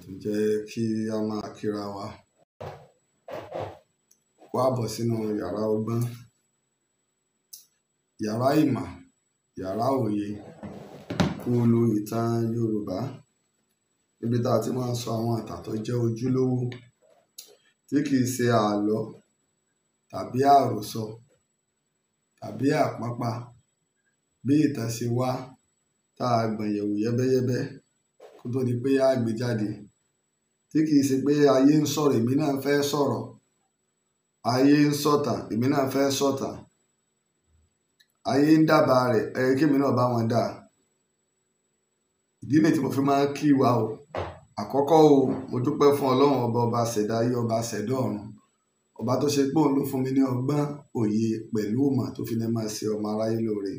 Tún jẹ́ kí a máa kíra wa kó àbọ̀ sínú yàrá ọgbọ́n, yàrá ìmọ̀, yàrá òye, kúlù ìtàn Yorùbá, níbi tá a ti máa ń sọ àwọn ìtàn tó jẹ́ ojúlówó tí kì í ṣe àlọ́ tàbí àròsọ tàbí àpápá. Bí ìtàn ṣe wá tá a gbọ̀n yẹ̀wò yẹ́bẹ́yẹ́bẹ́ kó tó di pé a gbé jáde, tí kì í ṣe pé ayé ń sọ̀rọ̀ èmi náà fẹ́ sọ̀rọ̀, ayé ń sọ̀tàn èmi náà fẹ́ sọ̀tàn, ayé ń dábàá rẹ̀ ẹ kí èmi náà bá wọn dà. Ìdí nìyí tí mo fi máa ń kí wa o. Àkọ́kọ́ o, mo dúpẹ́ fún Ọlọ́run ọba, ọba ṣẹ̀dá ayé, ọba ṣẹ̀dá ọ̀run, ọba tó ṣe pé òun ló fún mi ní ọgbọ́n, òye pẹ̀lú ìmọ̀ tó fi ní máa ṣe ọmọ aráyé lóore.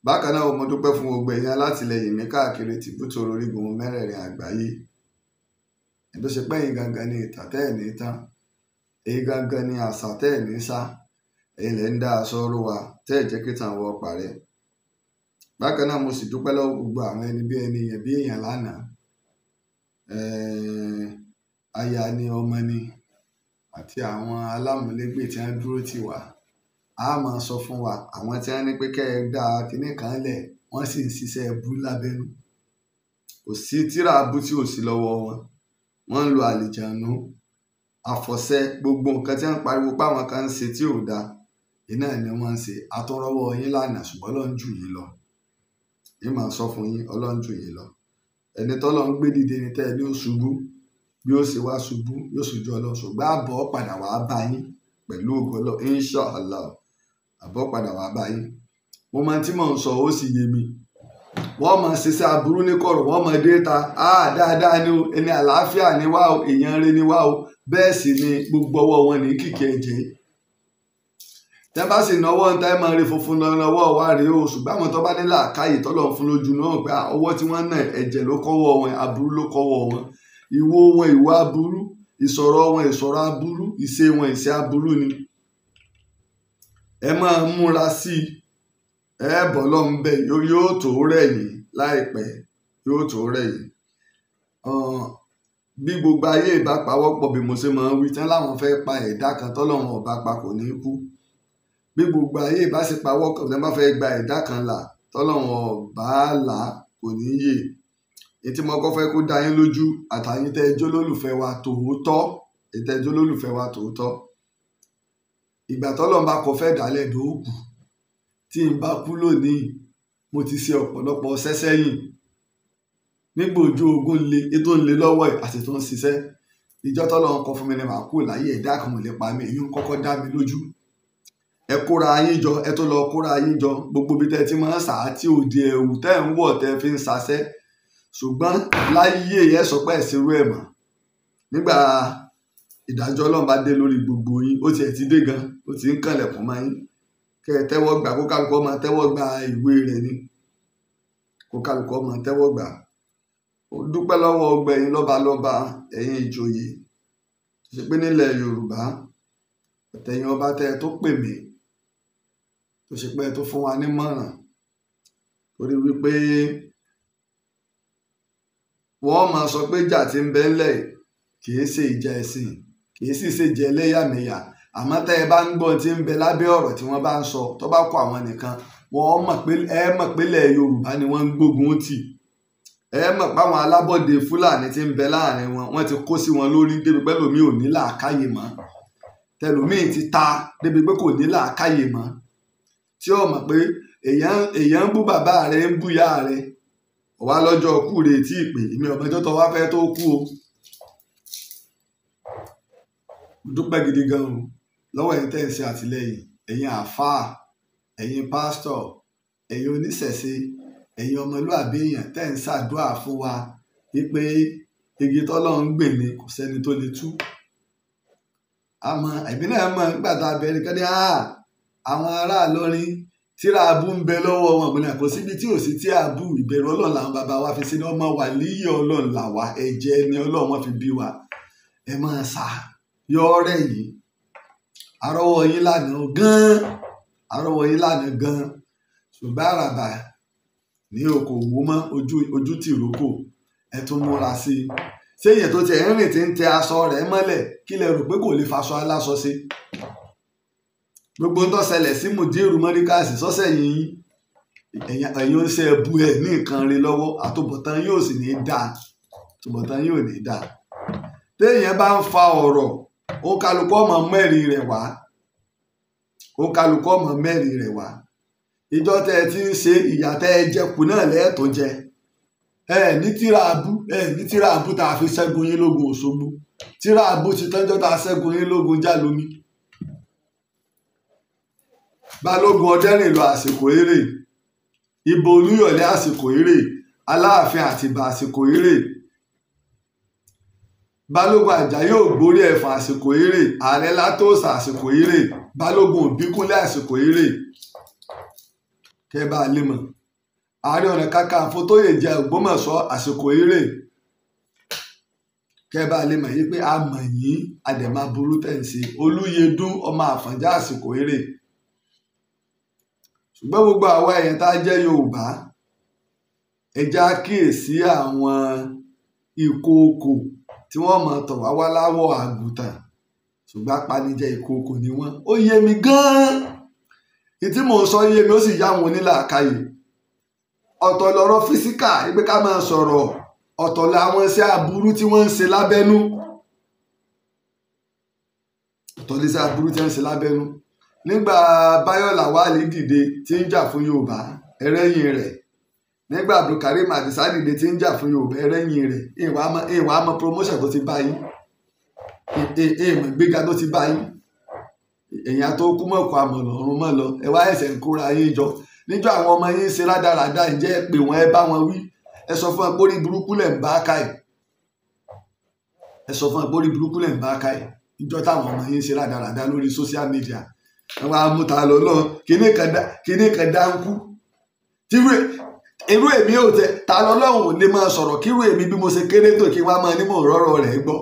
Bákan náà, mo dúpẹ́ fún gbogbo ẹ̀yin alátìlẹyìn mi káàkiri tìbútòrò orígun mẹ́rẹ̀ẹ̀rin àgbáyé. Ẹni tó ṣe pé ẹ̀yin gangan ni ìtàn tẹ́ ẹ̀ ní tán, ẹ̀yin gangan ni àṣà tẹ́ ẹ̀ ní sá, ẹ̀yin lẹ̀ ń dá aṣọ ró wa tẹ́ ẹ̀ jẹ́ kí tàn wọ́ parẹ́. Bákan náà, mo sì dúpẹ́ lọ́wọ́ gbogbo àwọn ẹni bí ẹni yẹn bí èèyàn lánàá. Aya ni, ọmọ ni, àti àwọn alámúlégbè tí wọ́n dúró tì wá. A máa sọ fún wa àwọn tí wọ́n ní pé kẹ́ ẹ dá kinní kan lẹ̀, wọ́n sì ń ṣiṣẹ́ ẹbú lábẹ́nú. Kò sí tírà abú tí ò sí lọ́wọ́ wọn. Wọ́n ń lo àlìjànú, àfọ̀ṣẹ, gbogbo nǹkan tí wọ́n ń pariwo pé àwọn kan ń ṣe tí ò dáa, iná ni wọ́n ń ṣe. Atọ́rọ́wọ́ yín lánàá, ṣùgbọ́n Ọlọ́run jù yín lọ. Yín máa sọ fún yín, Ọlọ́run jù yín lọ. Ẹni tọ́lọ́run gbé dìde ni tẹ́ ẹ ní ó ṣubú, bí ó ṣe wá ṣubú, yóò ṣojú Ọlọ́run, ṣùgbọ́n àbọ̀ padà wá bá yín pẹ̀lú ògo Ọlọ́run, inshallah. Àbọ̀ padà wá bá yín. Mo máa tí mò ń sọ, ó sì yé mi. Wọ́n máa ṣiṣẹ́ aburú ní kọ̀rọ̀, wọ́n máa dé ta. Á dáadáa ni o, ẹni àlàáfíà ni wá o, èèyàn rere ni wá o. Bẹ́ẹ̀ sì ni gbogbo ọwọ́ wọn ní kìkì ẹ̀jẹ̀. Tẹ́ bá sì náwó ń ta, ẹ máa rí funfun lọ lọ́wọ́ wa rèé o. Ṣùgbọ́n àwọn tó bá ní làákàyè tọ́lọ́run fún lójú náà pé ọwọ́ tí wọ́n ná, ẹ̀jẹ̀ ló kọ́wọ́ wọn, aburú ló kọ́wọ́ wọn. Ìwo wọn ìwà aburú, ìsọ̀rọ̀ wọn ìsọ̀rọ̀ aburú, ìṣe wọn ìṣe aburú ni. Ẹ máa múra sí i, ẹ bọ̀ lọ́n bẹ́ẹ̀, yóò tó rẹ̀ yín láìpẹ́, yóò tó rẹ̀ yín. Bí gbogbo ayé ìbá pawọ́pọ̀ bí mo ṣe máa ń wí, tán láwọn fẹ́ pa ẹ̀dá kan tọ́lọ́run ọba pa kò ní kú. Bí gbogbo ayé ìbá sì pawọ́pọ̀ tí wọ́n bá fẹ́ gba ẹ̀dá kan là tọ́lọ́run ọba là kò ní yè. Èyí tí mo kọ́ fẹ́ kó dá yín lójú àtàyín tẹ́ ẹ jó lólùfẹ́ wa tòótọ́, èyí tẹ́ ẹ jó lólùfẹ́ wa tòótọ́. Ìgbà tọ́lọ́run bá kọ fẹ́ dálẹ̀ dòókù, tí n bá kú lónìí, mo ti ṣe ọ̀pọ̀lọpọ̀ ọṣẹ́ sẹ́yìn. Nígbà ojú ogun le, ètò ń le lọ́wọ́ ẹ̀ àti tó ń ṣiṣẹ́. Ìjọ tọ́lọ́run kọ fún mi ni màá kú láyé, ẹ̀dá kan ò lè pa mí, èyí ń kọ́kọ́ dá mi lójú. Ẹ kóra yín jọ, ẹ tó lọ kóra yín jọ, gbogbo ibi tẹ́ ẹ ti máa ń sà á tí òde ẹ̀wù tẹ́ ẹ̀ ń wọ̀ tẹ́ ẹ fi ń ṣaṣẹ́. Ṣùgbọ́n láyé ẹ sọ pé ẹ ṣerú ẹ̀ mọ́. Nígbà ìdájọ́ Ọlọ́run bá dé lórí gbogbo yín, ó tiẹ̀ ti dé gan, ó ti ń kànlẹ̀kùn mọ́ yín. Kẹ́ ẹ tẹ́wọ́ gbà, kó kálukú ó máa tẹ́wọ́ gba ìwé rẹ̀ ni. Kó kálukú ó máa tẹ́wọ́ gbà. Ó dúpẹ́ lọ́wọ́ ọgbẹ́ yín lọ́balọ́ba, ẹ̀yin ìjòyè. Tó ṣe pé nílẹ̀ Yorùbá, àtẹ̀yìn ọba tẹ́ ẹ tó pè mí, tó ṣe pé ẹ tó fún wa nímọ̀ràn. Torí wípé wọ́n máa sọ pé ìjà tí ń bẹ ńlẹ̀ kì í ṣe ìjà ẹ̀sìn, kì í sì ṣe ìjà ẹlẹ́yàmẹ̀yà. Àmọ́ tẹ́ ẹ bá ń gbọ́ tí ń bẹ lábẹ́ ọ̀rọ̀ tí wọ́n bá ń sọ, tó bá kọ àwọn nìkan, wọ́n mọ̀ pé ẹ mọ̀ pé ilẹ̀ Yorùbá ni wọ́n ń gbógun tì. Ẹ mọ̀ pé àwọn alábọ̀dé Fúlàní tí ń bẹ láàrin wọn, wọ́n ti kó sí wọn lórí débi pé ẹlòmíì ò ní làákàyè mọ́. Tẹlòmíì ti ta débi pé kò ní làákàyè mọ́. Tí ó mọ̀ pé èèyàn ń bú bàbá rẹ̀, ń bú ìyá rẹ̀. Wá lọ́jọ́ kú rè tí ì pè, èmi ọ̀mọjọ́ tó wá fẹ́ tó kú o. Mo dúpẹ́ gidi gan o lọ́wọ́ ẹ̀yin tẹ́ ẹ̀ ń ṣe àtìlẹ́yìn, ẹ̀yin àáfàá, ẹ̀yin pásítọ̀, ẹ̀yin oníṣẹ̀ṣe, ẹ̀yin ọmọlúàbí èèyàn tẹ́ ẹ̀ ń ṣàdúrà fún wa wípé igi tọ́lọ́run gbìn ni kò sẹ́ni tó lè tú. Àmọ́ ẹ̀mí náà mọ̀ nígbà tá a bẹ̀rẹ̀ kẹ́ni, àwọn ará Ìlọrin tíra abú ń bẹ lọ́wọ́ wọn, mo ní kò síbi tí ò sí tí abú. Ìbẹ̀rù Ọlọ́run làwọn bàbá wa fi sí ní ọmọ wa líyè Ọlọ́run là wá, ẹ̀jẹ̀ ni Ọlọ́run wọn fi bí wa. Ẹ máa sà yọ ọ̀rẹ́ yìí. Arọ́wọ́ yín lánàá gan-an, arọ́wọ́ yín lánàá gan-an. Ṣùgbọ́n àràbà ní okòwò mọ́ ojú tìrókò. Ẹ tún múra sí i. Ṣé èyàn tó ti ẹ̀ ń rìn tí ń tẹ aṣọ rẹ̀ mọ́lẹ̀, kí lẹ rò pé kò lè faṣọ aláṣọ sí? Gbogbo ń tó ṣẹlẹ̀ sí Mùdírù Mọ́ríkàsì sọ́sẹ̀ yìí, ẹ̀yin ń ṣe ẹbu ẹ̀ ní nǹkan rí lọ́wọ́, àtúbọ̀tán yóò sì ní dáa, àtúbọ̀tán yóò ní dáa. Téèyàn bá ń fa ọ̀rọ̀, ó kálukú ọmọ mẹ́rin rẹ̀ wá, ó kálukú ọmọ mẹ́rin rẹ̀ wá. Ìjọ tẹ́ ẹ ti ń ṣe ìyà tẹ́ ẹ jẹkù náà lẹ́ẹ̀tọ́ jẹ. Ẹ ní tíra abú, ẹ ní tíra abú tá a fi ṣẹ́gun yín lógun Òṣogbo. Tíra abú ti tọ́jọ́ tá a ṣẹ́gun yín lógun Jálómi. Balógun Ọdẹ́rìnlọ àsìkò eré, Ìbò Olúyọ̀lé àsìkò eré, Aláàfin Àtìbà àsìkò eré, Balógun Àjàyí Ògbórí Ẹ̀fọ̀n àsìkò eré, Ààrẹ Látòsà àsìkò eré, Balógun Òbíkúnlé àsìkò eré. Kẹ́ bá a lè mọ̀. Ààrẹ Ọ̀nà Kakanfò tó yè jẹ Ògbómọ̀ṣọ́ àsìkò eré. Kẹ́ bá a lè mọ̀ yí pé a mọ̀ yín, a dẹ̀ máa burú tẹ̀ ń ṣe. Olúyẹdùn ọmọ Àfọ̀njá àsìkò eré. Ṣùgbọ́n gbogbo àwa èèyàn tá a jẹ́ Yorùbá, ẹ já kíyèsí àwọn ìkookò tí wọ́n mọ̀ tọ̀ wá wá láwọ̀ àgùntàn, ṣùgbọ́n apanijẹ ìkookò ni wọ́n. Ó yé mi gan-an, ìtí mò ń sọ yé mi, ó sì yá àwọn onílàákàyè. Ọ̀tọ̀ lọ̀rọ̀ físíkà pé ká máa sọ̀rọ̀, ọ̀tọ̀ làwọn iṣẹ́ aburú tí wọ́n ń ṣe lábẹ́nú, ọ̀tọ̀ l'iṣẹ́ aburú tí wọ́n ń ṣe lábẹ́nú. Nígbà Báyọ̀ Làwálì dìde tí ń jà fún Yorùbá, ẹrẹ́yìn rẹ̀. Nígbà Abdulkareem Adisa dìde tí ń jà fún Yorùbá, ẹrẹ́yìn rẹ̀. Ìwà àmọ́ promotion tó ti bá yín, ìmọ̀ gbéga tó ti bá yín. Èèyàn tó kú mọ̀kọ́ àmọ̀nà ọ̀run mọ̀ lọ, ẹ wá ẹsẹ̀ ń kóra yín jọ. Níjọ́ àwọn ọmọ yín ṣe rádaràda, ǹjẹ́ ẹ pè wọ́n, ẹ bá wọn wí? Ẹ sọ fún wọn pé orí burúkú lẹ̀ ń bá ká ẹ̀. Ẹ sọ fún wọn pé orí burúkú lẹ̀ ń bá ká ẹ̀. Níjọ́ táwọn ọmọ yín ṣe rádaràda lórí social media, àwọn amúta lọ lọ kíní kan dáńkú. Irú èmi ò tẹ ta lọ lọ́hùn ò lè máa sọ̀rọ̀ kírú èmi bí mo ṣe kéré tó kí wá máa ní mò ń rọ́rọ̀ rẹ̀ gbọ́.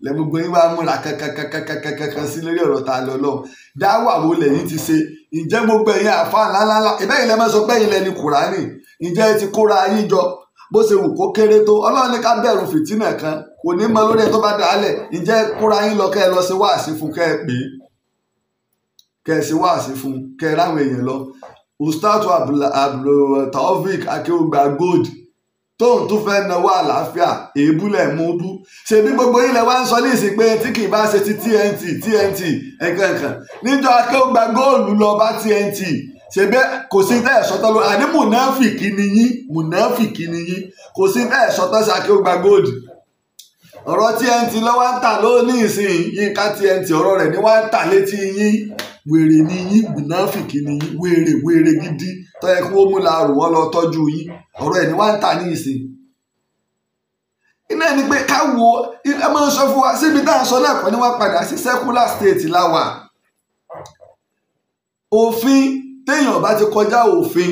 Lẹ́gbogbo yín wá múra kankankankankankan sí lórí ọ̀rọ̀ ta lọ lọ́hùn. Dáwà wo lẹ́yìn ti ṣe? Ǹjẹ́ gbogbo ẹ̀yin àfa ńláńlá ìbẹ́yìn lẹ́ máa sọ pé ẹ̀yin lẹ́ni Kùránì? Ǹjẹ́ ẹ ti kóra yín jọ? Bó ṣe wù kó kéré tó, Ọlọ́run ní ká bẹ̀rù fìtínà kan kò ní mọ lórí ẹ tó bá dàálẹ̀. Ǹjẹ́ kóra yín lọ kẹ́ ẹ lọ sí wáàsí fún, kẹ́ ẹ pè é, kẹ́ ẹ ṣe wáàsí fún, kẹ́ ẹ ráwọn èèyàn lọ. Ustaz Abdultaofik Akeugba Gold tóun tún fẹ́ náwó àlàáfíà, èébú lẹ̀ mú bú. Ṣebí gbogbo ilẹ̀ wa ń sọ ní ìsìn pé tí kì í bá ṣe ti TNT TNT ẹ̀kankan. Níjọ́ Akeugba Gold lọ bá TNT, ṣebí kò sí tẹ́ ẹ̀ sọ́tọ́ lórí. Àní mùnáfìkì ni yín, mùnáfìkì ni yín. Kò sí tẹ́ ẹ̀ sọ́tọ́ sí Akeugba Gold. Ọ̀rọ̀ TNT lọ́wọ́ ń tà lónìí ìsìn, Yínká TNT ọ̀rọ̀ rẹ̀ ni wá ń tà létí yín. Wèrè ni yín, mùnáfìkì ni yín, wèrè wèrè gidi tó yẹ kí wọ́n mú láàrú wọn lọ tọ́jú yín. Ọ̀rọ̀ ẹ̀ ni wá ń tà ní ìsìn. Iná ni pé ká wo, ẹ máa ń sọ fún wa síbi tá à ń sọ lẹ́ẹ̀kọ́ ni wọ́n padà sí secular state láwà. Òfin téèyàn bá ti kọjá òfin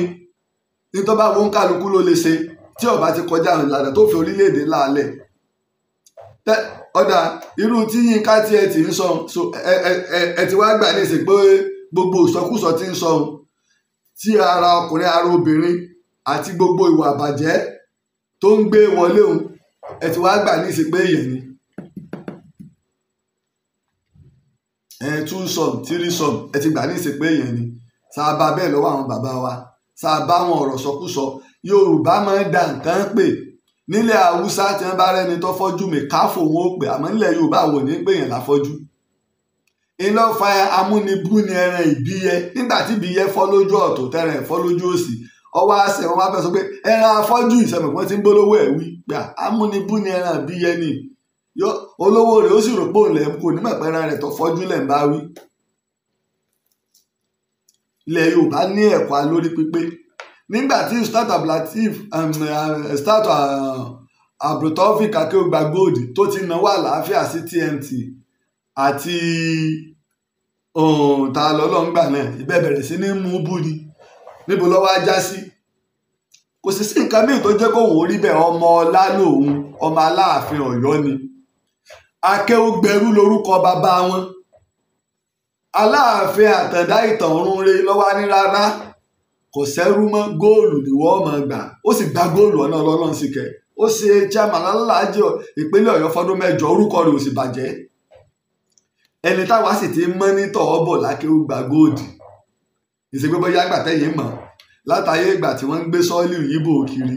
ní tó bá wọn kálukú ló lè ṣe, tí ó bá ti kọjá ìlànà tó fi orílẹ̀-èdè láàlẹ̀. Ọ̀dà irú tí Yínká tí ẹ ti ń sọ, ẹ ti wá gbà ní ìsìn pé gbogbo ìsọkúsọ tí ń sọ tí ara ọkùnrin ara obìnrin àti gbogbo ìwà àbàjẹ́ tó ń gbé wọlé òun, ẹ ti wá gbà ní ìsìn pé èèyàn ni. Ẹ 2 some 3 some ẹ ti gbà ní ìsìn pé èèyàn ni. Sábà bẹ́ẹ̀ lọ́wọ́ àwọn bàbá wa, sábà àwọn ọ̀rọ̀ sọkúsọ. Yorùbá máa ń da nǹkan pè. Nílẹ̀ Haúsá tí wọ́n bá rẹ́ni tó fọ́jú mi káfò wọn ó pè, àmọ́ nílẹ̀ Yorùbá wò ní pè yẹn láfọ́jú. Iná fa amúnibú ni ẹran ìbíyẹ. Nígbà tí ìbíyẹ fọ́ lójú ọ̀tún tẹ́ran ẹ̀ fọ́ lójú òsì, ọwọ́ àṣẹ wọn wá fẹ́ sọ pé ẹran afọ́jú ìṣẹ̀mọ̀ tí ń gbólówó ẹ̀ wí pé amúnibú ni ẹran ìbíyẹ ni. Olówó rẹ̀ ó sì rò pé òun lẹ̀ kò ní mọ̀ pé ẹran rẹ̀ tó fọ́jú lẹ̀ ń bá wí. Ilẹ̀ Yorùbá ní ẹ̀kọ́ alórí pípé. Nígbà tí Ustaz Abdulateef Ustaz Abdultaofik Akeugba Gold tó ti náwó àlàáfíà sí TNT àti ta lọ́lọ́ngbà náà, ìbẹ́ bẹ̀rẹ̀ sí ní mú bú ni. Níbo ló wá já sí? Kò sì sí nǹkan míì tó jẹ́ kóun orí bẹ́ẹ̀. Ọmọ ọlá lòun, ọmọ Aláàfin Ọ̀yọ́ ni. Akéúgbẹrú lorúkọ bàbá wọn. Aláàfin Àtàndá ìtàn ọ̀run re lọ́wọ́ ní rárá, kò sẹ́rú mọ́, góòlù ni wọ́n máa gbà. Ó sì gba góòlù ọ̀nà Ọlọ́run sì kẹ́, Ó ṣe chairman alálàájì ìpínlẹ̀ Ọ̀yọ́ fọdún 8, orúkọ rẹ̀ ò sì bàjẹ́. Ẹni táwa sì ti mọ́nítọ̀ ọ̀bọ̀ l'Akéwùgbà Gold. Ìṣègbè bóyá àgbà tẹ̀yìn mọ̀ látàyè ìgbà tí wọ́n ń gbé sọ́ọ́lì yíbò kiri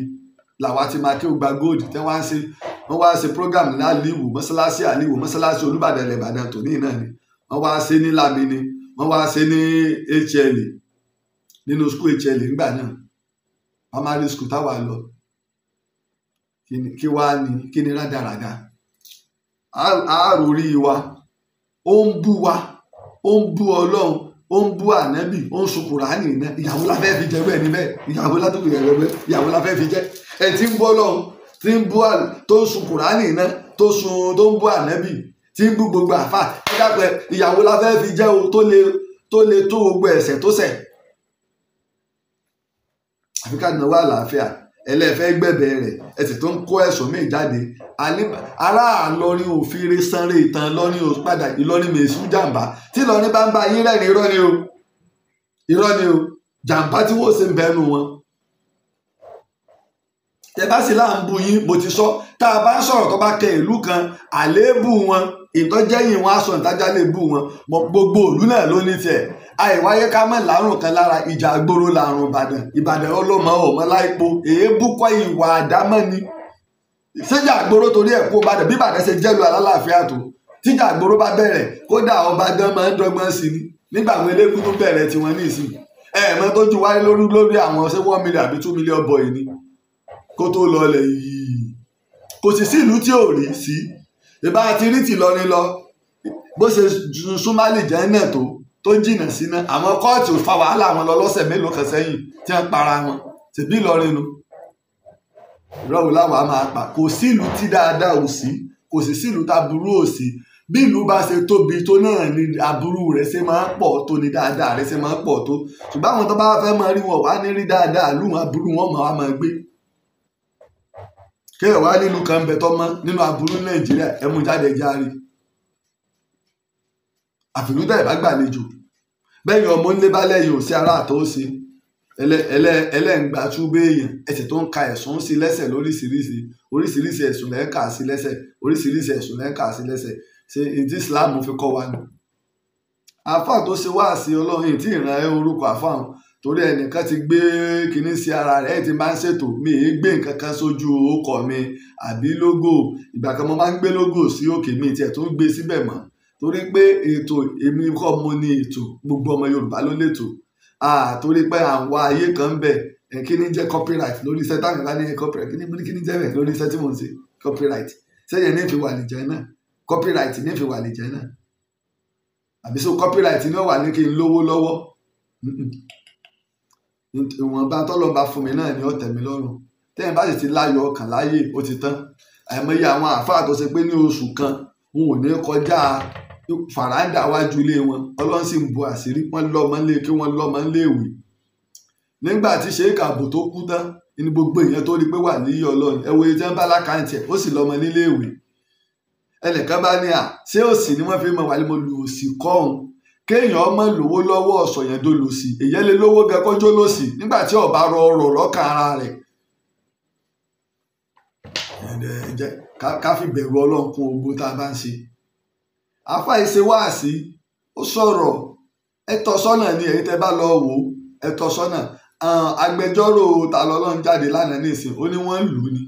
làwa ti máa Akéwùgbà Gold. Tí wọ́n wá ṣe program ní Àlíwò, mọ́ṣáláṣí Àlíwò, mọ́ṣáláṣí Olúbàdàn ilẹ̀ Ìbàdàn tòní náà ni. Wọ́n wá ṣe ní Lámìní, wọ́n wá ṣe ní HL, nínú school HL nígbà náà, primary school táwa lọ. Kí wá ní kí ni rádaràda àárò rí wa. Ó ń bú wa, ó ń bú Ọlọ́run, ó ń bú ànábì, ó ń sun Kùránì náà. Ìyàwó la fẹ́ fi jẹ bẹ́ẹ̀ ni bẹ́ẹ̀, ìyàwó látòkè rẹ̀ bẹ́ẹ̀, ìyàwó la fẹ́ fi jẹ. Ẹ ti ń bú Ọlọ́run, tí ń bú, tó ń sun Kùránì náà, tó sun, tó ń bú ànábì, tí ń bú gbogbo àfà. Ẹ dápẹ́, ìyàwó la fẹ́ fi jẹ́ o, tó lè tó gbogbo ẹ̀ṣẹ̀ tó ṣẹ̀. Àfi ká náwó àlàáfíà. Ẹlẹ́fẹ́ gbẹ̀bẹ̀ rẹ̀, ẹ̀sìn tó ń kó ẹ̀sùn míì jáde. Ará Ìlọrin òfìrè sanre ìtàn Ìlọrin ò padà. Ìlọrin mèsù jàǹbá. Tí Ìlọrin bá ń bá yín rẹ́rìn, irọ́ ni o, irọ́ ni o. Jàǹbá tí wọ́n ṣe ń bẹnu wọn. Tẹ bá sì là ń bu yín, mo ti sọ, tá a bá ń sọ̀rọ̀ tó bá kẹ ìlú kan, àléébù wọn, ìtọ́jẹ́yìn wọn aṣọ ìtajà lè bú wọn. Gbogbo ìlú náà ló ní tiẹ̀. Àìwáyé ká mọ̀ lárùn kan lára. Ìjà àgbòrò làrùn Ìbàdàn. Ìbàdàn ọlọ́mọ ọmọ láìpo èébú kọ́, ìwà àdámọ́ ni. Ṣéjà àgbòrò torí ẹ̀ kó Ìbàdàn? Bí Ìbàdàn ṣe jẹ́lu alálàáfíà tó, tíjà àgbòrò bá bẹ̀rẹ̀, kódà ọba gan máa ń dọ́gbọ́n sí ni. Nígbà àwọn eléégún tó bẹ̀rẹ̀ tiwọn ní ìsìn, ẹ̀ẹ̀mọ́ tó ju wáyé lórí lórí àwọn ṣé 1 million àbí 2 million boy ni kó tó lọlẹ̀ yìí. Kò sì sí ìlú tí ò rí sí. Ìbá ti rí tìlọrin lọ, bó ṣe súnmálì jẹ́ náà tó jìnnà síná, àwọn kóòtù fa wàhálà wọn lọ lọ́sẹ̀ mélòó kan sẹ́yìn tí wọ́n para wọn. Ṣèbí Ìlọrin nu ìrọ̀wò láwa máa pa. Kò sí ìlú tí dáadáa ò sí, kò sì sí ìlú táburú ò sí. Bí ìlú bá ṣe tóbi tó náà ni aburú rẹ̀ ṣe máa ń pọ̀ tó, ni dáadáa rẹ̀ ṣe máa ń pọ̀ tó. Ṣùgbọ́n àwọn tó bá fẹ́ máa rí wọn wá ní rí dáadáa ìlú wọn, aburú wọn máa gbé. Kéèyàn wá nílùú kan bẹ tọ́mọ́ nínú aburú Nàìjíríà, ẹ mú jáde járe. Àfìlú tẹ̀ bá gbàlejò bẹ́ẹ̀ ọmọ ńlẹ́ bá lẹ́yìn òsì ara àtọ́ sí ẹlẹ́ǹgbà túbé èèyàn, ẹsẹ̀ tó ń ka ẹ̀sùn sí lẹ́sẹ̀ lóríṣiríṣi, oríṣiríṣi ẹ̀sùn lẹ́ ń kà sí lẹ́sẹ̀, oríṣiríṣi ẹ̀sùn lẹ́ ń kà sí lẹ́sẹ̀. Ṣé ìdí Islam fi kọ́ wa nù? Àáfàá tó ṣe wá sí Ọlọ́run yìí tí ìran ẹ orúkọ àáfàá wọn, torí ẹnìkan ti gbé kinní sí ara rẹ̀, ẹ̀ ti máa ń ṣètò mi èé gbé nǹkan kan sójú ọkọ̀ mi àbí lógò. Ìgbà kan mo máa ń gbé lógò sí òkè mi, tiẹ̀ tó ń gbé síbẹ̀ mọ́, torí pé ètò èmi kọ́ mo ní ètò, gbogbo ọmọ Yorùbá ló létò. Torí pé àwọn ayé kan ń bẹ, kí ni jẹ́ copyright lórí iṣẹ́ táwọn bá ní copyright, kí ni jẹ́ bẹ́ẹ̀ lórí iṣẹ́ tí mò ń ṣe copyright? Sẹ́yìn ní fi wà lè jẹ́ náà, copyright ní fi wà lè jẹ́ náà, àbí so copyright ní ó wà ní kí n lówó lọ́wọ́? Ìwọ̀nba tọ́lọ́ bá fún mi náà ni ó tẹ́ mi lọ́rùn. Tẹ́yìn bá sì ti láyọ̀ ọkàn láyè, ó ti tán. Àìmọye àwọn àáfàá tó ṣe pé ní oṣù kan wọn ò ní kọjá fàràǹdà wájú ilé wọn, Ọlọ́run sì ń bo àṣírí wọn, lọ́mọ ńlé kí wọ́n lọ́mọ ńlé ìwé. Nígbà tí Sheikh Àbò tó kú tán ní gbogbo èèyàn tó rí pé wà níyì Ọlọ́run, ẹ wo iye tí wọ́n bá lákàntì ẹ̀, ó sì lọ́mọ nílé ìwé. Ẹnìkan bá ní à ṣé òsì ni wọ́n fi mọ̀ wálé, mo lù òsì kọ́ òun. Kéèyàn ọmọ lówó lọ́wọ́ ọ̀sọ̀ yẹn tó lòsì, èyàn lè lówó gan kọjọ́ lòsì nígbà tí ọba rọ ọrọ̀ lọ́kàn ara rẹ̀. Ká fi bẹ̀rù Ọlọ́run kún ogbó tá a bá ń ṣe. Àáfàá yìí ṣe wáàsí, ó sọ̀rọ̀, ẹ tọ́ sọ́nà ni èyí tẹ́ bá lọ wò ó, ẹ tọ́ sọ́nà. Agbẹjọ́rò ta lọ́lọ́run jáde lánàá nísìn, ó ní wọ́n lù ú ni,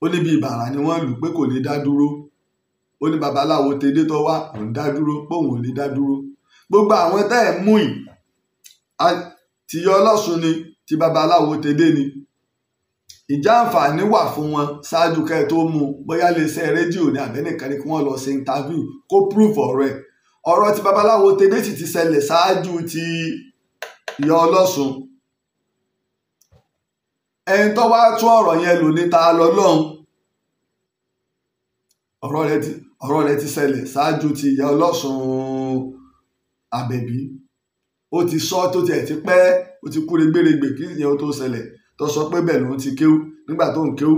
ó ní bí ìbàrà ni wọ́n lù ú pé kò lè dá dúró. Ó ní babaláwo tèdè tó wá òun dá dúró pé òun ò lè dá dúró. Gbogbo àwọn tẹ́ ẹ̀ mú yìí, ti yọ Ọlọ́sùn ni, ti babaláwo tèdè ni. Ìjà àǹfààní wà fún wọn ṣáájú kẹ́ ẹ tó mú un, bóyá lè ṣe rédíò ní àbẹ́nìkan ni kí wọ́n lọ ṣe interview kó proof ọ̀rọ̀ ẹ̀. Ọ̀rọ̀ ti babaláwo tèdè sì ti ṣẹlẹ̀ ṣáájú ti yọ Ọlọ́sùn. Ẹni tó wá tún ọ̀rọ̀ yẹn lò ní ta lọ́lọ́run. Ọ̀rọ̀ rẹ̀ ti ṣẹlẹ̀ ṣáájú ti ìyá Ọlọ́sùn Àbẹ̀bí. Ó ti sọ tó tiẹ̀ ti pẹ́, ó ti kú regberegbe kí ìyẹn ó tó ṣẹlẹ̀. Tó sọ pé bẹ́ẹ̀ lòun ti kéwú, nígbà tó ń kéwú,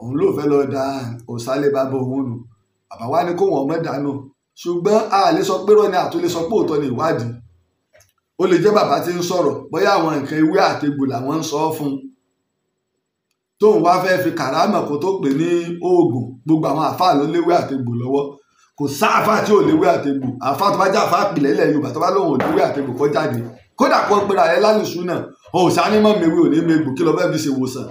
òun ló fẹ́ lọ da òsálẹ̀ bàbá òun nù. Bàbá wa ní kó wọn mọ́ dànù. Ṣùgbọ́n a lè sọ pé rọ́ ni, àtún lè sọ pé òótọ́ ni ìwádìí. Ó lè jẹ́ bàbá tí ń sọ̀rọ̀, bóyá àwọn nǹkan ewé àtegbò làwọn ń sọ fún un. Tóun wá fẹ́ fi kàrámọ̀ kó tó pè ní oògùn. Gbogbo àwọn àfáà ló léwé àtegbò lọ́wọ́. Kò sáàfáà tí ò léwé àtegbò. Àfáà tó bá jẹ́ àfáà pìlẹ̀ ilẹ̀ Yorùbá tó bá lóun ò léwé àtegbò kó jáde. Kódà kó pera rẹ̀ lálùsù náà, ò sáni mọ́ mewé ò ní megbò, kí ló fẹ́ fi ṣe ìwòsàn?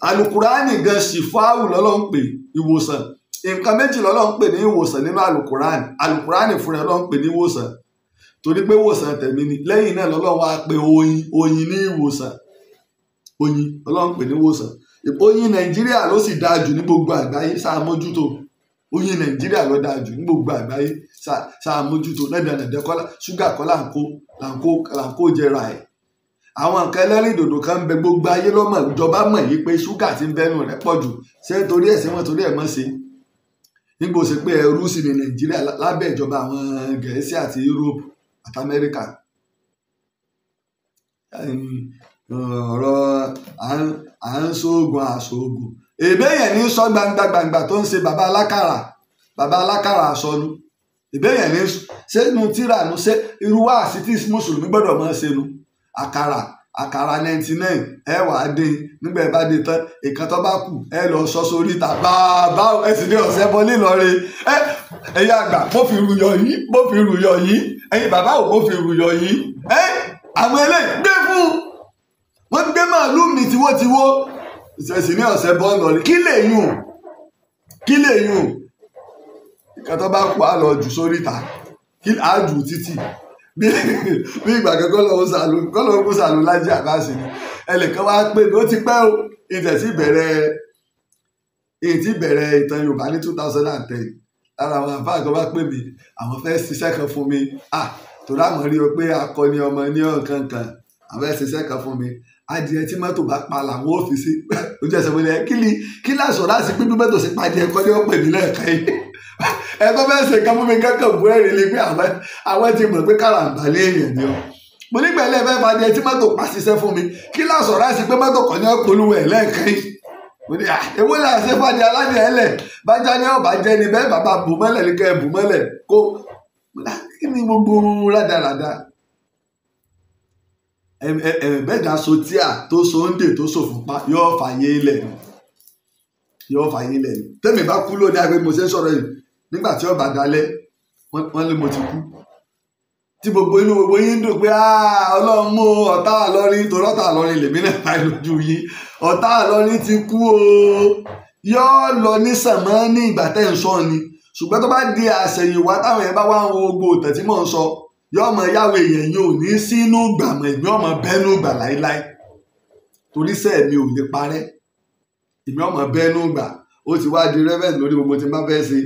Alukurani gan ṣìfáwù lọ́lọ́ ń pè ìwòsàn. Nǹkan méjì lọ́lọ́ ń pè ní ìwòsàn nínú alukurani. Alukurani fúnra lọ́ ń pè ní ìwòsàn, torí pé ìwòsàn tẹ̀mí ni. Lẹ́yìn náà lọ́lọ́ wá pé oyin, oyin ní ìwòsàn. Oyin lọ́lọ́ ń pè ní ìwòsàn. Oyin Nàìjíríà ló sì dáa jù ní gbogbo àgbáyé, sáà mójútó. Oyin Nàìjíríà ló dáa jù ní gbogbo àgbáyé, sáà mójútó. Lẹ́dẹ̀ẹ́dẹ́ kọ́lá ṣúgà kọ́ là ń kó jẹra ẹ̀. Àwọn nǹkan ẹlẹ́rìndòdò kan ń bẹ gbogbo ayé lọ́mọ, ìjọba mọ̀ yìí pé ṣúgà ti ń bẹ́nu rẹ̀ pọ̀ jù. Ṣé torí ẹ̀ sí wọn torí ẹ̀ mọ́ ṣe? Nígbà ó ṣe pé ẹrú sì ní Nàìjíríà lábẹ́ ìjọba àwọn Gẹ̀ẹ́sì àti Europe àti Amẹ́ríkà. Ọ̀rọ̀ à ń ṣoògùn àṣoògùn. Èbé yẹn ní sọ gbangba gbangba tó ń ṣe bàbá alákàrà, bàbá alákàrà sọnù. Èbé yẹn ní ṣé nu tíra nu ṣé irú wáàsí tí mùsùlùmí gbọ́dọ̀ máa ṣe nu. Àkàrà àkàrà 99 ẹ wàá dín, nígbà ẹ bá dín tán ìkan tó bá kù ẹ lọ sọ sórí ìta. Bàbá ẹ sì ní ọ̀sẹ̀ bọ́ nílọrin. Ẹ ẹ̀yin àgbà mo fi rùyọ̀ yìí, mo fi rùyọ̀ yìí. Ẹ̀yin bàbá ò mo fi rùyọ̀ yìí. Ẹ àwọn eléyìí gbé fún wọn, gbé màálù mi tiwótiwó. Ẹ sì ní ọ̀sẹ̀ bọ́ nílọrin. Kí lè yùn? Kí lè yùn? Ìkan tó bá kù á lọ jù sórí ìta, kí á jù títì. Bí ìgbà kan kọ́lọ́hún kó sàlù Lájí Àbáàsì ni. Ẹnìkan wá pè mí, ó ti pẹ́ o, ìtẹ̀sí bẹ̀rẹ̀ ìtàn Yorùbá ní 2010. Lára àwọn àfáà kan wá pè mí, àwọn fẹ́ ṣiṣẹ́ kan fún mi. Torí àwọn rí o pé akọni ọmọ ní ọ̀kan kan, àwọn fẹ́ ṣiṣẹ́ kan fún mi. Adìẹ tí mọ́tò bá pa làwọn ò fi sí. Ojú ẹsẹ̀ mo ní kí láṣọ láti pín bí mọ́tò sí padìẹ kọ́ ni ó pè mí lẹ́ẹ̀kan yìí. Ẹ tó fẹ́ ṣe nǹkan fún mi kankan bú ẹ̀rín ni pé àwọn ti mọ̀ pé kàràǹbà ní èèyàn ni ọ́. Mo nígbà ilé ẹ̀fẹ́ fàdí ẹ tí mọ́tò pa ṣiṣẹ́ fún mi, kí láṣọ láti pé mọ́tò kọ́ ní ọ̀pọ̀lùwẹ̀ lẹ́ẹ̀kan yìí. Mo ní èwo là ṣe fàdí aládìẹ ẹlẹ̀ bájá ní ọ̀bà jẹ́ ni bẹ́ẹ̀ bàbá bù mọ́lẹ̀ ní kẹ́ ẹ bù mọ́lẹ̀ kó kí ni gbogbo rádaràda. Ẹ̀ẹ́dà so tíà tó so ń dè tó so fúnpa yóò fàyè ilẹ̀ yóò fàyè ilẹ̀. Tẹ́mi bá kú lónìí àgbẹ̀ mo ṣe ń sọ̀rọ̀ yìí, nígbà tí ó bá dalẹ̀ wọ́n lé mo ti kú. Tí gbogbo inú gbogbo yín dùn pé Ọlọ́run mú ọ̀tá Ìlọrin, torí ọ̀tá Ìlọrin lèmi náà bá lójú yín. Ọ̀tá Ìlọrin ti kú o, yóò lọ ní sànmọ́ ní ìgbà tẹ́ ń sọ ni. Ṣùgbọ́n tó bá di àṣẹ̀yìnwá táwọn yẹn bá wá ń wo gbogbo òtẹ̀ tí mò ń sọ, yóò mọ yáwó èèyàn yìí ò ní sínú gbàmọ̀, èmi ọmọ bẹ́nu gbà láéláé. Torí sẹ́ẹ̀ mi ò lè parẹ́, èmi ọmọ bẹ́nu gbà. Ó ti wá di rẹ́fẹ̀sì lórí gbogbo tí n bá fẹ́ ṣe.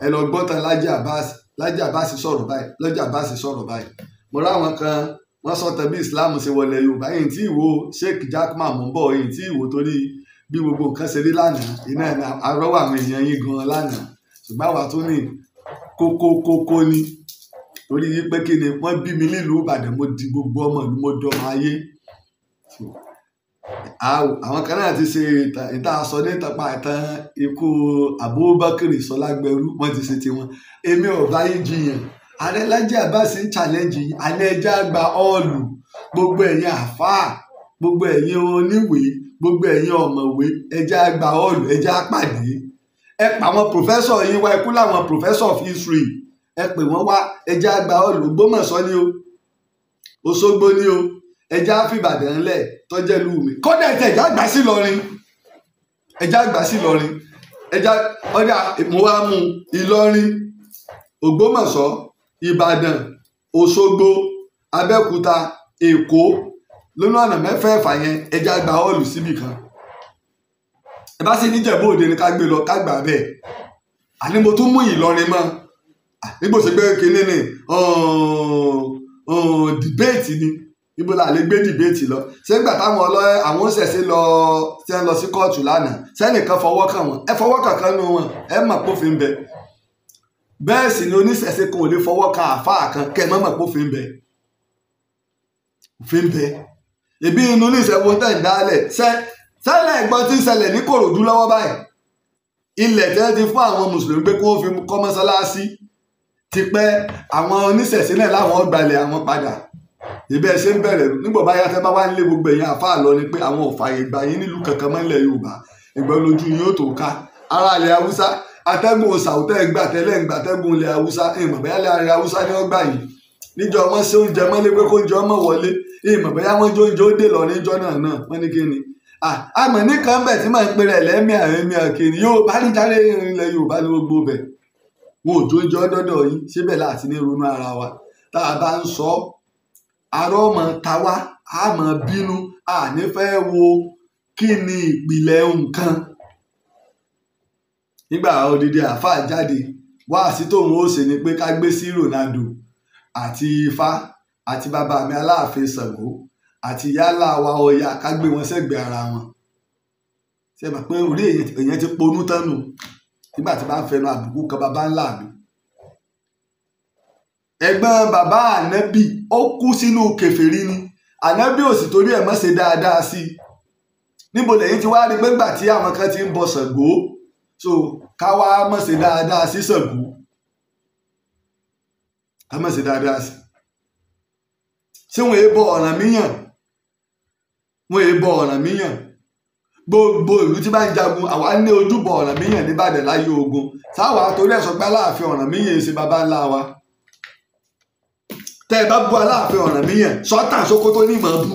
Ẹ lọ gbọ́ tán Lájí Àbáàsì, Lájí Àbáàsì sọ̀rọ̀ báyìí, Lájí Àbáàsì sọ̀rọ̀ báyìí. Mo ráwọn kan wọ́n sọ̀tàn bí Islam ṣe wọlé Yorùbá. Èyí tí ìwò Sheikh Jackman mò ń bọ̀, èyí tí ìwò torí bí gbogbo nǹkan ṣe rí lánàá, iná arọ́wọ́ àwọn èèyàn yín gan lánàá. Ṣùgbọ́n àwa tó ní kókókókó ni. Torí pé kí ni wọ́n bí mi nílùú Ìbàdàn, mo di gbogbo ọmọ ìlú, mo dọmọ ayé. Àwọn kan náà ti ṣe ìta sọ ní ìtàpá ìtàn ikú Abubakar Sọlágbẹrú, wọ́n ti ṣe tiwọn. Èmi ò bá yín jiyàn. Ààrẹ Lájí Àbáàsì ń challenge yín. Àlẹ́ ẹja gba ọ́ọ̀lù, gbogbo ẹ̀yin àfáà, gbogbo ẹ̀yin oníwèé, gbogbo ẹ̀yin ọ̀mọ̀wé, ẹja gba ọ́ọ̀lù, ẹja pàdé. Ẹ pa àwọn professor yín wá, ikú láwọn professor of history, ẹ pè wọ́n wá, ẹja gba ọ́ọ̀lù. Ògbómọ̀ṣọ́ ni o, Òṣogbo ni o, ẹja fìbàdàn ńlẹ̀ tọ́jẹ́ lù mí. Kódà ẹ̀tẹ̀ ẹja gbà sí Ìlọrin, ẹja gbà sí Ìlọrin, ẹja ọjà mo wá mú Ìlọrin, Ògbómọ̀ṣọ́, Ìbàdàn, Òṣogbo, Abẹ́òkúta, Èkó, lónà ọ̀nà mẹ́fẹ̀ẹ̀fà yẹn, ẹja gba ọ́ọ̀lù síbì kan. Ẹ bá sì níjẹ̀bú òde ni ká gbé lọ, ká gbà bẹ́ẹ̀. Àní mo tún mú Ìlọrin mọ́. Nígbò ṣe pé kinní ni dìbéètì ni. Ibo la lè gbé dìbéètì lọ? Ṣé nígbà táwọn ọlọ́yẹ àwọn òṣèṣe lọ tí wọ́n lọ sí kóòtù lánàá, sẹ́nìkan fọwọ́ kàn wọ́n, ẹ fọwọ́ kankan nu wọn, ẹ mọ̀ pófin bẹ. Bẹ́ẹ̀ sì ni oníṣẹ̀ṣe kan ò lè fọwọ́ kan àáfàá kan kẹ́ ẹ mọ̀ pófin bẹ. Òfin bẹ. Ìbí inú ní ìṣẹ́wó tẹ̀ ń dálẹ̀. Sẹ́lẹ̀ ẹ̀gbọ́n tí ń ṣẹlẹ̀ ní Kòròdú lọ́wọ́ báyìí. Ilẹ̀ tẹ́ ti fún àwọn mùsùlùmí pé kí wọ́n fi kọ́ mọ́sálásí ti pẹ́, àwọn oníṣẹ̀ṣe náà láwọn gbalẹ̀ àwọn padà. Ìbẹ́ ṣe ń bẹ̀rẹ̀ nígbà bá yàtọ̀ bá wá ń lé gbogbo ẹ̀yin àfáà lọ ni pé àwọn ò fààyè gbà yín nílùú kankan mọ́ ilẹ̀ Yorùbá. Ìgbà lójú yín ó tó ká. Ará ilẹ̀ Haúsá atẹ́gùn sàwùtẹ́ gbà tẹ́lẹ̀ ń gbà atẹ́gùn ilẹ̀ Haúsá ìmọ̀ bẹ́yà ilẹ̀ Haúsá ni wọ́n gbà yìí. Níjọ wọn ṣe oúnjẹ mọ́lé pé kóúnjẹ ọmọ wọlé. Ìmọ̀ bẹ́yà wọ́n jó oúnjẹ ó dè lọ níjọ náà náà wọ́n ní kí ni. Àmọ́ nìkan bẹ̀ tí màá ń pèrè lẹ́mí àmì àkèrè Yorùbá ní jáde ilẹ̀ Yorùbá ní gbogbo bẹ̀. Wọn ò jó oúnjẹ ọdọ́dọ̀ yín síbẹ̀ láti ní ronú ara wa. Tá a bá ń sọ arọ́ mọ̀ ta wá a mọ̀ bínú a ní fẹ́ wo kí ni ìpìlẹ̀ nǹkan. Nígbà odidi àáfàá jáde wáàsí tóun ó ṣe ni pé ká gbé sí Ronaldo àti Ifá àti bàbá mi Aláàfin Ṣàngó àti yálà wa Ọya ká gbé wọn sẹ́gbẹ̀ẹ́ ara wọn. Ṣé ẹ mọ̀ pé orí èèyàn ti ponú tán nù nígbà tí bá ń fẹnu àbùkù kan bàbá ńlá mi. Ẹ̀gbọ́n bàbá ànábì ó kú sínú kèfèrí ni ànábì ò sì torí ẹ̀ mọ́ ṣe dáadáa sí i. Níbo lẹ́yìn tí wàá rí pé ńgbà tí àwọn kan ti ń bọ Ṣàngó so ká wá mọ̀ ṣe dáadáa sí Ṣàngó ká mọ̀ ṣe dáadáa sí. Ṣé wọn èé bọ Ọ̀rànmíyàn? Wọn èé bọ Ọ̀rànmíyàn. Gbogbo ìlú tí bá ń jagun àwa ní ojúbọ Ọ̀rànmíyàn nìbàdàn láyé ogun sáwà torí ẹ̀ sọ pé Aláàfin Ọ̀rànmíyàn ṣe baba ńlá wa. Tẹ́ ẹ bá bu Aláàfin Ọ̀rànmíyàn Sọ́tàn Sókótó ní ìmọ̀ bú.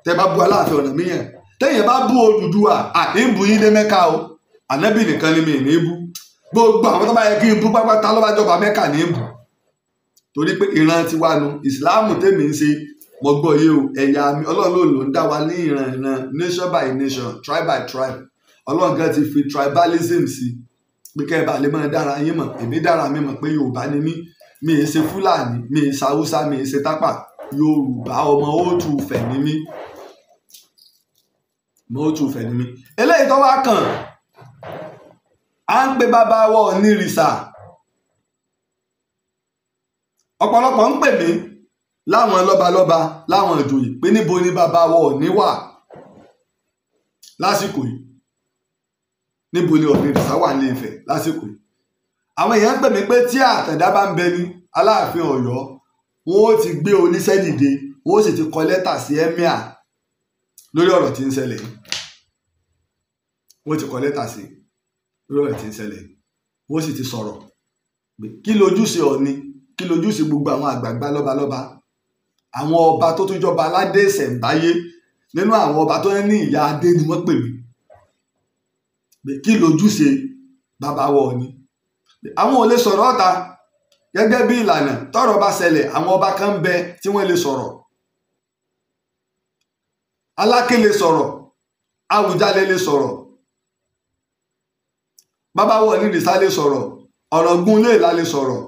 Tẹ́ ẹ bá bu Aláàfin Ọ̀rànmíyàn tẹ́yìn bá bú Odùduwà àní ń bu yín dé Mẹ́kà o. Ànábì nìkan ni mi ní bú. Gbogbo àwọn tó bá yẹ kí n bú pápátá ló bá jọba Mẹ́kà ní bú. Torí pé ìran tiwa nu ìsìláàmù tèmi ń ṣe mo gbọ́ yé o ẹ̀yà mi Ọlọ́run ló ń dá wa ní ìran ìran nation by nation tribe by tribe. Ọlọ́run kan ti fi tribalism sí pé kẹ́ ẹ bá lè máa dára yín mọ̀. Èmi dára mi mọ̀ pé Yorùbá ni mí, mi ì ṣe Fúlàní, mi ì ṣe Haúsá, mi ì ṣe Tápà. Yorùbá ọmọ òtù Ifẹ̀ ni mí. Ọmọ òtù Ifẹ̀ ni mí. Eléyìí tó wá kàn á ń pe bàbá wa Ọ̀nìrìṣà. Ọ̀pọ̀lọpọ̀ ń pè mí láwọn lọ́balọ́ba láwọn ìjòyè pé níbo ni bàbá wa Ọ̀ọ̀ni wà lásìkò yìí, níbo ni Ọ̀nìrìṣà wà ní Ifẹ̀ lásìkò yìí. Àwọn èèyàn ń pè mí pé tí Àtàndá bá ń bẹ ní Aláàfin Ọ̀yọ́ wọn ó ti gbé oníṣẹ́ dìde wọn ó sì ti kọ lẹ́tà sí emir lórí ọ̀rọ̀ tí ń ṣẹlẹ̀. Wọ́n ti kọ lẹ́tà sí lórí ọ̀rọ̀ tí ń ṣẹlẹ̀ wọ́n sì ti sọ̀rọ̀ kí lójúṣe Ọ̀ọ̀ni, kí lójúṣe gbogbo àwọn àgbààgbà lọ́balọ́ba, àwọn ọba tó tún jọba aládé ìṣẹ̀ǹbáyé nínú àwọn ọba tó ní ìyá adé ni wọ́n pè mí kí lójúṣe bàbá wa Ọ̀ọ̀ni. Àwọn ò lè sọ̀rọ̀ ọ̀ta gẹ́gẹ́ bí ìlànà tọ́rọ̀ bá ṣẹlẹ̀ àwọn ọba kan ń bẹ tí wọ́n lè sọ̀rọ̀. Aláké lè sọ̀rọ̀, Àwùjalẹ̀ lè sọ̀rọ̀, bàbá wa Ọ̀nìrìṣà lè sọ̀rọ̀, Ọ̀ràngún Iléèlá lè sọ̀rọ̀,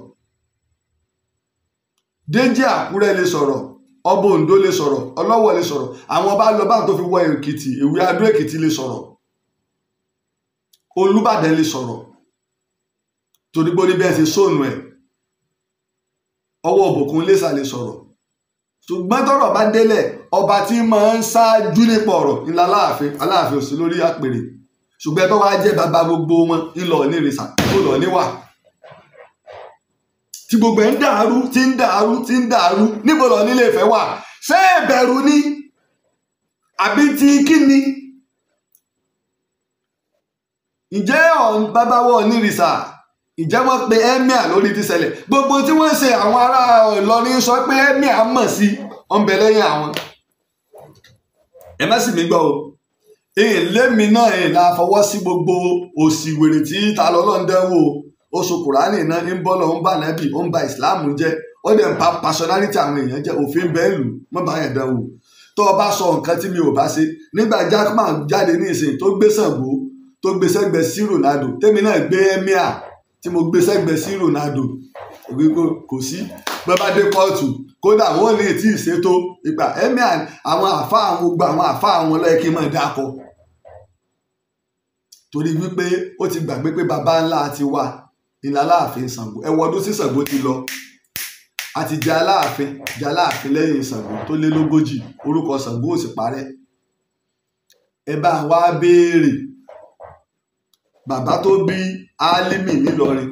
Déjì Àkúrẹ́ lè sọ̀rọ̀, Ọba Oǹdó lè sọ̀rọ̀, Ọlọ́wọ̀ lè sọ̀rọ̀, àwọn ọba lọ báwọn tó fi wọ Èkìtì, Èwí Adó Èkìtì lè sọ̀rọ̀, Olúbàdàn lè sọ̀rọ̀ torí pé ó ní bí ẹ ṣe sóònù ẹ̀, ọwọ́ Òbòkun Iléṣà lè sọ̀rọ̀. Ṣùgbọ́n tọ́rọ̀ bá délẹ̀ ọba tí máa ń ṣáájú nípa ọ̀rọ̀ ńlá Aláàfin, Aláàfin ò sí lórí àpèrè. Ṣùgbọ́n tó wáá jẹ́ bàbá gbogbo wọn ńlọ Ọ̀nìrìṣà tó lọ níwà tí gbogbo ẹ̀ ń dàrú tí ń dàrú tí ń dàrú. Níbo lọ nílé Ifẹ̀ wà? Ṣé ìbẹ̀rù ni àbí ti kí ni? Ǹjẹ́ bàbá wa Ọ̀nìrìṣà ǹjẹ́ wọ́n pe emir lórí ti ṣẹlẹ̀? Gbogbo tí wọ́n ṣe àwọn ará Ìlọrin sọ pé emir mọ̀ sí ọ̀n bẹ lẹ́yìn àwọn. Ẹ má sì mí gbọ́ o, èlémi náà la fọwọ́ sí gbogbo òsì wèrè tí ta lọ́lọ́ ń dánwò. Oṣù Kùránì náà ń bọ́ lọ ń bá nàbì ó ń ba ìsìláàmù jẹ́ ó dẹ̀ ń pa personality àwọn èèyàn jẹ́ òfin bẹ́ẹ̀ lù mọ́ bá yẹn dánwò. Tó o bá sọ nǹkan tí mi ò bá ṣe nígbà Jackman jáde ní ìsìn tó gbé Ṣàngó tó gbé sẹ́gbẹ̀ẹ́ sí Ronaldo tèmi náà gbé emir tí mo gbé sẹ́gbẹ̀ẹ́ sí Ronaldo kò sí bẹ́ẹ̀ bá dé kóòtù kódà wọ́n lè tí ì ṣètò ìgbà emir àwọn àfa àwọn gbogbo àwọn àfa àwọn lọ́yẹ kí n máa dákọ torí wípé ó ti gbàgbé pé baba ńlá ti wà ìlà Aláàfin Ṣàngó. Ẹ wọ ọdún sí Ṣàngó ti lọ àti jẹ Aláàfin jẹ Aláàfin lẹ́yìn Ṣàngó tó lé lógójì orúkọ Ṣàngó ò sì parẹ́. Ẹ bá wa béèrè bàbá tó bí Álímì nílọrin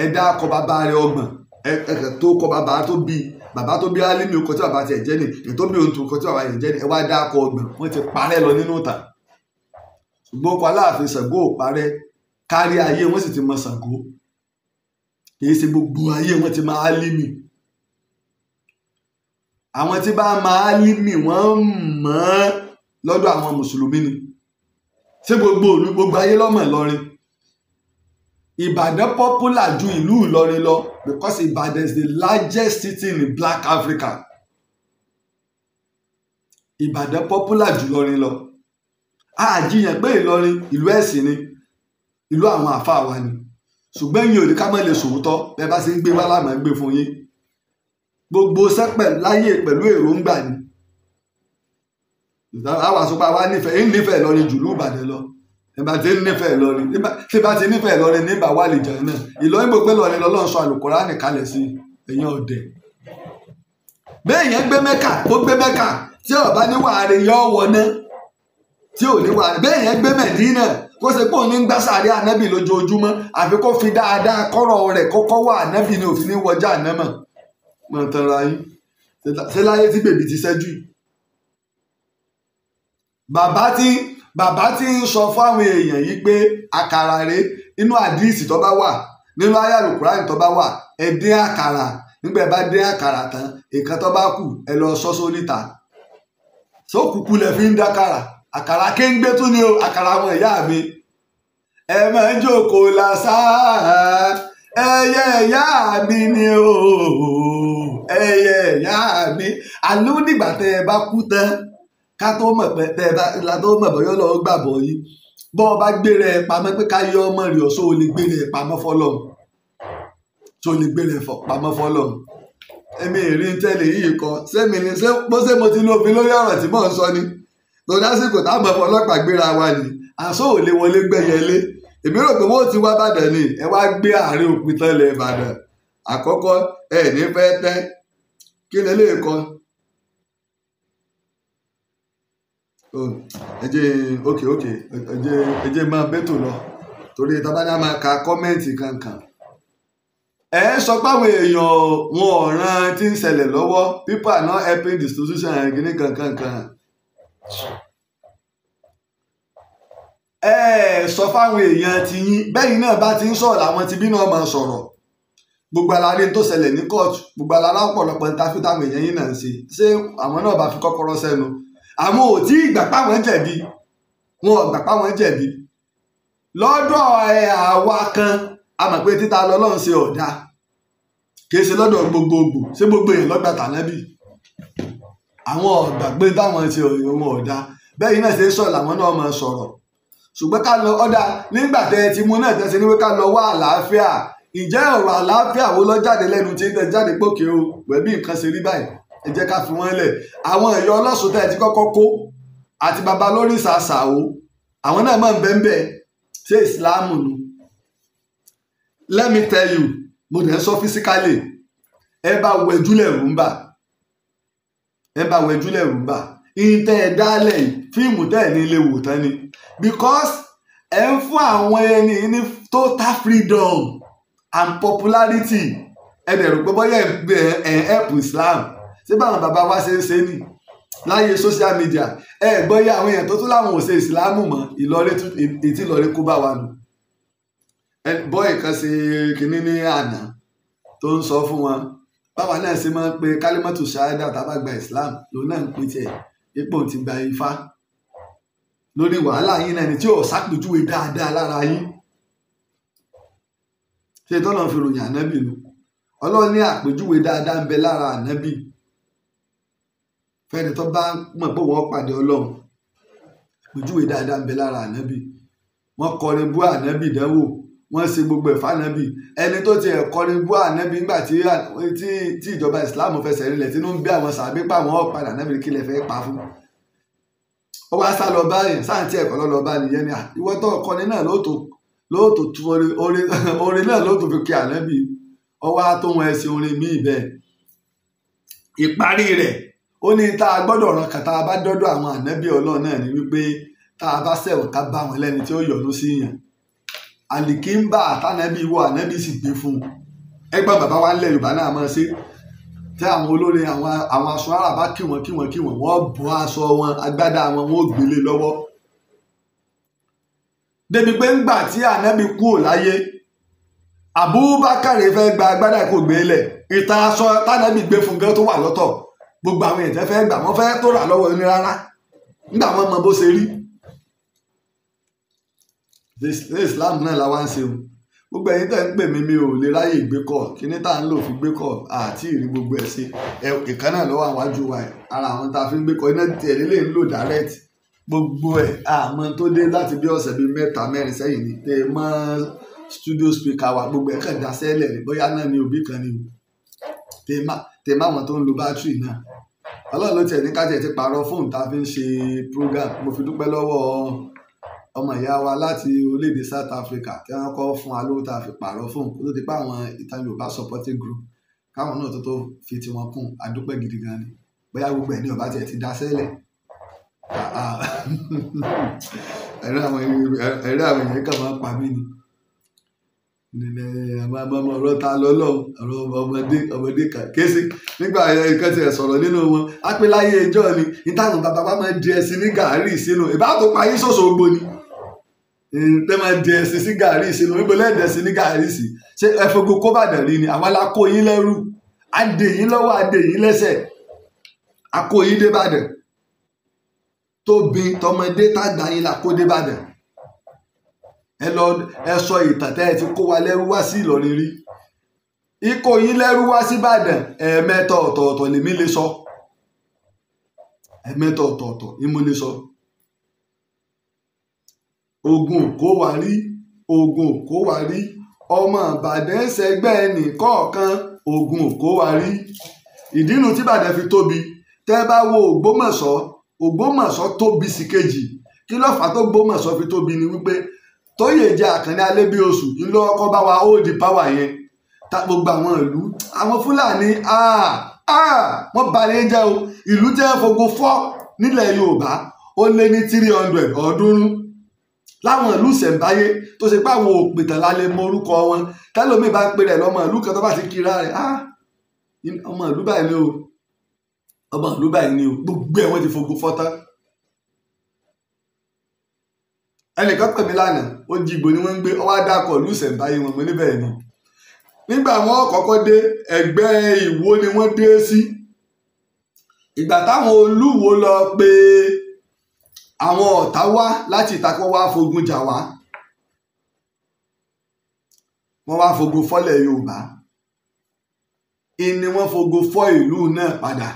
ẹ dá kọ bàbá rẹ̀ ọgbọ̀n ẹ tó kọ bàbá tó bí Bàbá tó bí Álímì ọkọ tí bàbá tiẹ̀ jẹ́ ni, èyí tó bí ohun tó kọ tí bàbá yẹn jẹ́ ni, ẹ wá dákọ̀ ọgbọ̀n, wọ́n ti parẹ́ lọ nínú ìtàn. Ṣùgbọ́n ọkọ̀ Aláàfin Ṣàngó ò parẹ́, kárí ayé wọ́n sì ti mọ Ṣàngó. Kì í ṣe gbogbo ayé wọ́n ti mọ Álímì. Àwọn tí bá mọ Álímì wọ́n mọ̀ ọ́n lọ́dọ̀ àwọn mùsùlùmí ni. Ṣé gbogbo ìlú gbogbo ayé ló mọ̀ Ìlọrin? Ìbàdàn popular ju ìlú Ìlọrin lọ because Ìbàdàn is the largest city in Black Africa. Ìbàdàn popular jù Ìlọrin lọ. A jiyàn pé Ìlọrin ìlú ẹ̀sìn ni, ìlú àwọn àfáà wa ni. Ṣùgbọ́n ẹ̀yin ò ní ká má lè sòótọ́, bẹ́ẹ̀ bá ṣe ń gbé wá láàmú gbé fún yín. Gbogbo sẹ́pẹ̀ láyé pẹ̀lú èròǹgbà ni. Àwọn àsopọ̀ wa nífẹ̀ẹ́ ń nífẹ̀ẹ́ Ìlọrin jù ìlú Ìbàdàn lọ. Ẹ bá ti ń nífẹ̀ẹ́ Ìlọrin, tí bá ti nífẹ̀ẹ́ Ìlọrin nígbà wà lè jẹun náà. Ìlọrin gbogbo Ìlọrin lọ́lọ́run sọ Àlùkùránì kalẹ̀ sí ẹ̀yìn ọ̀dẹ̀. Bẹ́ẹ̀ yẹn gbé Mẹ́kà, ó gbé Mẹ́kà tí ó bá ní wàá rẹ̀ yọ wọná, tí ò ní wàá rẹ̀. Bẹ́ẹ̀ yẹn gbé Mẹ̀dínà, kó ṣe pé òun ní gbá sàárẹ̀ ànábì lójoojúmọ́, àfi kó fi dáadáa kọ́rọ̀ rẹ̀ kọ́kọ́ wà ànábì ní òfin ní wọjá ànámọ̀. Mọ̀ tanra yín. Ṣé láyé tí bèbí ti ṣẹ́jú yìí? Bàbá tí ń sọ fáwọn èèyàn yìí pé àkàrà rèé inú àdíìsì tó bá wà nínú àyá Àlùkùránì tó bá wà, ẹ dín àkàrà, nígbà ẹ bá dín àkàrà tán ìkan tó bá kù ẹ lọ sọ sóríta. Sókùkù lẹ fi ń dákàrà, àkàrà kéńgbé tún ni o, àkàrà àwọn ìyá mi. Ẹ máa ń jókòó làṣà, ẹyẹ ìyá mi ni o, ẹyẹ ìyá mi. Àló nígbà tẹ ẹ bá kú tán ká tó mọ̀ pé tẹ́ ẹ bá la tó mọ̀ bọ́yọ́ lọ́wọ́ gbàgbọ́ yìí. Bọ́ ọ bá gbére ẹ pamọ́ pé ká yọ ọmọ rẹ̀ ọ̀ṣọ́, o lè gbére ẹ pamọ́ fọlọ́run. Ṣó lè gbére ẹ pamọ́ fọlọ́run? Èmi ìrí ń tẹ́lẹ̀ yìí kọ. Sẹ́mi ni ṣé bó ṣe mo ti lo òfin lórí ọ̀rọ̀ tí mò ń sọ ni? Tó dásìkò táwọn ọmọ ọlọ́pàá gbéra wa ni. Àṣọ ò lè wọlé gbẹ́yẹlé. Èmi rò pé wọ́n ti wá Ìbàdàn ni. Ẹ wá gbé àárín òpin tán lẹ̀ Ìbàdàn. Àkọ́kọ́ ẹ ní fẹ́ tẹ́. Kí ni eléyìí kọ? Ẹ jẹ́ ok ẹ jẹ́ máa bẹ́tò lọ torí tá bá ní a máa ka kọ́mẹ́ǹtì kankan. Ẹ ń sọ pé àwọn èèyàn wọn ò ran tí ń ṣẹlẹ̀ lọ́wọ́, people are not helping the solution kìíní kankan kan. Ẹ sọ fáwọn èèyàn ti yín, bẹ́yìn náà bá ti ń sọ̀rọ̀ àwọn ti bí náà máa sọ̀rọ̀. Gbogbo alárí tó ṣẹlẹ̀ ní kóòtù, gbogbo alára ọ̀pọ̀lọpọ̀ ń ta fi táwọn èèyàn yín náà ń ṣe. Ṣé àwọn náà bá fi kọ́kọ́rọ́ sẹ́nu? Àwọn ò tí ì gbà páwọn jẹ̀bi, wọn ò gbà páwọn jẹ̀bi. Lọ́dọ̀ ẹ àwa kan, a mọ̀ pé títa lọ́lọ́run ṣe ọ̀dà. Kì í ṣe lọ́dọ̀ gbogbogbò, ṣé gbogbo èèyàn lọ́gbà tànábì? Àwọn ọ̀gbà pé táwọn ṣe òun ọ̀dà. Bẹ́ẹ̀ náà ṣe ń sọ̀rọ̀ làwọn náà máa sọ̀rọ̀. Ṣùgbọ́n ká lọ ọ̀dà nígbà tẹ́ ẹ ti mú náà tẹ́ ṣe ní pé ká lọ wá àlàáfíà. Ǹjẹ́ ọ̀rọ̀ àlàáfíà wo ló jáde lẹ́nu tí ń tẹ jáde pókè o? Pẹ̀lú nǹkan ṣe rí báyìí, ẹ jẹ́ ká fi wọ́n lẹ̀. Àwọn ẹ̀yọ́ ọlọ́sùn tẹ́ ẹ ti kọ́kọ́ kó àti baba lórí ṣàṣàwò, àwọn náà máa ń bẹ́ńbẹ́. Ṣé ìsìláàmù nu? Let me tell you, mo dẹ̀ ń sọ physically, ẹ bá wẹ̀júlẹ̀ rú ń bà. Ẹ bá wẹ̀júlẹ̀ rú ń bà. Ìtẹ̀ ẹ̀ dálẹ̀ yìí, fíìmù tẹ́ ẹ̀ ní ilé wò tán ni. Because ẹ ń fún àwọn ẹni ní total freedom and popularity. Ẹ dẹ̀ rò pé bóyá ẹ̀ ń help Islam. Ṣé báwọn bàbá wa ṣe ń ṣe nì? Láyé social media, ẹ gbọ́ yé àwọn èèyàn tó tún láwọn ò ṣe ìsìlámù mọ́, Ìlọrin ètí Ìlọrin kó bá wa nù. Bọ́ì kan ṣe kinní ní àná tó ń sọ fún wọn. Báwa náà ṣe máa ń pe kálímọ́tù ṣáádà tá a bá gba Islam, lòun náà ń pe tiẹ̀, ipò ti gba Ifá. Lórí wàhálà yín náà ni tí ò ṣàpèjúwe dáadáa lára yín. Ṣé tọ́lọ́ fi ròyìn ànábì nu? Ọlọ́run ní àpèjúwe dáadáa ń bẹ lára ànábì. Fẹ́ni tó bá mọ̀ pé wọ́n pàdé Ọlọ́run, àpèjúwe dáadáa ń bẹ lára ànábì. Wọ́n kọrin bú ànábì dánwò, wọ́n ṣe gbogbo ẹ̀fọ́ ànábì. Ẹni tó ti ẹ̀ kọrin bú ànábì nígbà tí ìjọba ìsìláàmù fẹsẹ̀ rinlẹ̀ tínú ń bí àwọn sàbí pa àwọn ọ̀padà ànábì kí lẹ fẹ́ pa fún. Ó wá sá lọ báyìí, sáǹtì ẹ̀kọ́ lọ́ lọ bá nìyẹn ni ìwọ tó kọrin náà lóòótọ́ tú orin náà lóòótọ́ fi kí ànábì. Ó wá tó wọn ẹsẹ̀ orin míì bẹ́ẹ̀. Ìparí rẹ̀ ó ní tá a gbọ́dọ̀ ràn kàn tá a bá dọ́dọ̀ àwọn ànábì Ọlọ́run náà ni wípé tá a bá ṣẹ̀wọ̀n ká bá wọn lẹ́ni tí ó yọ́nú sí yàn. Àlìkínbà àtànábì wọ ànábì sì gbé fún un. Ẹgbọ́n bàbá wa ńlẹ̀ Yorùbá náà máa ṣe. Tí àwọn olórin àwọn aṣọ ara bá kí wọn wọ́n bọ́ aṣọ wọn, agbádá wọn, wọ́n ò gbélé lọ́wọ́. Débi pé ńgbà tí Ànábì kúrò láyé, Abubakar fẹ́ gba agbádá kò gbé lẹ̀, ìta aṣọ tànábì gbé fún gan tó wà lọ́tọ̀, gbogbo àwọn èèyàn fẹ́ gbà wọ́n fẹ́ tó rà lọ́wọ́ ní rárá nígbà wọ́n mọ bó ṣe rí. Islam náà la wá ń ṣe o. Gbogbo ẹ̀yin tẹ́ ń pè mí, mi ò lè ráyè gbé kọ̀, kíní tá à ń lò fi gbé kọ̀ àti ìrí gbogbo ẹ̀ ṣe. Ìkan náà lọ́wọ́ àwọn ajú wa, ara àwọn tá a fi ń gbé kọ̀ iná tiẹ̀ lè ń lò direct gbogbo ẹ̀. Àmọ́ tó dé láti bí ọ̀sẹ̀ bíi 3 4 sẹ́yìn ni tẹ́ ẹ mọ́ studio speaker wa, gbogbo ẹ̀ kàn dá sẹ́lẹ̀ ní bóyá náà ni òbí kan ni o. Tẹ́ má wọn tó ń lo bátìrì náà. Ọlọ́run ló tiẹ̀ ní ká tiẹ̀ ti pààrọ̀ fóònù tá a fi ń ṣe program. Mo fi dúpẹ́ lọ́wọ́ ọmọ ìyá wa láti orílẹ̀-èdè South Africa tí wọ́n kọ́ fún wa lówó tá a fi pààrọ̀ fóònù kó tó di pé àwọn Ìtàn Yorùbá supporting group káwọn náà tó fi tiwọn kún. Adúpẹ́ gidi gan ni. Bóyá gbogbo ẹ̀ ní ọba tiẹ̀ ti dá sẹ́lẹ̀. Ẹ̀rọ àwọn èèyàn kàn máa ń pa mí ni. Àwọn ọ̀rọ̀ ta lọ́lọ́, ọ̀rọ̀ ọmọdé kan kéésì nígbà nǹkan tiẹ̀ sọ̀rọ̀ nínú wọn. Á pé láyé ẹjọ́ ni ìtàkùn bàbá wa máa di ẹṣin ní gàárì sínú ìbá tó pa yín ṣoṣo gbó ni. Tẹ́ máa di ẹṣin sí gàárì sínú níbo lẹ́ẹ̀dẹ̀ sí ní gàárì sí. Ṣé ẹ fogun kó Bàdàn rí ni? Àwọn alákó yín lẹ́rú, á dè yín lọ́wọ́, á dè yín lẹ́sẹ̀, á kó yín dé Bàdàn. Tóbi tọmọdé tàgbà yín là kó dé Bàdàn. Ẹ lọ ẹ sọ ìtàn tẹ́ ẹ ti kó wa lẹ́rú wá sí Ìlọrin rí. Ikó yín lẹ́rú wá sí Ìbàdàn ẹ̀ẹ̀mẹ́ta ọ̀tọ̀ọ̀tọ̀ lèmi lè sọ. Ẹ̀ẹ̀mẹ́ta ọ̀tọ̀ọ̀tọ̀ ni mo lè sọ. Ogun kó wa rí, ogun kó wa rí, ọmọ Ìbàdàn ṣẹgbẹ́ ẹnì kọ̀ọ̀kan, ogun kó wa rí. Ìdínú tí Ìbàdàn fi tóbi, tẹ́ bá wo Ògbómọ̀ṣọ́, Ògbómọ̀ṣọ́ tóbi sí kejì. Kí ló fà tó Ògbómọ̀ṣọ́ fi tóbi ni wípé Tóyè jẹ́ Àkànní Alébíoṣù ńlọ ọkọ bá wa hold power yẹn. Ta gbogbo àwọn ìlú àwọn Fúlàní wọ́n balẹ̀ jẹ́ o. Ìlú jẹ́ fogun fọ́ nílẹ̀ Yorùbá ó lé ní 300 ọ̀ọ́dúnrún láwọn ìlú ìṣẹ̀ǹbáyé tó ṣe pé àwọn òpìtàn la lè mọ orúkọ wọn. Tẹ́lómi bá ń pè rẹ̀ lọ́mọ ìlú kan tó bá ti kira rẹ̀, ọmọ ìlú báyìí ni o, ọmọ ìlú báyìí ni o, gbogbo ẹ̀ wọ́n ti fogun fọ́ tán. Ẹnìkan pè mí lánàá, ó jí ìgbò ni wọ́n ń gbé, ó wá dákọ̀ ìlú ìṣẹ̀ǹbáyé wọn, mo níbẹ̀ ni. Nígbà wọn kọ́kọ́ dé, ẹgbẹ́ Ìwó ni wọ́n dé sí. Ìgbà táwọn Olúwo lọ pé àwọn ọ̀tá wá láti ìtakọ̀ wá fogun jà wá. Wọ́n wá fogun fọ́lẹ̀ Yorùbá. Ìní wọ́n fogun fọ́ ìlú náà padà.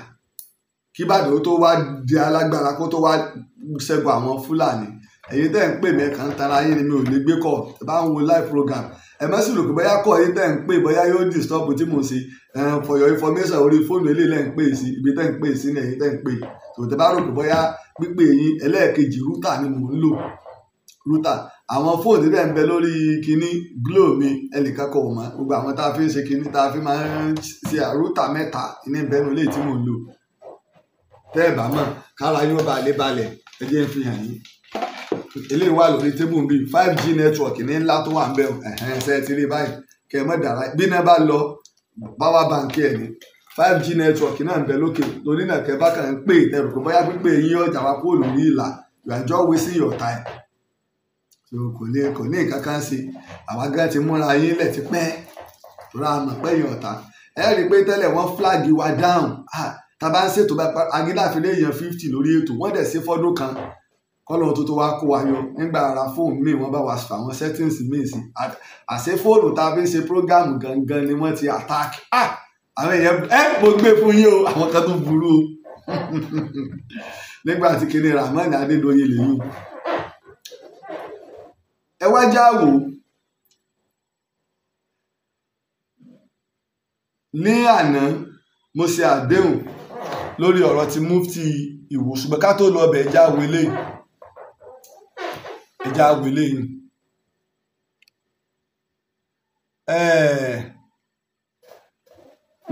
Kí Ìbàdàn tó wá di alágbára kó tó wá ṣẹ́gun àwọn Fúlàní. Ẹ̀yin tẹ́ ń pè mí kàn ń tara yín ni mi ò lè gbé kọ̀. Ẹ bá ń wo live program, ẹ má sì rò pé bóyá kọ̀ yín tẹ́ ń pè bóyá yóò disturb tí mo ṣe. For your information, orí fóònù eléyìí lẹ́ ń pè sí, ibi tẹ́ ń pè sí ni ẹ̀yin tẹ́ ń pè. Tò tẹ́ bá rò pé bóyá pípé yín ẹlẹ́ẹ̀kejì rútà ni mò ń lò. Rútà àwọn fóònù tẹ́ ń bẹ lórí kinní Glo mi ẹnìkan kò mọ̀. Gbogbo àwọn tá a fi ń ṣe kinní tá a fi máa ń ṣe rútà mẹ́ta ní ìbẹ́nu ilé tí mò ń lò. Tẹ́ ẹ bá mọ̀ kára yín ó balẹ̀ balẹ̀, ẹ jẹ́ n fi hàn yín. Eléyìí wà lórí tébù bíi 5G network ní ńlá tó wà ń bẹ̀ ẹ̀hẹ́n ṣe ti rí báyìí kẹ́ ẹ mọ̀ dára bí náà bá lọ power bank ẹ̀ ní 5G network náà ń bẹ lókè torí náà kẹ́ bá kàn ń pè ẹrù pé bóyá pípé yín ọjà wa kúrò lórí ìlà, you are just wasting your time. So kò ní nǹkan kan ṣe, àwa gan ti múra yín lẹ̀ ti pẹ́ torí a mọ̀ pé yín ọ̀tá. Ẹ rí i pé tẹ́lẹ̀ wọ́n flag wa down, tá a bá ń ṣètò agídáfilé èèyàn 50 lórí ètò, wọ́n dẹ̀ ṣe fọ́dún kan kọ́lọ́hún tó wá kó wa yọ. Nígbà ara fóònù míì wọ́n bá wa fà àwọn settings míì sí. Àṣé fóònù tá a fi ń ṣe program gangan ni wọ́n ti attack. Àwọn èèyàn mo gbé fún yín o, àwọn kan tó burú o. Nígbà tí kinní Rahmon Adédoyin lè yún. Ẹ wá já wò ní àná, mo ṣe àdéhùn lórí ọ̀rọ̀ ti Mufti Ìwó, ṣùgbọ́n ká tó lọ ọbẹ̀ ẹja wo eléyìí. Ẹja wo eléyìí.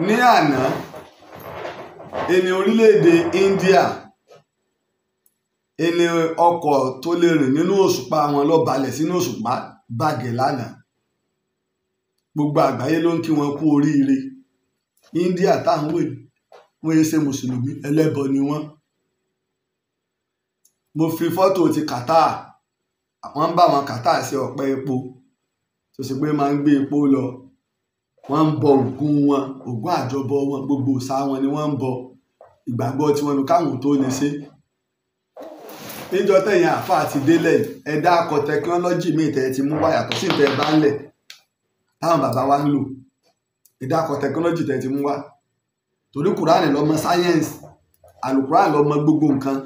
Ní àná, ẹni orílẹ̀-èdè India, ẹni ọkọ̀ tó lè rìn nínú òṣùpá wọn lọ balẹ̀ sínú òṣùpá bàgẹ́ lánàá. Gbogbo àgbáyé ló ń kí wọn kú oríire. India táwọn wò wọ́n yé ṣe mùsùlùmí, ẹlẹ́bọ ni wọ́n. Mo fi fọ́tò ti Qatar, wọ́n ń bá wọn Qatar ṣe ọ̀pẹ epo tó ṣe pé máa ń gbé epo lọ. Wọ́n ń bọ Ògún wọn, Ògún àjọbọ wọn, gbogbo òòṣà wọn ni wọ́n ń bọ. Ìgbàgbọ́ tiwọn nu káwọn tó lè ṣe. Níjọ́ tẹ̀yìn àáfàá ti délẹ̀, ẹ dákọ̀ tẹkinọ́lọ́jì míì tẹ́ ẹ ti mú wá yàtọ̀ sí tẹ́ ẹ bá ń lẹ̀ táwọn bàbá wa ń lò. Ẹ dákọ̀ tẹkinọ́lọ́jì tẹ́ ẹ ti mú wá. Torí Kùránì ló mọ̀ sáyẹ́ǹsì, Àlùkùránì ló mọ̀ gbogbo nǹkan.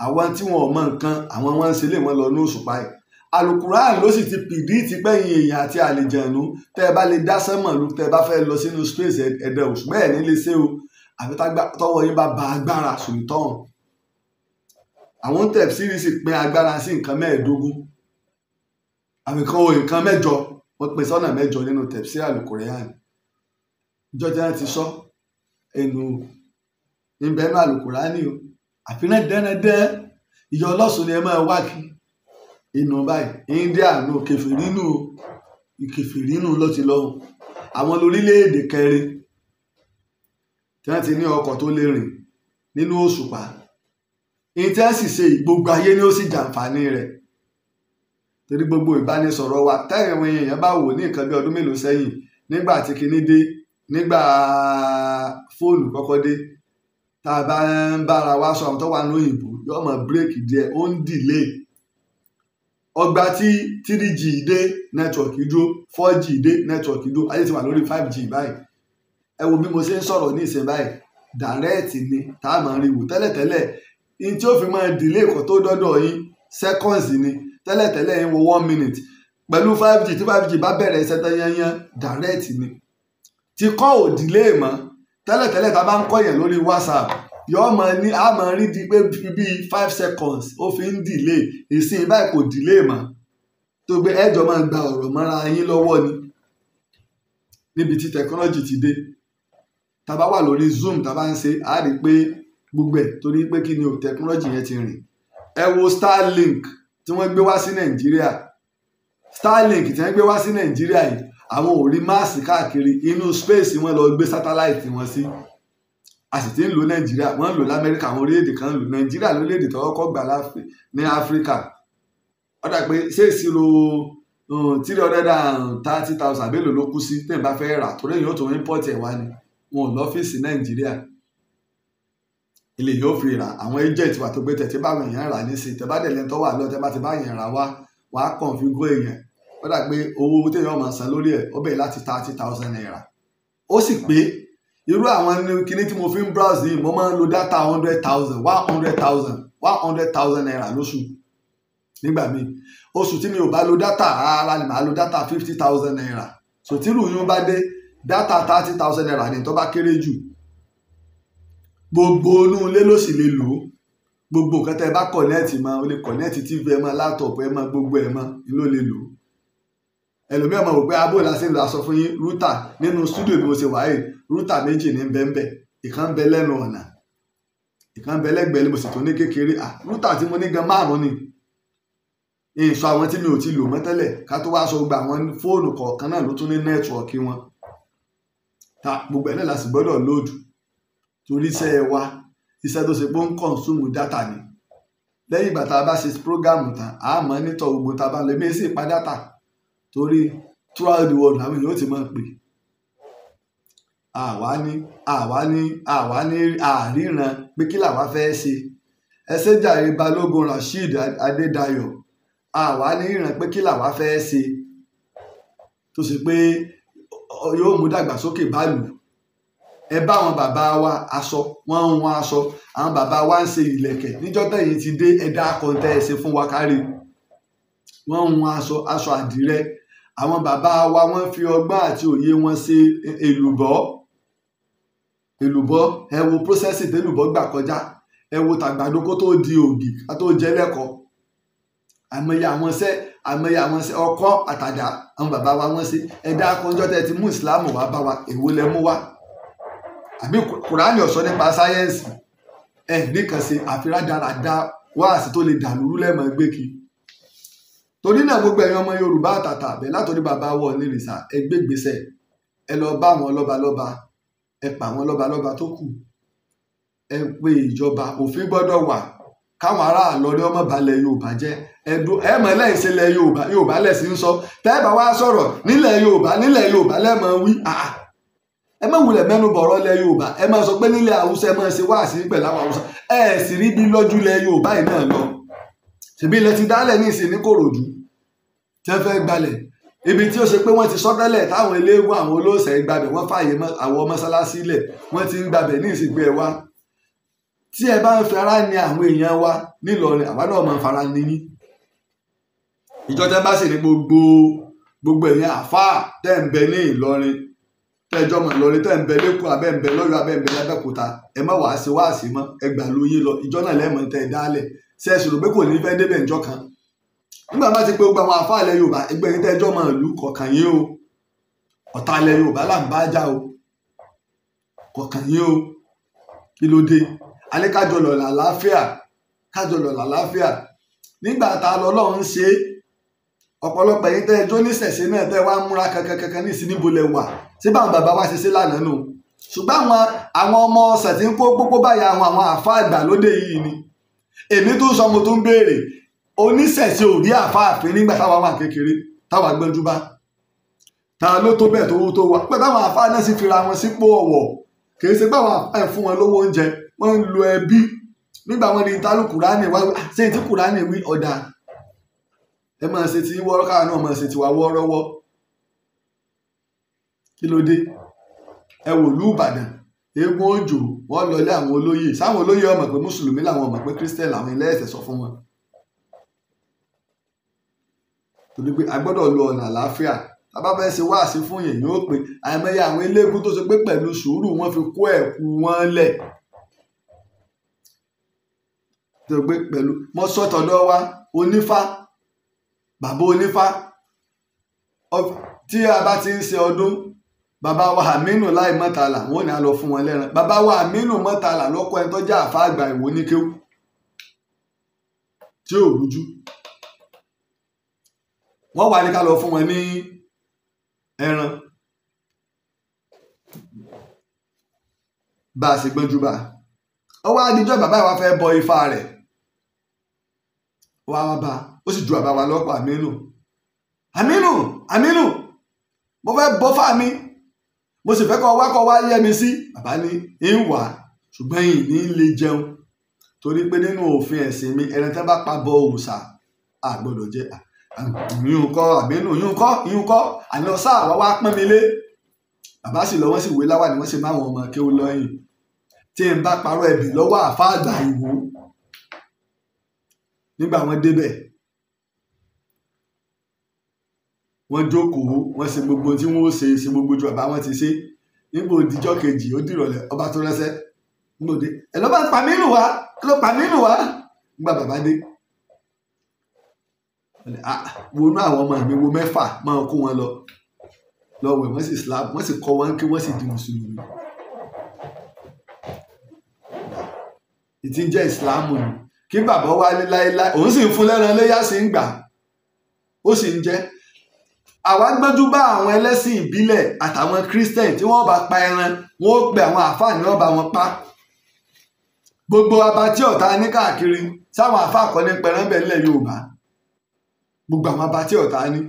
Àwọn tí wọn ò mọ̀ nǹkan, àwọn wọn ń ṣe lé wọn lọ ní òṣùpá yìí. Àlùkùránì ló sì ti pìdíìtì pẹ́yìn èèyàn àti àlìjẹ̀nú tẹ́ ẹ bá lè dá sánmọ̀ lu, tẹ́ ẹ bá fẹ́ lọ sínú space ẹ̀dẹ̀ òṣùpá ẹ̀ ní lè ṣe o. Àfi tọ́wọ́ yín bá ba agbára sùlùtọ́ọ̀n. Àwọn tẹ̀síìrì sì pín agbára sí nǹkan 25, àmì kan ò nǹkan 8, wọ́n pín sọ́nà 8 nínú tẹ̀síìrì Àlùkùránì. Ìjọ tí wọ́n ti sọ ẹnu níbẹ̀ nínú Àlùkùránì o. Àfi náà dẹ́rẹ́dẹ́ ìyá ọlọ́sùn ni ẹ máa wá kí inú báyìí. India nù kẹfìrí nù kẹfìrí nù ló ti lọ. Àwọn lórílẹ̀‐èdè kẹrin tí wọ́n ti ní ọkọ̀ tó lè rìn nínú òṣùpá. Ìyẹn tí wọ́n sì ṣe gbogbo ayé ni ó sì jàǹfààní rẹ̀. Torí gbogbo ìbánisọ̀rọ̀ wa tẹ́yìn èèyàn bá wò ní nǹkan bí ọdún mélòó sẹ́yìn nígbà tí kinní dé, nígbà fóònù kọ́kọ́ dé, tá a bá ń bára wa sọ àwọn tó wà ní òyìnbó yóò mọ bírèkì díẹ̀, ó ń dìlé. Ọgbà tí 3G dé nẹ́tíwọ̀kì dúró, 4G dé nẹ́tíwọ̀kì dúró, ayé ti wà lórí 5G báyìí. Ẹ wo bí mo ṣe ń sọ̀rọ̀ ní ìsìn báyìí, dàrẹ́ẹ̀tì ni tá a máa rí wò tẹ́lẹ̀tẹ́lẹ̀. Ní tí ó fi máa dìlé kó tó dọ́dọ̀ yín seconds ni, tẹ́lẹ̀tẹ́lẹ̀ yín wo 1 minute. Pẹ̀lú 5G, tí 5G bá bẹ̀rẹ̀ iṣẹ́ tán yányán, dàrẹ́ẹ̀tì ni. Tí kọ́ ò dìlé mọ́, tẹ́lẹ̀tẹ́lẹ̀ tá a bá ń kọ́ yẹn lórí WhatsApp, yóò máa ní a máa rí di pé bíi 5 seconds ó fi ń dìlé. Ìsìn báyìí kò dìlé mọ́, tó gbé ẹjọ́ máa gba ọ̀rọ̀ mọ́ra yín lọ́wọ́ ni. Níbi tí tẹkinọ́lọ́jì ti dé, tá a bá wà lórí Zoom tá a bá ń ṣe, a rí pé gbogbo ẹ̀ torí pé kí ni o tẹkinọ́lọ́jì yẹn ti rìn. Ẹ wo Starlink tí wọ́n gbé wá sí Nàìjíríà. Starlink tí wọ́n gbé wá sí Nàìjíríà yìí, àwọn ò rí máàsì káàkiri, inú space wọ́n lọ gbé sátáláìtì wọn sí. A sì ti ń lò Nàìjíríà, wọ́n ń lò l'Amẹ́ríkà, àwọn orílẹ̀-èdè kan ń lò. Nàìjíríà lórílẹ̀-èdè tó kọ́kọ́ gbà ní Áfíríkà. Ó dà pé ṣé ìṣirò 330,000 àbí èlò ló kú sí tẹ́ẹ̀ bá fẹ́ rà, torí èyí ó tún import ẹ̀ wá ni. Wọn ò lọ́fíìsì Nàìjíríà. Ilé yóò fi rà. Àwọn agent wà tó gbé tẹ̀ tí báwọn èèyàn rà nísìnyí, tẹ́ bá dẹ̀ lẹ́ni tó wà lọ, tẹ́ bá ti bá èèyàn rà wá, wàá configure èèyàn. Ó dà pé owó téèyàn máa san lórí ẹ̀ ó bẹ̀rẹ̀ láti 30,000 naira. Ó sì pé irú àwọn kinní tí mo fi ń browse yìí, mo máa ń lo data 100,000, 100,000, 100,000 naira lóṣù. Nígbà míì, oṣù tí mi ò bá lo data rárá ni màá lo data 50,000 naira. So tí irú yún bá dé, data 30,000 naira ni tó bá kéré jù. Gbogbo inú ilé ló sì lè lò ó. Gbogbo nǹkan tẹ́ ẹ bá connect mọ́, o lè connect TV ẹ mọ́, laptop ẹ mọ́, gbogbo ẹ mọ́ ni ló lè lò ó. Ẹlòmíràn máa wò pé abó la ṣe ń lo aṣọ fún yín, router nínú studio bí mo ṣe wà yìí, router 2 ní bẹ́ńbẹ́, ìkan ń bẹ lẹ́nu ọ̀nà, ìkan ń bẹ lẹ́gbẹ̀ẹ́ ni mo sì tún ní kékeré. Router tí mo ní gan 5 ni. Ìsọ àwọn tí mi ò ti lò mọ́ tẹ́lẹ̀ ká tó wá sọ gbogbo àwọn fóònù kọ̀ọ̀kan náà ló tún ní nẹ́tíwọ̀kì wọn. Ta gbogbo ẹ̀ náà la sì gbọ́dọ̀ lóòdù torí iṣẹ́ wa, iṣẹ́ tó ṣe pé ó ń kọ̀ǹsúmù dátà ni. Lẹ́yìn ìgbà tá a bá ṣe prógámù tán, a mọ̀ nítọ̀ gbogbo tá a bá ń lò. Èmi sì pa dátà torí throughout the world làwọn èèyàn ó ti máa pè. Àwa ní, àwa ní, àwa ní àríran pé kí làwa fẹ́ ṣe. Ẹ ṣé jàre Balógun Rasheed Adédayọ̀. Àwa ní ìran pé kí làwa fẹ́ ṣe tó ṣe pé yóò mú dàgbàsókè báàlù. Ẹ bá àwọn bàbá wa aṣọ, wọ́n ń wọn aṣọ, àwọn bàbá wa ń ṣe ìlẹ̀kẹ̀. Níjọ́ tẹ̀yìn ti dé, ẹ dá kọ́ńtẹ́ ẹ ṣe fún wa kárí. Wọ́n ń wọn aṣọ, aṣọ àdìrẹ. Àwọn bàbá wa wọ́n fi ọgbọ́n àti òye wọn ṣe èlùbọ́. Èlùbọ́, ẹ wo prósẹ́sì télùbọ́ gbà kọjá. Ẹ wo tàgbàdo kó tó di ògì ká tó jẹ lẹ́kọ̀ọ́. Àìmọye àwọn iṣẹ́, àìmọye àwọn iṣẹ́ ọkọ́ àtàdá àwọn bàbá wa wọ́n ṣe. Ẹ dá kọ́ńjọ́ tẹ́ ti mú ìsìlámù wá bá wa, èwo lẹ mú wá? Àbí Kùránì ò sọ nípa sáyẹ́ǹsì? Ẹ ní kan ṣe àfi rádaràda wáàsí tó lè dàlúrú lẹ́mọ̀ gbé kí. Torí náà gbogbo ẹ̀yin ọmọ Yorùbá àtàtà bẹ̀ látọ̀rí bàbá wọ̀ ní ìrìsà, ẹ gbé ìgbésẹ̀, ẹ lọ bá àwọn lọ́balọ́ba, Ẹ pa àwọn lọ́balọ́ba tó kù, ẹ pé ìjọba, òfin gbọ́dọ̀ wà káwọn ará Ìlọrin ọmọ balẹ̀ Yorùbá jẹ́. Ẹ̀dùn ẹ mọ̀ lẹ́yìn sílẹ̀ Yorùbá, Yorùbá lẹ̀sìn ń sọ. Tẹ́ ẹ bá wá sọ̀rọ̀ nílẹ̀ Yorùbá, nílẹ̀ Yorùbá lẹ́mọ̀ wí. Ẹ má wulẹ̀ mẹ́nu bọ̀rọ̀ lẹ̀ Yorùbá, ẹ má sọ pé nílẹ̀ Haúsá, ẹ má ṣe wáàsí pẹ̀lú àwọn Haúsá. Ẹ sì rí bí lọ́jú lẹ̀ Yorùbá yìí náà lọ. Ṣèbí ilẹ̀ ti dálẹ̀ ní ìsìn ní Kòròdú tí wọ́n fẹ́ gbalẹ̀, ibi tí ó ṣe pé wọ́n ti sọ tẹ́lẹ̀ táwọn eléégún àwọn olóòṣè gbabẹ̀, wọ́n fààyè àwọn mọ́sálásí lẹ̀, wọ́n ti ń gbabẹ̀ ní ìsìn pé ẹ wá. Tí ẹ bá ń fara ní àwọn èèyàn wa nílọrin, àwa náà máa ń fara ní yín. Ìjọ tẹ́ bá sì ní gbogbo ẹ̀yin àfáà tẹ́ ń bẹ ní Ìlọrin, tẹ́jọ́ mọ̀ Ìlọrin, tẹ́ ń bẹ lẹ́kọ̀ọ́, abẹ́ ń bẹ lọ́yọ̀, abẹ́ ń bẹ lábẹ́kúta, ẹ má wàá ṣe wáàsí mọ́, ẹ gbà lóyún lọ. Ìjọ náà lẹ́mọ̀ tẹ́ ẹ dálẹ̀. Ṣe é ṣòro pé kò ní fẹ́ débẹ̀ ìjọ kan? Nígbà bá ti pé gbogbo àwọn àfáà ilẹ̀ Yorùbá, ẹgbẹ́ yín tẹ́jọ́ mọ̀ ìlú kọ̀ọ̀kan yín o, ọ̀tá ilẹ̀ Yorùbá là ń bá jà o, kọ̀ọ̀kan yín o. Kí ló dé? Alẹ́ kájọ lọ làlàáfíà, kájọ lọ làlàáfíà. Nígbà tá a lọ Ọlọ́run ṣe é, ọ̀pọ̀lọpọ̀ yín tẹ́ ẹjọ́ níṣẹ̀ṣe náà tẹ́ wá ń múra kankankankan ní ìsìn níbo lẹ wà? Ṣé báwọn bàbá wa ṣe ṣe lánàá nù? Ṣùgbọ́n àwọn ọmọ ọ̀sẹ̀ tí ń kó pópó báyà àwọn àfáà ìgbàlódé yìí ni. Èmi tó sọ, mo tún béèrè, oníṣẹ̀ṣe ò rí àfáà fín nígbà táwa wà kékeré, táwa gbọ́njú bá. Ta ló tó bẹ́ẹ̀ tó wà? Pé táwọn àfáà náà sì fira wọn sípò ọ̀wọ̀, kì í ṣe pé àwọn àfáà fún wọn lówó oúnjẹ, wọ́n ń lo ẹbí. Nígbà wọn ni tálù Kùránì wá, ṣé tí Kùránì wí ọ̀dà? Ẹ máa ṣe ti wọ́ọ́rọ́, káwa náà máa ṣe tiwa wọ́ọ́rọ́wọ́. Kí ló dé? Ẹ wò lú Ìbàdàn, eégún òjò wọ́n lọlé àwọn olóyè. Sáwọn olóyè ọmọ pé mùsùlùmí làwọn, ọmọ pé kírísítẹ̀ làwọn, ilé ẹ̀sẹ̀ sọ fún wọn. Torí pé a gbọ́dọ̀ lo ọ̀nà àlàáfíà. Tá bá fẹ́ ṣe wáàsí fún yẹn, yóò pé àìmọye àwọn eléégún tó ṣe pé pẹ̀lú sùúrù wọ́n fi kó ẹ̀kú wọn lẹ̀. Tó pé pẹ̀lú mọ́ sọ́tọ̀dọ̀ wa onífá, bàbá onífá, tí a bá ti ń ṣe ọdún, bàbá wa Aminu Láì Mọ́tàlá, wọ́n ní a lọ fún wọn lẹ́ran. Bàbá wa Aminu Mọ́tàlá lọ́kọ́ ẹni tó jẹ́ àfáà àgbà Ìwó ní kéwú tí ò rújú. Wọ́n wà ní ká lọ fún wọn ní ẹran. Bá a ṣe gbọ́njú bá a. Ó wá dijọ́ bàbá wa fẹ́ bọ ifá rẹ̀. Wá wá bá a, ó sì ju bàbá wa lọ́pọ̀ Aminu. Aminu, Aminu, mo fẹ́ bọ́ fá mi, mo sì fẹ́ kọ́ wá yẹ mi sí. Bàbá ní ń wà, ṣùgbọ́n yìí ní lè jẹun. Torí pé nínú òfin ẹ̀sìn mi, ẹran tẹ́ bá pa bọ òòṣà, a gbọ́dọ̀ jẹ. Yún kọ́ Aminu, yún kọ́, yún kọ́, àná sáà wá wá pọ́n mi lé. Bàbá sì lọ, wọ́n sì wé láwà ni wọ́n sì máa wọn ọmọ kéwú lọ́yìn. Tí n bá parọ́ ẹbí lọ́wọ́ àfáà àgbà Ìwó. Nígbà wọ́n débẹ̀, wọ́n jókòó, wọ́n ṣe gbogbo tí wọ́n ó ṣe, ṣe gbogbo ju bàbá wọn ti ṣe. Nígbà òdìjọ́ kejì, ó dìrọ̀lẹ́, ọba tó rẹ́sẹ́. Nígbà òde, ẹ ló bá ń pa mí nù wá, ló pa mí nù wá. Nígbà bàbá dé, wo inú àwọn ọmọ mi, wo mẹ́fà, máa kó wọn lọ. Lọ wẹ̀, wọ́n sì Islam, wọ́n sì kọ́ wọn kí wọ́n sì di mùsùlùmí. Ìtí ń jẹ́ ìsìlámù ni. Kí bàbá wá ní láéláé, òun sì ń fún lẹ́ran léyà, sì ń gbà, ó sì ń jẹ́. Àwa gbọ́njú bá àwọn ẹlẹ́sìn ìbílẹ̀ àtàwọn kírísítẹ̀n tí wọ́n bá pa ẹran, wọ́n ó pe àwọn àfáà ní wọ́n bá wọn pa. Gbogbo abatí ọ̀tá ní káàkiri, sáwọn àfáà kọ́ ní pẹran bẹ́ẹ̀ nílẹ̀ Yorùbá. Gbogbo àwọn abatí ọ̀tá ní.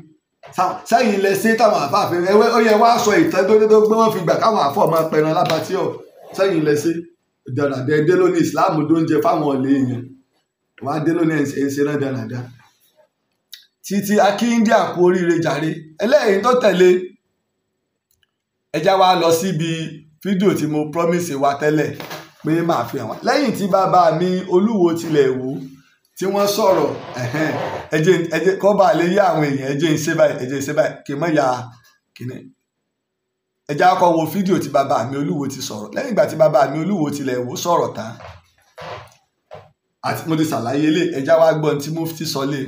Sẹ́yìn ilẹ̀ sí táwọn àfáà fi ẹwẹ́, ó yẹ wá sọ ìtàn tó dé tó gbé wọ́n fi gbà káwọn àfáà máa pẹran lábatí ọ̀. Sẹ́yìn ilẹ̀ sí. Dàdàdà dé lónìí, ìsìláàmù tó ń jẹ fáwọn ọ̀lẹ́ èèyàn. Wàá dé lónìí ẹ̀ ń ṣe náà dáradára. Títí Akíndé àkú oríire jàre. Ẹlẹ́yìn tó tẹ̀lé, ẹja wa lọ síbi fídíò tí mo promise wa tẹ́lẹ̀ pé màá fi hàn wá. Lẹ́yìn tí bàbá mi Olúwo tilẹ̀ wò tí wọ́n sọ̀rọ̀, ẹjẹ́ kọ́ bá lè yé àwọn èèyàn, ẹjẹ́ ń ṣe báyìí, ẹjẹ́ ń ṣe báyìí, kì í mọ̀ ya kìíní. Ẹja kọ́ wo fídíò tí bàbá mi Olúwo ti sọ̀rọ̀. Lẹ́yìn ìgbà tí bàbá mi Olúwo tilẹ̀ wò sọ̀rọ̀ tán, àti mo ti ṣàlàyé lé, ẹja wa gbọ́n tí Mufti sọ lé.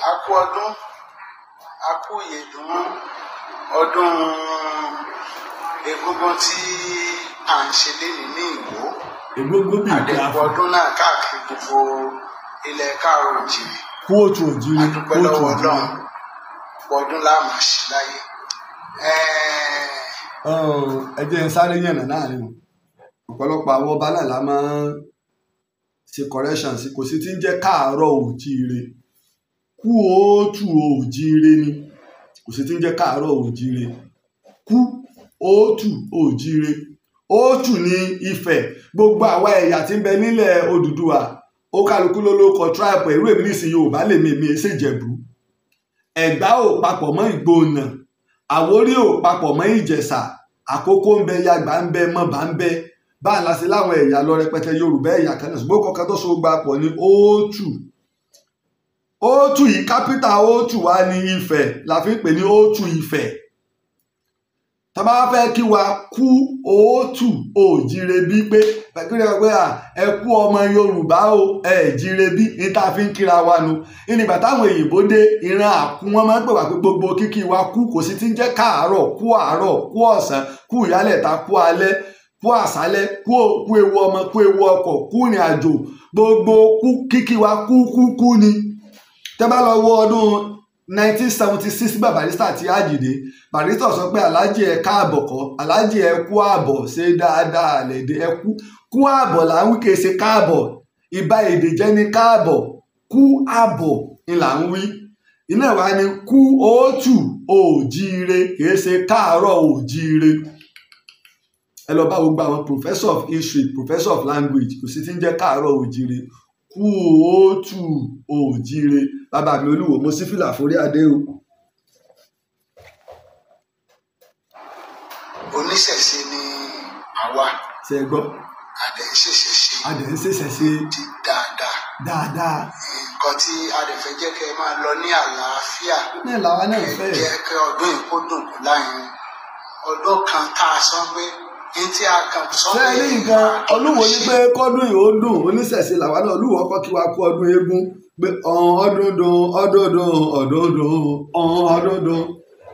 A kú ọdún, a kú ìyèdún ọdún Egúngún tí à ń ṣe lénìí ní Ìwó. Egúngún bíi Àdẹ̀kù káfù. ọdún náà káàkiri gbogbo ilẹ̀ káàárọ̀ òjìrì. Kóòtù òjìrì, A dúpẹ́ kóòtù lọ́wọ́ òjìrì. Ọlọ́run, ọdún la máa ṣe láyé. Ẹ jẹ́ n sáré yànnà láàrin o. Ọ̀pọ̀lọpọ̀ àwọn ọba náà la máa ń ṣe correction sí. Kò sí tí ń jẹ́ káàárọ̀ òjíire, kú òótù òjíire ni. Kò sí tí ń jẹ́ káàárọ̀ òjíire, kú òótù òjíire. Òótù ní Ifẹ̀. Gbogbo àwa ẹ̀yà tí ń bẹ nílẹ̀ Odùduwà, ó kálukú ló ló kọ tribe. Irú èmi nísìnyí Yorùbá lèmi, èmi èsè Ìjẹ̀bú. Ẹ̀gbá ò papọ̀ mọ́ Ìgbònà, Àwórì ò papọ̀ mọ́ Ìjẹ̀ṣà, Àkókó ń bẹ, Yàgbà ń bẹ, Mọ̀bà ń bẹ. Báà la ṣe láwọn ẹ̀yà lọ rẹpẹtẹ. Yorùbá ẹ̀yà kan náà, ṣùgbọ́n kọ̀ọ̀kan tó so gba pọ̀ ní Òòtù. Òòtù yìí, kápítà Òòtù wa ní Ifẹ̀, la fi ń pè ní Òòtù Ifẹ̀. Tá bá fẹ́ kí wa kú òótù òjíire bí, pé pẹ̀kúrẹ́ pé à ẹ kú ọmọ Yorùbá o, ẹ jíire bí, ní tá a fi ń kíra wa nu. Nígbà táwọn èyìnbó dé, ìran àkú wọn máa ń pè wá pé gbogbo kíkí wa kú. Kò sí ti ń jẹ́ káàárọ̀, kú àárọ̀, kú ọ̀sán, kú ìyálẹ̀ta, kú alẹ́, kú àṣálẹ́, kú ewu ọmọ, kú ewu ọkọ̀, kú ìrìn àjò. Gbogbo kú kíkí wa kú kú kú ni. Tẹ́ bá lọ wo ọdún 1976 bá Barrister ti àjìdé, Barrister sọ pé aláàjì ẹ káàbọ̀ kọ́, aláàjì ẹ kú àbọ̀, ṣe dáadáa lẹ́dẹ̀, ẹ kú kú àbọ̀ là ń wí, kìí ṣe káàbọ̀. Ìbá èdè jẹ́ ní káàbọ̀, kú àbọ̀ ni là ń wí. Iná wa ni kú òótù òjíire, kìí ṣe káàárọ̀ òjíire. Ẹ lọ bá gbogbo àwọn professor of history, professor of language, kò sí ti ń jẹ́ káàárọ̀ òjíire, kú òótù òjíire. Bàbá mi Olúwo, mo sí fìlà forí adé o. Oníṣẹ̀ṣe ni àwa. Ṣe é gbọ́? Adẹ̀ ń ṣẹ̀ṣẹ̀ ṣe. Adẹ̀ ń ṣẹ̀ṣẹ̀ ṣe. Ti dáadáa. Dáadáa. Nǹkan tí a dẹ̀ fẹ́ jẹ́ kẹ́ ẹ máa lọ ní àlàáfíà. Náà làwa náà fẹ́. Jẹ́ kẹ́ ọdún yìí kó dùn kó láyìn. Ọdún kan tá a sọ pé ní tí a kàn sọ pé. Ṣé rí nǹkan Olúwo ní pé kọ́dún yìí ó dùn, oníṣẹ̀ṣe làwa náà. Olúwo ọkọ kí wa kú ọdún eégún pé ọdún dùn, ọdún dùn, ọdún dùn, ọdún dùn.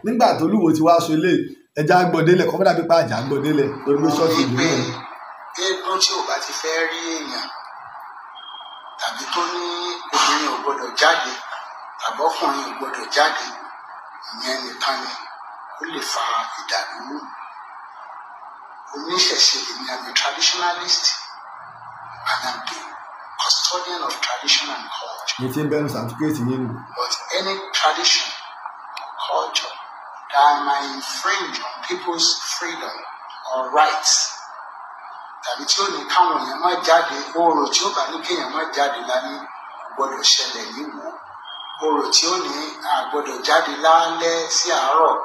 Nígbà tó Olúwo ti wá aṣọ ilé ẹja gbọdélẹ̀, kọ́mọ́dà pípa àjà gbọdélẹ̀ lórí pé ṣọ́ọ̀ṣì ìlú náà. Eégún tí ò bá ti fẹ́ rí èèyàn tàbí tó ní obìnrin ò gbọdọ̀ jáde tàbí ọkùnrin ò gbọdọ̀ jáde, ìyẹn nìkan ni ó lè fa ìdàlúrú. Oníṣẹ̀ṣe lèmi, I'm a traditionalist and I'm the custodian of tradition and culture. Ní tí ń bẹnu sàtúkẹ́ẹ̀tì yín nù. But any tradition or culture that might infringe on people's freedom or rights, tàbí tí ó ní káwọn èèyàn má jáde, orò tí ó bá ní kéèyàn má jáde lání kò gbọdọ̀ ṣẹlẹ̀ níwò. Orò tí ó ní a gbọdọ̀ jáde lálẹ́ sí àárọ̀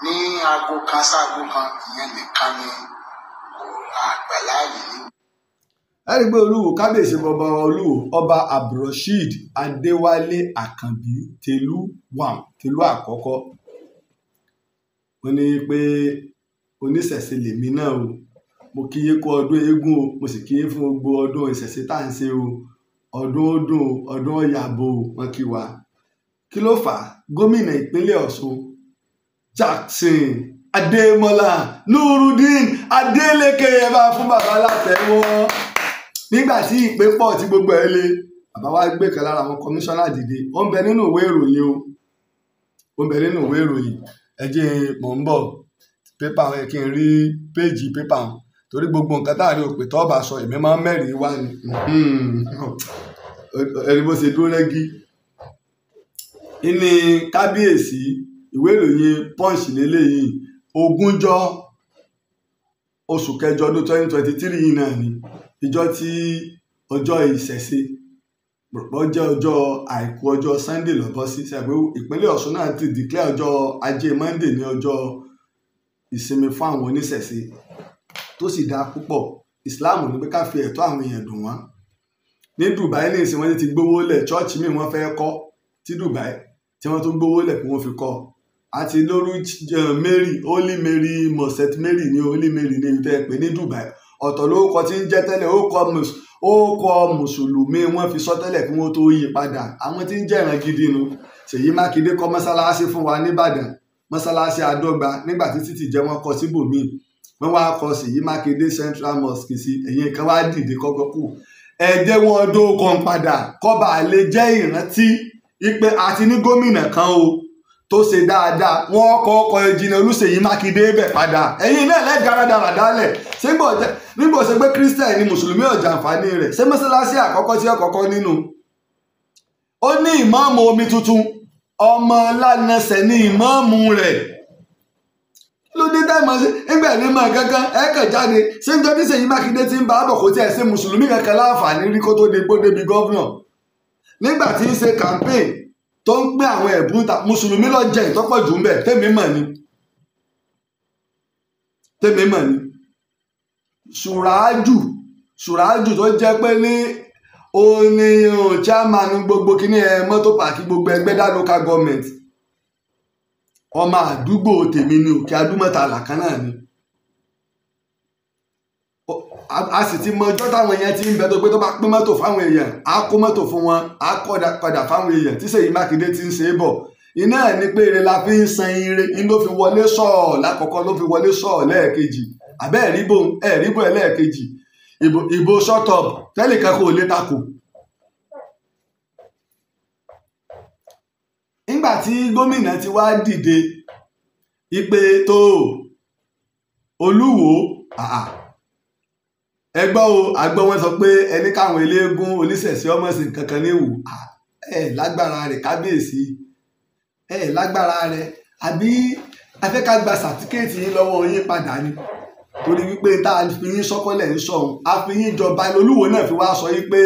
ní aago kan sáago kan, ìyẹn nìkan ni àgbàláyé níwò. Ẹ rí i pé Olúwo kábíyèsí bọba Olúwo ọba Abdulrasheed Adéwálé Àkànbí tẹlú wàm tẹlú àkọ́kọ́, ó ní pé oníṣẹ̀ṣe lèmi náà o, mo kí yín kú ọdún eégún o, mo sì kí yín fún gbogbo ọdún ìṣẹ̀ṣe tá à ń ṣe o, ọdún ó dùn o, ọdún ó yàbò o, wọ́n kí wa. Kí ló fà á? Gómìnà ìpínlẹ̀ Ọ̀ṣun Jackson Adémọ́lá Nurudeen Adélékè, ẹ bá fún bàbá látẹ̀wọ́. Nígbà tí ìpè pọ̀ tí gbogbo ẹ le, bàbá wa gbé kan lára àwọn kọmíṣánná dìde. Ó ń bẹ nínú ìwé ìròyìn o, ó ń bẹ nínú ìwé ìròyìn. Ẹ jẹ́ mò ń bọ̀ pépà ẹ kí n rí péèjì pépà wọn, torí gbogbo nǹkan tá a rí òpè tó bá sọ èmi máa ń mẹ́rin wá ni. Ẹni bó ṣe dúró rẹ́gí ní kábíyèsí. Ìwé ìròyìn Punch lélẹ́yìí, ogúnjọ́ oṣù kẹjọ ọdún 2023 yìí náà ni ìjọ tí ọjọ́ ìṣẹ̀ṣe pọ̀ jẹ́ ọjọ́ àìkú, ọjọ́ Sunday lọ́bọ́ sí. Ṣàpé ìpínlẹ̀ Ọ̀ṣun náà ti declare ọjọ́ ajé Monday ní ọjọ́ ìsinmi fún àwọn oníṣẹ̀ṣe, tó sì dáa púpọ̀. Islam ní pé ká fi ẹ̀tọ́ àwọn èèyàn dùn wọ́n. Ní Dubai ní ìsìn wọ́n ti gbówó lẹ̀, chọ́ọ̀chì míì wọ́n fẹ́ kọ́ tí Dubai tí wọ́n tún gbówó lẹ̀ kí wọ́n fi kọ́. Àti lórí Mary, Holy Mary, Mosette Mary ní Holy Mary ní ìtẹ́ pé ní Dubai. Ọ̀tọ̀ lórúkọ tí ń jẹ́ tẹ́lẹ̀, ó kọ mùsùlùmí wọ́n fi sọ tẹ́lẹ̀ kí wọ́n tó yí padà. Àwọn tí ń jẹ̀ràn gidi nu. Ṣèyí Mákindé kọ́ mọ́sálásí fún wa nìbàdàn, mọ́sálásí àdọ́gba, nígbà tí títì jẹ́ wọ́n kọ síbòmíì, wọ́n wá kọ Ṣèyí Mákindé Central Mosque sí. Ẹ̀yìn kan wá dìde kọ́kọ́ kù, ẹ jẹ́ wọn dókan padà kọ́ba lè jẹ́ ìrántí ipe àti ní gómìnà kan o tó ṣe dáadáa, wọ́n kọ́ ọkọ̀ ẹ̀jìnà Olúṣèyí Mákindé bẹ̀ padà. Ẹ̀yin náà lẹ́ẹ̀ dáradára dálẹ̀. Nígbà ṣe pé Christian ni Mùsùlùmí ọ̀jà àǹfààní rẹ̀, ṣé mọ́ṣáláṣí àkọ́kọ́ tí ó kọ́kọ́ nínú? Ó ní ìmáàmù omi tuntun, ọmọ lánàṣẹ ní ìmáàmù rẹ̀. Ló dé dáìmọ̀ sí nígbà ní mọ̀ kankan ẹ kàn jáde. Ṣé ń jọ́ Ṣèyí Mákindé ti ń bá àbọ̀ kó tiẹ̀ ṣe Mùsùlùmí kankan láǹfààní rí kó tó di pé débi gọ́vnà? Nígbà tí ń ṣe campaign tó ń pín àwọn ẹ̀bùn ta, Mùsùlùmí ló jẹ ìtọ́pọ̀ jù ń bẹ̀. Tèmi mọ̀ ni, tèmi mọ̀ ni. Ṣùràájù, Ṣùràájù tó jẹ́ pé ní òun ni chairman gbogbo kíní ẹ mọ́tò pàkí gbogbo Ẹgbẹ́dá local government, ọmọ àdúgbò tèmi ni, Òkè Adúmọ̀tà làkàn náà ni. A sì ti mọ ọjọ́ táwọn èèyàn ti ń bẹ tó pé tó bá pín mọ́tò fáwọn èèyàn, á kó mọ́tò fún wọn, á kọ́ padà fáwọn èèyàn. Tí Ṣèyí Mákindé ti ń ṣe é bọ̀ iná ẹ̀ ni pé ire la fi ń san ire. Inú ló fi wọlé sọ̀ọ̀ lákọ̀ọ́kọ́, ló fi wọlé sọ̀ọ̀ lẹ́ẹ̀kejì. Àbẹ́ ẹ̀ríbò ẹ̀ríbò ẹlẹ́ẹ̀kejì, ìbò shut up tẹ́lẹ̀kan kò lè takò. Nígbà tí gómìnà ti wá dìde ìpè tó Olúwo, ẹgbọ́ o, àgbọ̀ wọn sọ pé ẹni káwọn eléégún oníṣẹ̀ṣe ọmọ sí kankan ní ìwò. Ẹ lágbára rẹ̀, kábíyèsí, ẹ lágbára rẹ̀, àbí afẹ́ ká gba sàtífíkẹ́ẹ̀tì yín lọ́wọ́ yín padà ni? Torí wípé tá a fi yín sọ́kọ́lẹ̀ ń sọ̀hún, a fi yín jọba. Olúwo náà fi wá sọ yín pé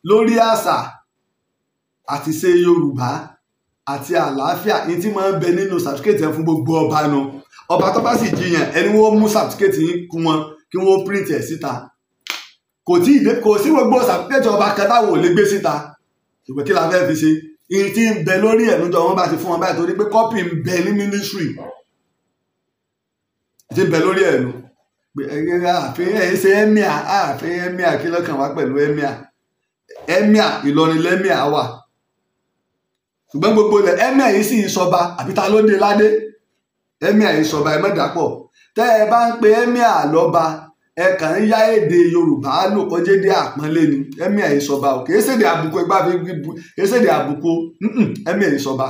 lórí àṣà àti ṣe Yorùbá àti àlàáfíà ní tí máa ń bẹ nínú sàtífíkẹ́ẹ̀tì yẹn fún gbogbo ọba nu. Ọba tó bá sì jiyàn, ẹni wọ́n mú sàtífíkẹ́ẹ̀tì yín kún wọn kí wọ́n print ẹ̀ síta. Kò tí ì dé, kò sí gbogbo sàtífíkẹ́ẹ̀tì ọba kan táwọn ò lè gbé síta. Ṣùgbọ́n kí la fẹ́ fi ṣe? Ìyí tí ń bẹ lórí ẹ̀ lójó wọn bá ti fún wọn báyìí, torí pé copy ń bẹ ní ministry tí ń bẹ lórí ẹ̀ nu. Ààfin ẹ̀ ṣe emir, ààfin emir, kí lọ́kàn wá pẹ̀lú emir? Emir Ìlọrin lẹ́mìà wà, ṣùgbọ́n gbogbo ilẹ̀ emir yìí sì ń sọba, àbí ta ló dé ládé? Emir yìí sọba, ẹ má dàpọ̀. Tẹ́ ẹ bá ń pe emir lọ́ba, ẹ kàn ń yá èdè Yorùbá lò kọjá dé àpọ́nlé ni. Emir yìí sọba o, kì í ṣèdè àbùkù, ẹgbà fi kì í ṣèdè àbùkù. Emir yìí sọba,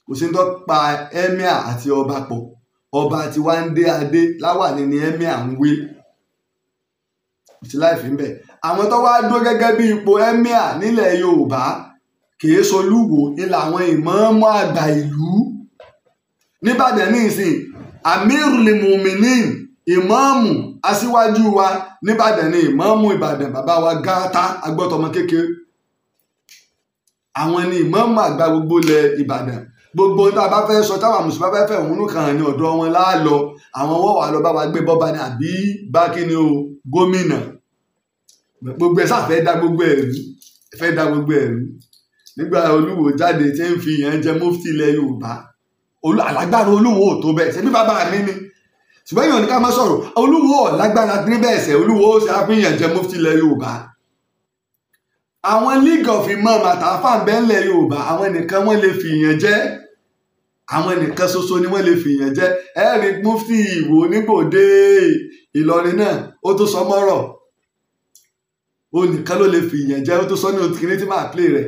kò sí ní tó pa emir àti ọba pọ̀. Ọba tí wàá ń dé adé láwàní ni emir ń wé, kò sí láì fi ń bẹ̀. Àwọn tó wá dúró gẹ́gẹ́ bí ipò emir nílẹ̀ Yorùbá kìí solúwo ní làwọn ìmáàmù àgbà ìlú nìbàdàn ní ìsìn. Amirul Muminin, ìmáàmù aṣíwájú wa nìbàdàn ní ìmáàmù Ìbàdàn, bàbá wa Gáátá agbọ́tọmọ kékeré, àwọn ni ìmáàmù àgbà gbogbo ilẹ̀ Ìbàdàn. Gbogbo tá a bá fẹ́ sọ, táwọn mùsùlùmí bá fẹ́ fẹ́ òun kàn ní ọ̀dọ̀ wọn láàlọ́. Àwọn wọ́n wà lọ bá wa gbé bọ́ba ní àbí bá kí ni o gómìnà. Gbogbo ẹ̀ sáfẹ́ dá gbogbo ẹ̀rú, fẹ́ dá gbogbo ẹ̀rú. Nígbà Olúwo jáde tí ń fi yẹn jẹ mufti ilẹ̀ Yorùbá, alágbára Olúwo ò tó bẹ́ẹ̀. Ṣe bí bàbá mi ni, ṣùgbọ́n èèyàn ní ká má sọ̀rọ̀. Olúwo ò lágbára níbẹ̀ ẹ̀sẹ̀ Olúwo ó ṣe àfihàn jẹ mufti ilẹ̀ Yorùbá. Àwọn League of Imam àtàfà bẹ́ẹ̀lẹ̀ Yorùbá, àwọn nìkan wọ́n lè fi yẹn jẹ́, àwọn nìkan ṣoṣo ni wọ́n lè fi yẹn jẹ́. Ẹ̀rí mufti Ìwó nígbòde Ìlọrin náà, ó tún sọ mọ́rọ̀, ó nìkan ló lè fi yẹn jẹ́. Ó tún sọ ní òtún tí máa play rẹ̀.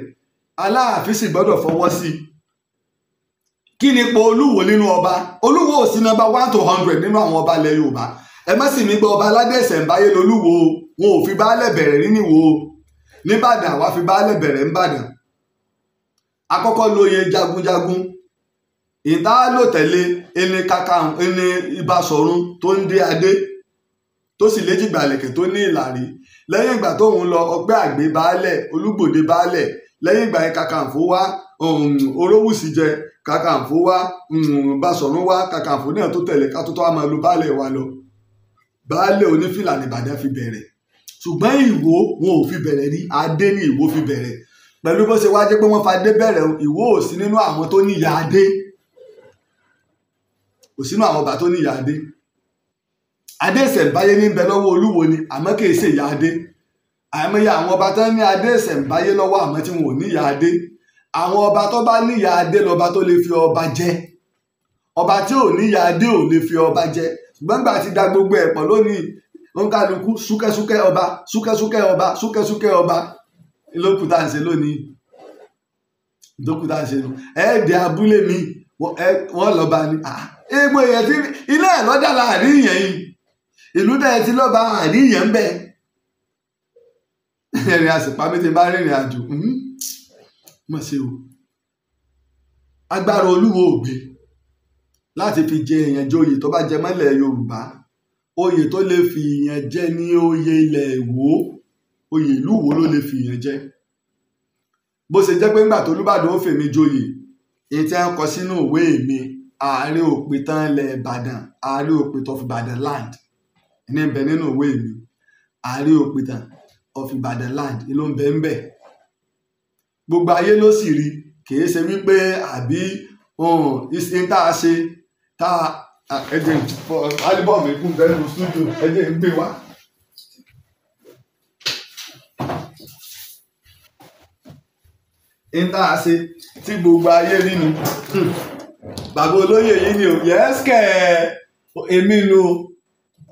Aláàfin sì gbọ́dọ̀ fọwọ́ sí i. Kí ni ipò Olúwo nínú ọba? Olúwo ò sí nọ́mbà 1 to 100 nínú àwọn ọba ilẹ̀ Yorùbá. Ẹ má sì mí gbọ́, ọba aládé ìṣẹ̀ǹbáyé lolúwo. Wọn ò fi baálẹ̀ bẹ̀rẹ̀ rí níwò nìbàdàn. Àwa fi baálẹ̀ bẹ̀rẹ̀ ńbàdàn. Akọ́kọ́ lóye jagunjagun ìta lò tẹ̀lé ẹni kaka ẹni Ìbáṣọ̀run tó ń dé adé, tó sì léjìgbà lẹ̀kẹ̀ tó ní ìlàrí. Lẹ́yìn ìgbà tóun lọ, Ọpẹ́ Àgbé baálẹ̀, Olúgbòde baálẹ̀. Lẹ́yìn ìgbà yẹn, Kàkànfò wá, Orówùsì jẹ Kàkànfò wá, Báṣọ̀run wá, Kàkànfò náà tó tẹ̀lé ká tó tó wá máa lo baálẹ̀ wa lọ. Baálẹ̀ onífìlà nìbàdàn fi bẹ̀rẹ̀, ṣùgbọ́n Ìwó wọn ò fi bẹ̀rẹ̀ rí. Adé ní Ìwó fi bẹ̀rẹ̀. Pẹ̀lú bó ṣe wá jẹ́ pé wọ́n fa adé bẹ̀rẹ̀, Ìwó ò sí nínú àwọn tó ní ìyá adé, kò sínú àwọn ọba tó ní ìyá adé. Adé ìṣẹ̀ǹbáyé ní bẹ lọ́wọ́ Olúwo ni, àmọ́ kì í ṣe ìyá adé. Àìmọye àwọn ọba tó ní adé ìṣẹ̀ǹbáyé lọ́wọ́, àmọ́ tí wọn ò ní ìyá adé. Àwọn ọba tó bá ní ìyá adé lọ́ba tó lè fi ọba jẹ. Ọba tí ò ní ìyá adé ò lè fi ọba jẹ. Ṣùgbọ́n gbà ti da gbogbo ẹ̀ pọ̀ lónìí, òǹkàlùkù súkẹ́súkẹ́ ọba, súkẹ́súkẹ́ ọba, súkẹ́súkẹ́ ọba lókùn tá à ń ṣe lónìí. Dókítà ṣe nu ẹ̀ẹ́dẹ̀ abúlé mi wọ́n lọ́ba ni egbò èèyàn tí ilé ẹ̀ lọ́dà láàrin ìyẹn yìí, ìlú dẹ̀ ti lọ́ba àárín ìyẹn ń bẹ. Ẹ̀rìn àsìpá mi ti bá rìnrìn àjò mọ̀ sí o. Agbára Olúwo ò gbé láti fi jẹ èèyàn jẹ oyè tó bá jẹ mọ́lẹ̀ Yorùbá. Oyè tó lè fi èèyàn jẹ ní oyè ilẹ̀ Ìwó, oyè ìlú Ìwó ló lè fi èèyàn jẹ. Bó ṣe jẹ́ pé ńgbà tó Olúbàdàn ó fèmí joyè, èyí tí wọ́n kọ sínú ìwé mi, ààrẹ òpìtàn ilẹ̀ Ìbàdàn, ààrẹ òpìtàn of Ìbàdàn land ní ń bẹ nínú ìwé mi, ààrẹ òpìtàn of Ìbàdàn land ló ń bẹ ń bẹ. Gbogbo ayé ló sì rí, kìí ṣe wípé àbí ìsìn tá a ṣe tá a ẹjẹ álíbọ̀mù ikú bẹ́ẹ̀ nínú stúdíò, ẹjẹ ń gbé wá. Ń tá a ṣe tí gbogbo ayé rí nu. Bàbá olóyè yìí ni o, yẹ́sìkẹ̀ èmi nu,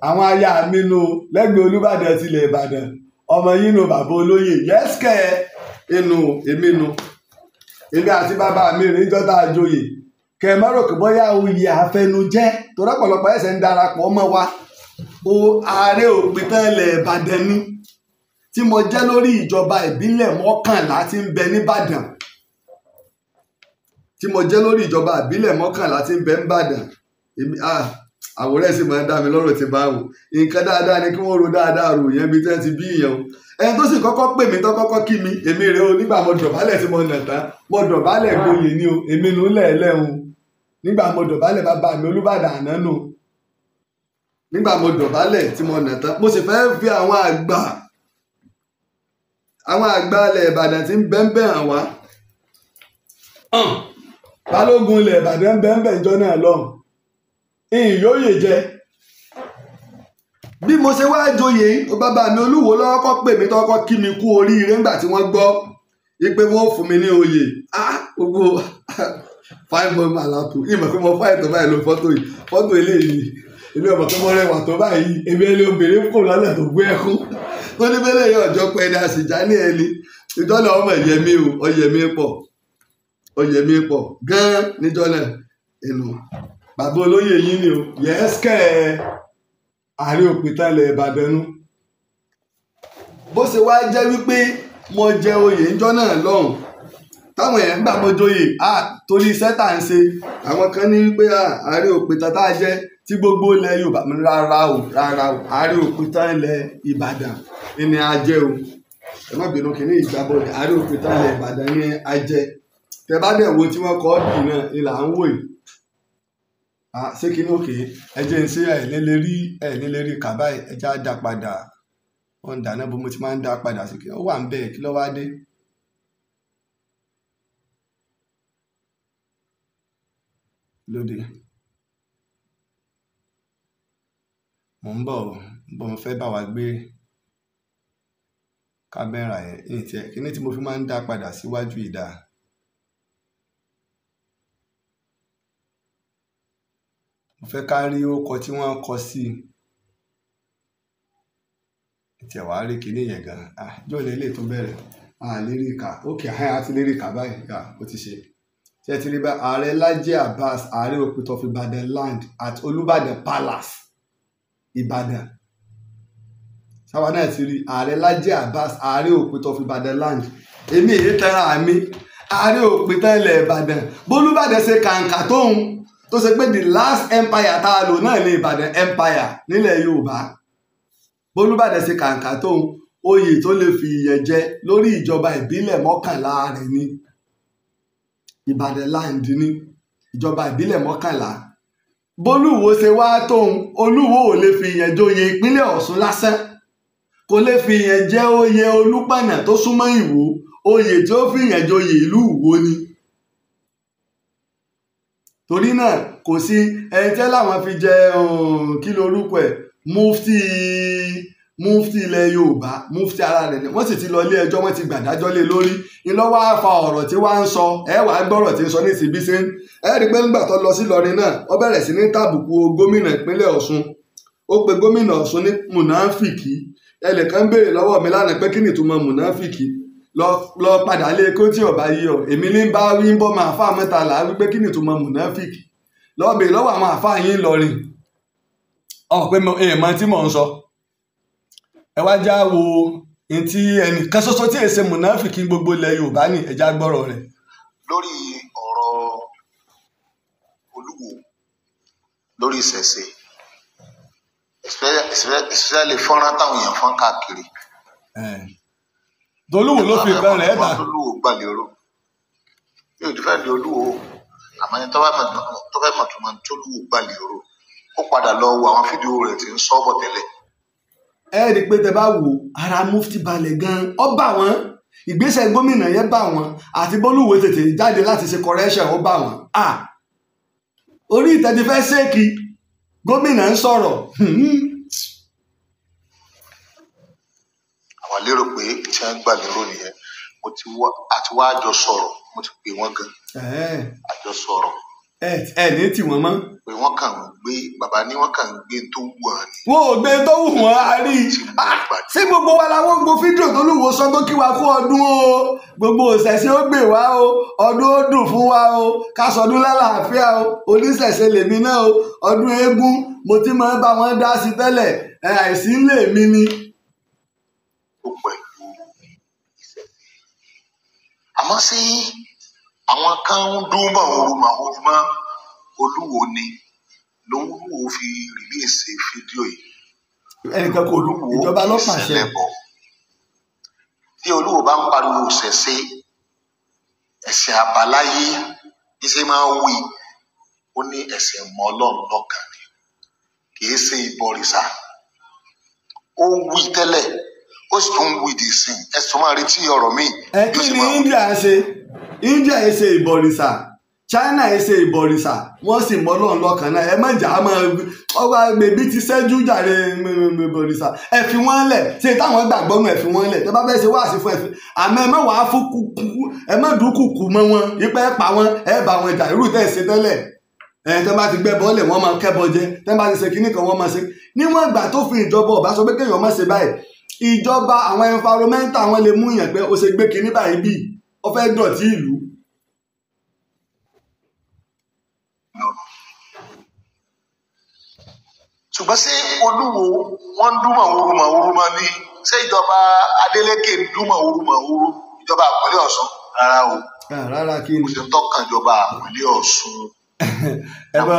àwọn aya mi nu lẹ́gbẹ̀ẹ́ Olúbàdàn tilẹ̀ Ìbàdàn, ọmọ yìí nu bàbá olóyè, yẹ́sìkẹ̀ inú èmi nu. Èmi àti bàbá mi rìn jọ́tà àjòyè, kẹmọ́rò kò bóyá oyè àfẹnujẹ́ torí ọ̀pọ̀lọpọ̀ ẹ̀sẹ̀ ń darapọ̀ mọ́ wa. O ààrẹ òpìtàn ilẹ̀ Ìbàdàn ni tí mo jẹ́ lórí ìjọba ìbílẹ̀ 11 tí ń bẹ nìbàdàn, tí mo jẹ́ lórí ìjọba ìbílẹ̀ 11 tí ń bẹ nìbàdàn. Àwòrán ẹ̀ sì máa ń dá mi lọ́rùn tí bá wò. Nǹkan dáadáa ni kí wọ́n ro dáadáa rò yẹn bí tí wọ́n ti bí ìyẹn o. Ẹni tó sì kọ́kọ́ pè mí tó kọ́kọ́ kí mi, èmi rèé o. Nígbà mo dọ̀bálẹ̀ tí mo nà tán, mo dọ̀bálẹ̀ gboyè ni o, èmi nù lẹ́ẹ̀lẹ́hun. Nígbà mo dọ̀bálẹ̀ bàbá mi Olúbàdàn àná nù. Nígbà mo dọ̀bálẹ̀ tí mo nà tán, mo sì fẹ́ fi àwọn àgbà, àwọn àgbà ilẹ̀ Ìbàdàn tí ń bẹ́ńbẹ́ hàn wá. Balógun ilẹ̀ Ìbàdàn ń bẹ́ńbẹ́ ìjọ náà lọ́hùn. Ìyóyè jẹ. Bí mo ṣe wá joyè, bàbá mi Olúwo lọ́wọ́ kọ́ pè mí tọ́kọ́ kí mi kú oríire ńgbà tí wọ́n gbọ́ wípé wọ́n fún mi ní oyè. Gbogbo fine boy malapu, ìmọ̀ pé mo fáyẹ̀ tó báyìí lo fọ́tò yìí, fọ́tò eléyìí, èmi ọmọ tó mọ rẹwà tó báyìí, èmi ẹni obìnrin kò lọ́lẹ̀ tó gbé ẹkún. Tó ní bẹ́lẹ̀ yóò jọ pé ẹni àṣìjálẹ̀ ẹni, ìjọ́nà ọmọ ìyẹmí o, ọyẹmí pọ̀, ọyẹmí pọ̀ gan-an níjọ́ náà. Inú bàbá olóyè yìí ni o, yẹ́sìkẹ́ ààrẹ òpìtàn ilẹ̀ Ìbàdàn nu. Bó ṣe wá jẹ́ wípé mo jẹ oyè ńjọ́ náà lọ́hùn, táwọn èèyàn ń gbà mo joyè, torí iṣẹ́ tá à ń ṣe, àwọn kan ní wípé ààrẹ òpìtàn tá a jẹ́ tí gbogbo ilẹ̀ Yorùbá, rárá o, rárá o, ààrẹ òpìtàn ilẹ̀ Ìbàdàn ni a jẹ́ o. Ẹ má bínú kìíní ìgbàbọ̀ ni ààrẹ òpìtàn ilẹ̀ Ìbàdàn ni a jẹ́. Tẹ bá dẹ̀ wo tí wọ́n kọ́ bì náà ni là ń wò yìí. Ṣé kí ni òkè? Ẹ jẹ́ ń ṣe ẹ̀ ní lè rí kà báyìí, ẹ jẹ́ á dá padà. Wọ́n ń dáná bó mo ti máa ń dá padà sí kí ó wà ń bẹ́ẹ̀ kí ló wá dé. Lóde. Mò ń bọ̀, mo fẹ́ bá wa gbé kámẹ́rà yẹn. Èyí tí ẹ, kíní tí mo fi máa ń dá padà síwájú ìdá. Mo fẹ́ ká rí orúkọ tí wọ́n kọ sí. Tí ẹ wá rí kíní yẹn gan. Jọ́ ní ilé tó bẹ̀rẹ̀. A lè rí kà. Okay, a ti lè rí kà báyìí. Ó ti ṣe. Ṣé ẹ ti rí bá Ààrẹ Laji Abbas, Ààrẹ Òpìtàn of Ibadan land at Olúbàdàn Palace, Ìbàdàn. Sáwa náà ti rí Ààrẹ Laji Abbas, Ààrẹ Òpìtàn of Ibadan land. Èmi èyí tẹ́ra mi. Ààrẹ Òpìtàn ilẹ̀ Ìbàdàn. Bólúbàdàn ṣe kàǹkà tóun tó ṣe pé the last empire tá a lò náà ní Ìbàdàn empire nílẹ̀ Yorùbá. Bólúbàdàn ṣe kàǹkà tóun, oyè tó lè fi ìyẹn jẹ lórí ìjọba ìbílẹ̀ 11 rẹ̀ ni. Ìbàdàn land ni ìjọba ìbílẹ̀ 11. Bólúwo ṣe wá tóun, Olúwo ò lè fi ìyẹn joyè ìpínlẹ̀ Ọ̀ṣun lásán. Kò lè fi ìyẹn jẹ oyè Olúpànà tó súnmọ́ Ìwó, oyè tí ó fi ìyẹn joyè ìlú Ìwó ni. Torí náà kò sí ẹni tẹ́ láwọn fi jẹ kí lorúkọ ẹ̀, mufti ilẹ̀ Yorùbá, mufti ara rẹ̀ ni. Wọ́n sì ti lọ ilé ẹjọ́, wọ́n ti gbàdájọ́ lé lórí. Iná wá fa ọ̀rọ̀ tí wá ń sọ, ẹ wàá gbọ́rọ̀ tí ń sọ ní ìsìn bí ṣe ń. Ẹ rí i pé nígbà tó lọ sí Ìlọrin náà, ó bẹ̀rẹ̀ sí ní tàbùkù gómìnà ìpínlẹ̀ Ọ̀ṣun. Ó pe gómìnà Ọ̀ṣun ní mùnáfìkì. Ẹnìkan béèrè lọ́wọ́ mi lánàá pé kí ni ìtumọ̀ mùnáfìkì. Lọ padà lé kó tí ọba yí ọ. Èmi ní bá wí ń bọ́ máa fà mẹ́ta là á wípé kí ni ìtumọ̀ mùnáfíkì. Lọ bèèrè lọ́wọ́ àwọn àfáà yín lọrin. Ọ̀ pé èèmọ̀ tí mò ń sọ. Ẹ wá já wo ntí ẹnìkan ṣoṣo tí èsè mùnáfíkì gbogbo ilẹ̀ Yorùbá ní ẹja gbọ́rọ̀ rẹ̀. Lórí ọ̀rọ̀ Olúwo lórí ìṣẹ̀ṣe, especially fọ́nrán táwọn èèyàn fọ́n káàkiri. Tolúwo ló fi nǹkan rẹ̀ ta. Olúwo gbàlérò. Mi ò dìfẹ́ di Olúwo, àmọ́ ẹni tó bá mọ̀ tó máa ń tólúwo gbàlérò, ó padà lọ wo àwọn fídíò rẹ̀ tí ń sọ bọ̀ tẹ́lẹ̀. Ẹ rí i pé tẹ bá wò ara Mufti balẹ̀ gan-an, ó bà wọ́n. Ìgbésẹ̀ gómìnà yẹn bà wọ́n, àti bólúwo tètè jáde láti ṣe correction ó bà wọ́n. Orí ìtẹ́ ti fẹ́ ṣéèkì, gómìnà ń sọ̀rọ̀. Àwa lérò pé tí wọ́n gbà lérò nìyẹn. Àti wá àjọ sọ̀rọ̀, mo ti pè wọ́n gan. Àjọ sọ̀rọ̀. Ẹ ní tì wọ́n mọ́. Pé wọ́n kàn ń gbé bàbá ní wọ́n kàn ń gbé tó wù wọ́n ni. Wọ́n ò gbé tó wù wọ́n á rí i. Ṣé gbogbo wa làwọn gbọ́ fídíò tó lùwọ́ sọ tó kí wa kú ọdún o? Gbogbo òṣẹ̀ṣe ó gbè wá o, ọdún ó dùn fún wa o, ká sọdún lálàáfíà o, oníṣẹ̀ṣe lèmi náà o, ọdún eégún mo ti máa ń bá wọn dá sí tẹ́lẹ̀, àìsí ń lè mi ni. Ó pẹ̀lú ìṣẹ̀ṣe. Àmọ́ sí àwọn kan ń dún màhúrú màhúrú mọ́ Olúwo ni lówó fi rìlíìsì fídíò yìí. Ẹnìkan kò Olúwo ìjọba ló pàṣẹ. Ìṣẹ̀lẹ̀bọ̀. Tí Olúwo bá ń pariwo ṣẹ̀ṣe ẹ̀sìn àbáláyé bí ṣe máa ń wí, ó ní ẹ̀sìn mọ́ Ọlọ́run lọ́kàn ni, kì í ṣe ìbọ̀rìṣà. Ó ń wí tẹ́lẹ̀, ó sì tún ń wí dì sí, ẹ sì tún máa retí ọ̀rọ̀ míì. Ẹ kí ni India ṣe? India ṣe ìbọ̀rìṣà, China ṣe ìbọ̀rìṣà, wọ́n sì mọ Ọlọ́run lọ́kàn náà. Ẹ má jà á máa ọgbà bèbí ti ṣẹ́jú jàre ìbọ̀rìṣà. Ẹ fi wọ́n lẹ̀, ṣe táwọn gbàgbọ́ nù, ẹ fi wọ́n lẹ̀. Tẹ́ bá fẹ́ ṣe wáàsí fún ẹ fi, àmọ́ ẹ má wàá fún kúkú, ẹ má dúkùkù mọ́ wọn, ipẹ́ pa wọn, ẹ bá wọn jà irú tẹ́ ẹ ṣe tẹ́lẹ̀. Ẹ tẹ́ bá ti gbẹ́ bọ́ọ̀lẹ̀ wọ́n máa kẹ́bọ jẹ, tẹ́ bá ti ṣe kinní kan wọ́n máa ṣe. Níwọ̀n ìgbà tó fi ìjọba ọ̀bá sọ pé kéèyàn má ṣe báyìí, ìjọba àwọn environmental wọn lè mú yàn pé ó ṣe gbé kinní báyìí bíi ó fẹ́ dọ̀tí ìlú. Ṣùgbọ́n ṣé Olúwo wọ́n ń dún màhúrú màhúrú mọ́ ní? Ṣé ìjọba Adeleke ń dún màhúrú màhúrú ìjọba àpínlẹ̀ Ọ̀ṣun? Rárá o. Rárá kí ni? Kò sí tọ́kàn ìjọba àpínlẹ̀ Ọ̀ṣun nípa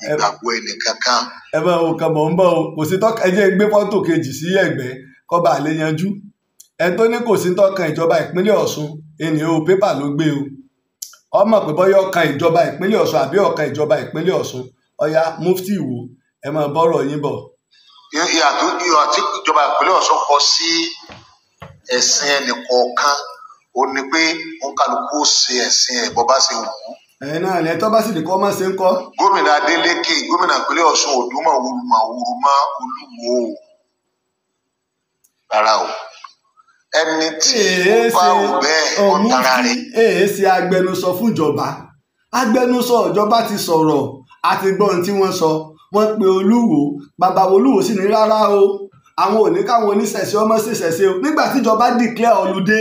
ìgbàgbọ́ ẹnìkankan. Ẹ bá wo kan mọ̀ ń bọ̀ o, kò sí tọ́kàn. Ẹ jẹ́ gbé fọ́tò kejì sí ẹ̀gbẹ́ kọ́ba àlè yanjú. Ẹ tó ní kò sí tọ́kàn ìjọba ìpínlẹ̀ Ọ̀ṣun, ènìyàn o pépà ló gbé o. Ọmọ pé bọ́yọ̀ ọ̀kan ìjọba ìpínlẹ̀ Ọ̀ṣun àbí ọ̀kan ìjọba ìpínlẹ̀ Ọ̀ṣun, ọ̀ya Mufti Ìwó, ẹ máa bọ́rọ̀ yín bọ̀. Ìhà tí ìjọba ìpínlẹ̀ Ọ̀ṣun kọ sí ẹ̀sìn ẹnìkọ̀ọ̀kan ó ní pé òǹkàlùkù ó ṣe ẹ̀sìn ẹ̀ bọ́ bá ṣe wù ú. Ẹ̀yin náà ni ẹ tọ́ bá sì ní kọ́ mọ́ ṣe ń kọ́. Gómìnà Adeleke, gómìnà ìpínlẹ̀ Ọ̀ṣun ò dún màhúrú màhúrú mọ́ Olúwo rárá o. Ẹni tí ó bá wù bẹ́ẹ̀ ó ń tara rẹ̀. Èé ṣe agbẹnusọ fún ìjọba. Agbẹnusọ ìjọba ti sọ̀rọ̀ àti gbọ́ ohun tí wọ́n sọ. Wọ́n pe Olúwo, bàbá Olúwo sì ní rárá o. Àwọn ò ní káwọn oníṣẹ̀ṣe ọmọ ṣèṣẹ̀ṣe o. Nígbà tíjọba declare ọlùdé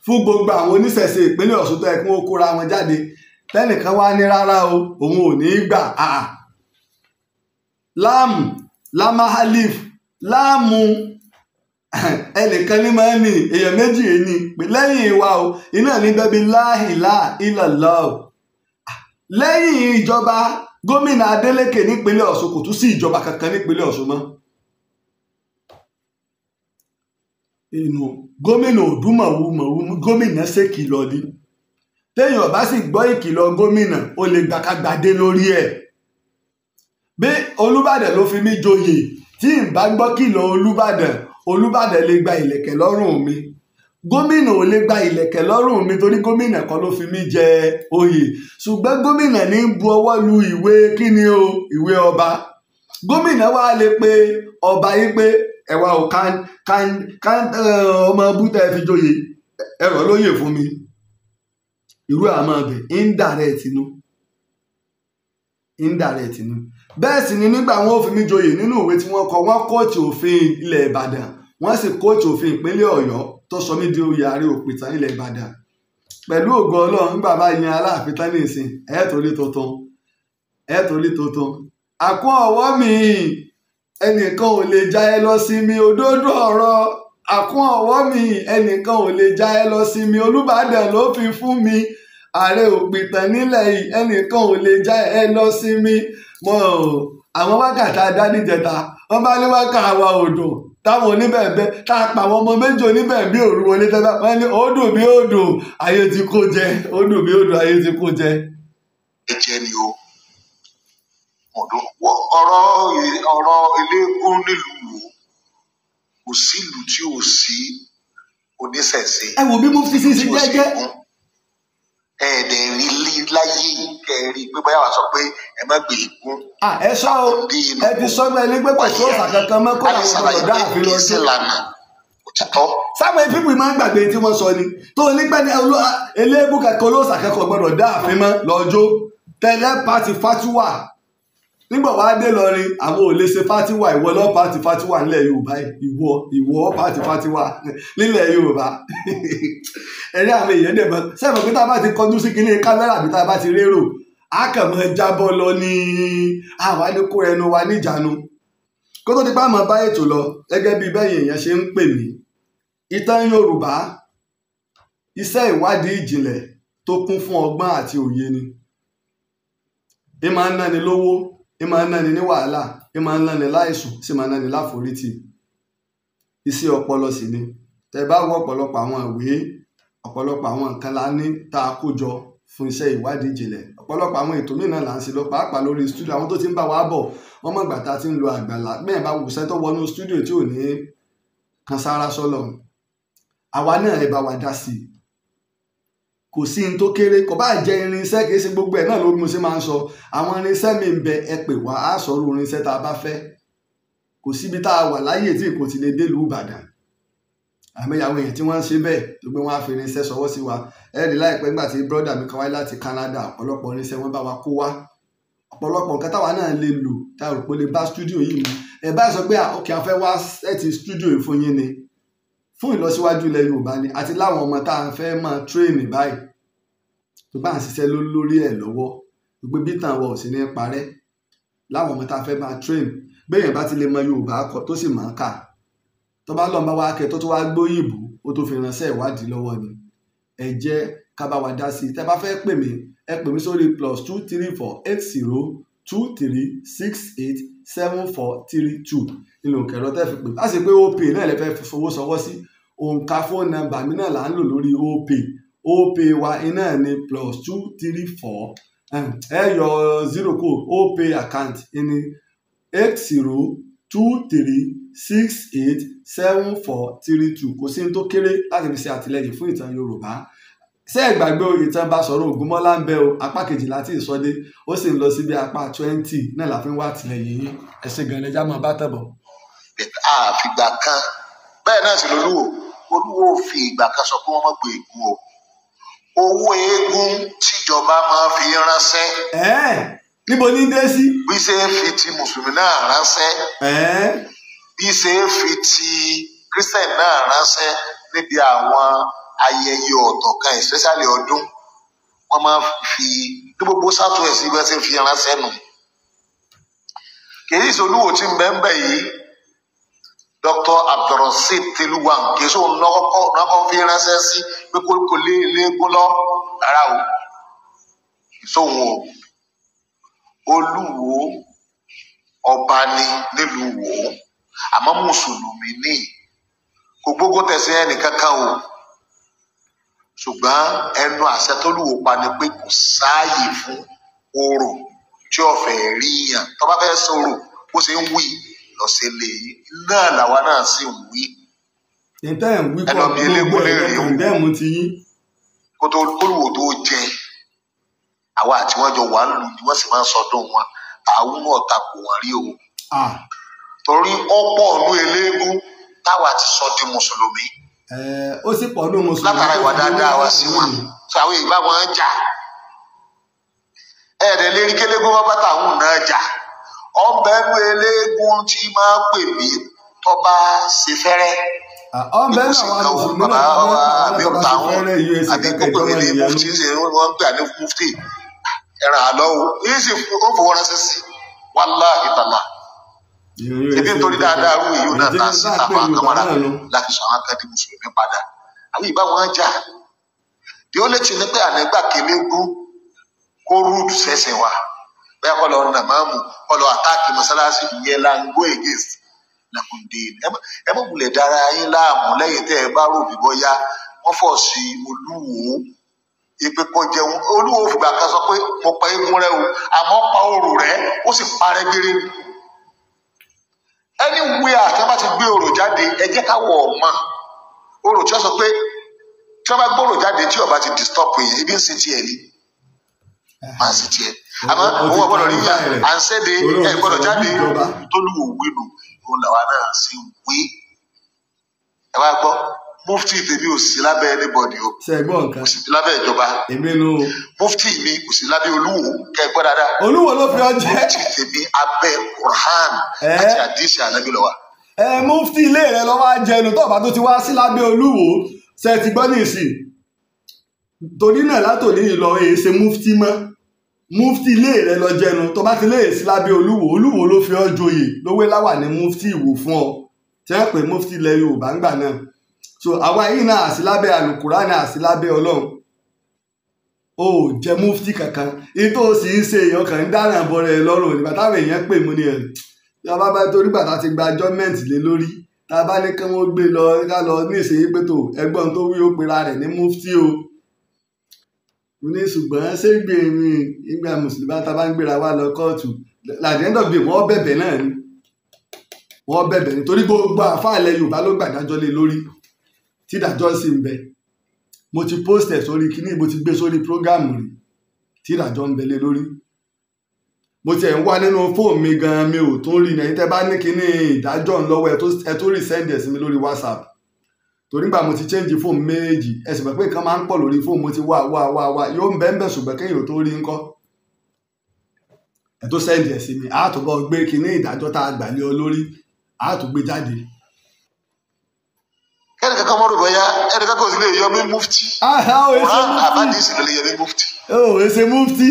fún gbogbo àwọn oníṣẹ̀ṣe ìpínlẹ̀ Ọ̀ṣun tó yẹ kí wọ́n kóra wọn jáde, tẹ́nìkan wá ní rárá o, òun ò ní gbà. Láàmù lámàhálíf láàmù ẹnìkan ní máa ń ní èèyàn méjì ní lẹ́yìn ìwà o, iná ní bẹ́bí láhìlá ìlàlá o. Lẹ́yìn ìjọba gómìnà Adeleke nípínlẹ̀ Ọ̀ṣun kò tún sí ìjọba kankan nípínlẹ̀ Ọ̀ṣun mọ́. Inú gómìnà òdúmọ̀wúmọ̀wú gómìnà ṣèkìlọ̀ ni. Téèyàn bá sì gbọ́ ìkìlọ̀ gómìnà ó lè gbàkagbàdé lórí ẹ̀. Bí Olúbàdàn ló fi mí joyè, tí n bá gbọ́ kìlọ̀ Olúbàdàn, Olúbàdàn lè gba ìlẹ̀kẹ̀ lọ́rùn mi. Gómìnà ò lè gba ìlẹ̀kẹ̀ lọ́rùn mi torí gómìnà kan ló fi mí jẹ oyè. Ṣùgbọ́n gómìnà ní ń bu ọwọ́ lu ìwé kíni o, ìwé ọba. Gómìnà wa lè pe ọba yìí pé ẹ̀wà ò kan ọmọ bútẹ́ fi joyè, ẹ̀rọ lóyè fún mi. Irú àmọ́ ọbẹ̀ indirect nu, indirect nu. Bẹ́ẹ̀ sì ni nígbà wọn ò fi mí joyè nínú ìwé tí wọ́n kọ, wọ́n kóòtù òfin ilẹ̀ Ìbàdàn, wọ́n sì kóòtù òfin ìpínlẹ̀ Ọ̀yọ́ tó tó sọ mí di oyè Ààrẹ Òpìtàn ilẹ̀ Ìbàdàn. Pẹ̀lú ògo Ọlọ́run, nígbà bá yan Aláàfin tán ní ìsìn, ẹ̀ tó rí tuntun, ẹ̀ tó rí tuntun. Àkún ọwọ́ mi, ẹnìkan ò lè já ẹ lọ sí mi, òdodo ọ̀rọ̀. Àkún ọwọ́ mi, ẹnìkan ò lè já ẹ lọ sí mi, Olúbàdàn ló fi fún mi. Ààrẹ Òpìtàn nílẹ̀ yìí, ẹnìkan ò lè já ẹ lọ sí mi. Mọ àwọn wákàtí adánìjẹta, wọ́n bá ní wákà àwa odò táwọn oníbẹ̀ẹ̀bẹ̀ tá a pa àwọn ọmọ méjì oníbẹ̀ẹ̀bí òru wọlé tẹ́lá, wọ́n ní ó dùn bí ó dùn ayé ti kó jẹ, ó dùn bí ó dùn ayé ti kó jẹ. Ẹ jẹ́ ni o. Ọ̀rọ̀ eléégún nílùú wo, kò sí ìlú tí ò sí oníṣẹ̀ṣe. Ẹ wo bí mo fi ṣe jẹ́jẹ́. Ẹ̀ẹ́dẹ̀ rí láyé kẹrí pé bóyá wàá sọ pé ẹ má gbé eégún. Ẹ sọ o, ẹ ti sọ pé ẹni pé kò sí òòṣà kankan mọ́, kó làwọn ọ̀dọ́ dá àfin lọ sí. Sáwọn fíìmù máa ń gbàgbé tí wọ́n sọ ni tó nígbà ní eléégún kankan olóòṣà kankan gbọ́dọ̀ dá àfin mọ́ lọ́jọ́ tẹ́lẹ̀ pàtì fatiwa. Nígbà wàá dé lọrin, àwọn ò lè ṣe fatiwa, ìwọ lọ pàtì fatiwa nílẹ̀ Yorùbá, ìwọ pàtì fatiwa nílẹ̀ Yorùbá. Ẹ̀rí àwọn èèyàn dẹ̀ mọ́ sẹ́fọ̀ pé tá a bá ti kọjú sí kinní kámẹ́rà bí tá a bá ti rérò, a kàn mọ́ jábọ́ lọ ní àwa ní kó ẹnu wa níjànú. Kó tó di pa àmọ́ bá ètò lọ, gẹ́gẹ́ bí bẹ́yìn èèyàn ṣe ń pè mí, ìtàn Yorùbá iṣẹ́ ìwádìí ìjìnlẹ̀ tó kún fún ọgbọ́n àti òye ni. Ẹ máa ń náni lówó, ẹ máa ń náni ní wàhálà, ẹ máa ń náni láìsùn, sì máa ń náni láforítì. Iṣẹ́ ọpọlọ sì ni. Tẹ bá wọ ọ̀pọ̀lọpọ̀ àwọn ìwé, ọ̀pọ̀lọpọ̀ àwọn nǹkan la ní tá a kó jọ fún iṣẹ́ ìwádìí ìjìnlẹ̀. Ọ̀pọ̀lọpọ̀ àwọn ètò mìíràn là ń ṣe lọ, pàápàá lórí stúdíò. Àwọn tó ti ń bá wa bọ̀, wọ́n mọ̀ ìgbà tá a ti ń lo àgbàlá. Bẹ́ẹ̀ bá wùsẹ́ tó wọnú stúdíò tí ò ní kan sára sọ́lọ̀. Àwa náà ẹ bá wa dá sí i. Kò sí ní tó kéré, kò bá jẹ́ irinṣẹ́, kì í ṣe gbogbo ẹ̀ náà ló mo ṣe máa ń sọ. Àwọn irinṣẹ́ mi ń bẹ, ẹ pè wá, á sọ̀rọ̀ irinṣẹ́ tá a bá fẹ́. Kò síbi tá a wà láyè tí kò ti lè délùú Ìbàdàn. Àmọ́ àwọn èèyàn tí wọ́n ń ṣe bẹ́ẹ̀ tó gbé wọn á fi irinṣẹ́ ṣọwọ́ sí wa. Ẹ rí láìpẹ́ nígbà tí brọ́dà mi kan wáyé láti Canada, ọ̀pọ̀lọpọ̀ irinṣẹ́ wọn bá wa kó wá. Ọ̀pọ̀lọpọ̀ nǹkan táwa náà lè lò tá a rò pé lè bá stúdíò yìí mu. Ẹ bá sọ pé òkè a fẹ́ wá sẹ́ẹ̀tì stúdíò yìí fún yín ni, fún ìlọsíwájú ilẹ̀ Yorùbá ni, àti láwọn ọmọ tá a fẹ́ máa tírèènì báyìí tó bá ń ṣiṣẹ́ lórí ẹ̀ lọ́wọ́, gbogbo bí tàn wọ ò sí ní parẹ́. Láwọn ọmọ tá a fẹ́ máa tírèènì, béèyàn bá ti lè mọ Yorùbá kọ tó sì máa kà, tó bá lọ́n bá wá kẹ tó tó wá gbóyìnbó, ó tó fi ránṣẹ́ ìwádìí lọ́wọ́ ni. Ẹ jẹ́ ká bá wa dá sí i. Tẹ́ bá fẹ́ pè mí, ẹ pè mí sórí +234 80 23 68 7432 nínú kẹ̀rọ tẹ́ fi pè. Á sì pé OPay náà lè fẹ́ fowó ṣọwọ́ sí. Òǹkà fóònù nọ́mbà mi náà là ń lò lórí OPay. OPay wa iná ní +234 ẹ yọ 0 kó OPay account ní 80 23 68 7432. Kò sí ní tó kéré láti fi ṣe àtìlẹ́yìn fún ìtàn Yorùbá. Ṣé ẹ gbàgbé ìtàn Basọ̀run Ògúnmọ́lá ń bẹ o, apá kejìlá tí ìsọdé, ó sì ń lọ síbi apá 20 náà la fi ń wá àtìlẹ́yìn yín. Ẹ ṣé gan-an, ẹja máa bá tẹ̀bọ̀. Àfìgbà kan bẹ́ẹ̀ náà sì lolúwo, olúwo fi ìgbà kan sọ pé wọ́n má gbé eégún o. Owó eégún tíjọba máa fi ránṣẹ́. Níbo ní dé sí. Bí ṣe ń fi ti mùsùlùmí náà ránṣẹ́. Bí ṣe ń fi ti kírísítẹ̀nì náà ránṣẹ́ níbi àwọn ayẹyẹ ọ̀tọ̀ kan, especially ọdún, wọ́n máa fi ní gbogbo southwest bí wọ́n ṣe ń fi ránṣẹ́ nù. Kì í ṣe olúwo tí ń bẹ ń bẹ yìí, Dr. Abdulrasheed Teluwan, kì í ṣe òun lọ́kọ́ fi ránṣẹ́ sí pé kò lé léegun lọ rárá o, kì í ṣe òun o. Olúwo ọba ni nílùú Ìwó, àmọ́ mùsùlùmí ní kò gbógun tẹ̀sí ẹnìkankan o, ṣùgbọ́n ẹnu àṣẹ tólúwo pa ni pé kò sáàyè fún orò tí ọ̀fẹ́ rí yàn. Tó bá fẹ́ sọ̀rọ̀ bó ṣe ń wí lọ́sẹ̀ lè náà làwa náà sì ń wí. Ìtẹ́ ẹ̀ ń wí kọ́ gbogbo ẹ̀ kọ̀ndẹ́mù ti yín. Kó tó kólúwo tó jẹ, àwa àti wọn jọ wà ń lù ní wọ́n sì máa ń sọdún wọn, àwọn náà takò wọn rí o. Torí ọ̀pọ̀ ọ̀nù eléégún táwa ti sọ di mùsùlùmí. Ó sì pọ̀ ní mùsùlùmí látara ìwà dáadáa wa sí wọn, sọ àwọn ìbá wọn ń jà. Ẹ̀ẹ́dẹ̀ lérí kélégún bá bàtà òun náà jà. Ọ̀bẹ ẹnu eléégún tí máa pè mí tó bá ṣe fẹ́rẹ́. Ọ̀n pé bẹ́ẹ̀ kò sí náà nǹkan àwọn o mùsùlùmí bàbá náà wa àwọn àbí náà bá ṣe tàwọn fẹ́rẹ̀ usa àbí kankan kókò ìjọba mi ní nìyẹn mufti ṣe wọ́n ń pè ní mufti ẹ̀ràn àlọ́ o yìí sì ó fowó ránṣẹ́ sí wàláhì tàlà ṣebí nítorí dáadáa rú èyí náà èyí ta sí tá a pè tàfà Yorùbá kámárà náà nu. láti sọ àwọn kan di mùsùlùmí padà àwọn ìbá wọn jà bí ó lè ti ní pé ànágbà kéléégún kó rúùtù sẹsẹ wa bẹ́ẹ̀ kọ́ lọ nà máàmù kọ́ lọ àtáàkì mọ́sálásí ìyẹn la ń go against làkúndé. Ẹ má wulẹ̀ dára yín láàmú lẹ́yìn tẹ́ ẹ bá rò bí bọ́yá wọ́n fọ̀ sí olúwo ìpè kọ jẹun. Olúwo fìgbà kan sọ pé mo pa eégún rẹ o, àmọ́ pa orò rẹ ó sì parẹ́ gbére. Anywhere tí wọ́n bá ti gbé orò jáde, ẹ jẹ́ ká wọ̀ ọ́ mọ̀ orò tí wọ́n sọ pé tí wọ́n bá gbórò jáde tí ó bá ti disturb yẹn, ibi ń sin tiẹ̀ ni máa sì tiẹ̀, àmọ́ O ti òun ọ̀gbọ́dọ̀ rí yàn clarify rẹ̀ à ń séde torí ẹ o ti gbọ́dọ̀ sọ̀rọ̀ bí jáde. ìjọba. Tólúwò wínú òun làwa náà sì wí. Ẹ wá gbọ́, mufti tèmi ò sí lábẹ́ anybody o, Ṣe gbọ́ nǹkan kò sí lábẹ́ ìjọba. Èmi nu Mufti mi kò sí lábẹ́ olúwo, kẹ́ ẹ gbọ́ dáadáa. Olúwo ló fi ọ jẹ́. Mufti tèmi abẹ́ Quran Ẹ àti àdìsí ànábì ló wà. Ẹ mufti ilé rẹ lọ wá jẹnu tó bá tó ti wá sí lábẹ́ olúwo. Ṣe ti gbọ́ nísìn? Torí náà látòní ìlọ èyí ṣe mufti mọ́. Mufti ilé rẹ lọ jẹnu tó bá ti lè sí lábẹ́ olúwo. Olúwo ló fi ọ joyè lówé láwà ní mufti ìwò fún ọ tí wọ́n pè mufti ilẹ̀ Yorùbá ńgbà náà. So àwa yìí náà àsí lábẹ́ àlùkùránì, àsí lábẹ́ Ọlọ́run. O ò jẹ mufti kankan. Èyí tó sì ń ṣe èèyàn kan ń dáràn bọrẹ lọ́rùn nígbà táwọn èèyàn pè mú ni ẹ tí a bá bá torí gbà tá a ti gba jọmẹǹtì lé lórí, tá a bá ní kí wọ́n gbé lọ ká lọ ní ìṣèyí pé tó ẹ̀gbọ́n tó wí ó pera rẹ̀ ní mufti o. Mo ní ṣùgbọ́n ṣé gbé mi ìgbà mùsùlùmí tá a bá ń gbéra wá lọ kóòtù at the end of the day wọ́n bẹ̀bẹ̀ náà ni, wọ́n bẹ̀bẹ̀ nítorí gbogbo àfáà ilẹ̀ Yorùbá ló gbàdájọ́ lé lórí tí ìdájọ́ sì ń bẹ. Mo ti post ẹ̀ sórí kíní, mo ti gbé sórí prógámù rí tí ìdájọ́ ń bẹ lé lórí. Mo tiẹ̀ ń wá nínú fóònù mi gan-an, mi ò tún rí ní. Ẹ̀yin tẹ́ bá ní kíní ìdájọ́ ńlọ́wọ́ ẹ tó rí send ẹ̀ sí mi lórí WhatsApp, torí nígbà mo ti change fóònù méjì, ẹ sì mọ̀ pé nǹkan máa ń pọ̀ lórí fóònù. Mo ti wá wá wá wá yóò ń bẹ́ẹ̀ bẹ́ẹ̀, ṣùgbọ́n kéèyàn tó rí ńkọ́ ẹ tó send ẹ̀ sí mi, á tó bọ́ gbé kíní ìdájọ́ tá a gbà lé ọ lórí, á tó gbé jáde. Kẹ́ni kankan mọ́rò bọ́yá ẹnì kankan ò sì lè yọ mí mufti. Aha, o ṣe Quran mufti. àbádìsí ló lè yọ mí mufti. O ṣe mufti.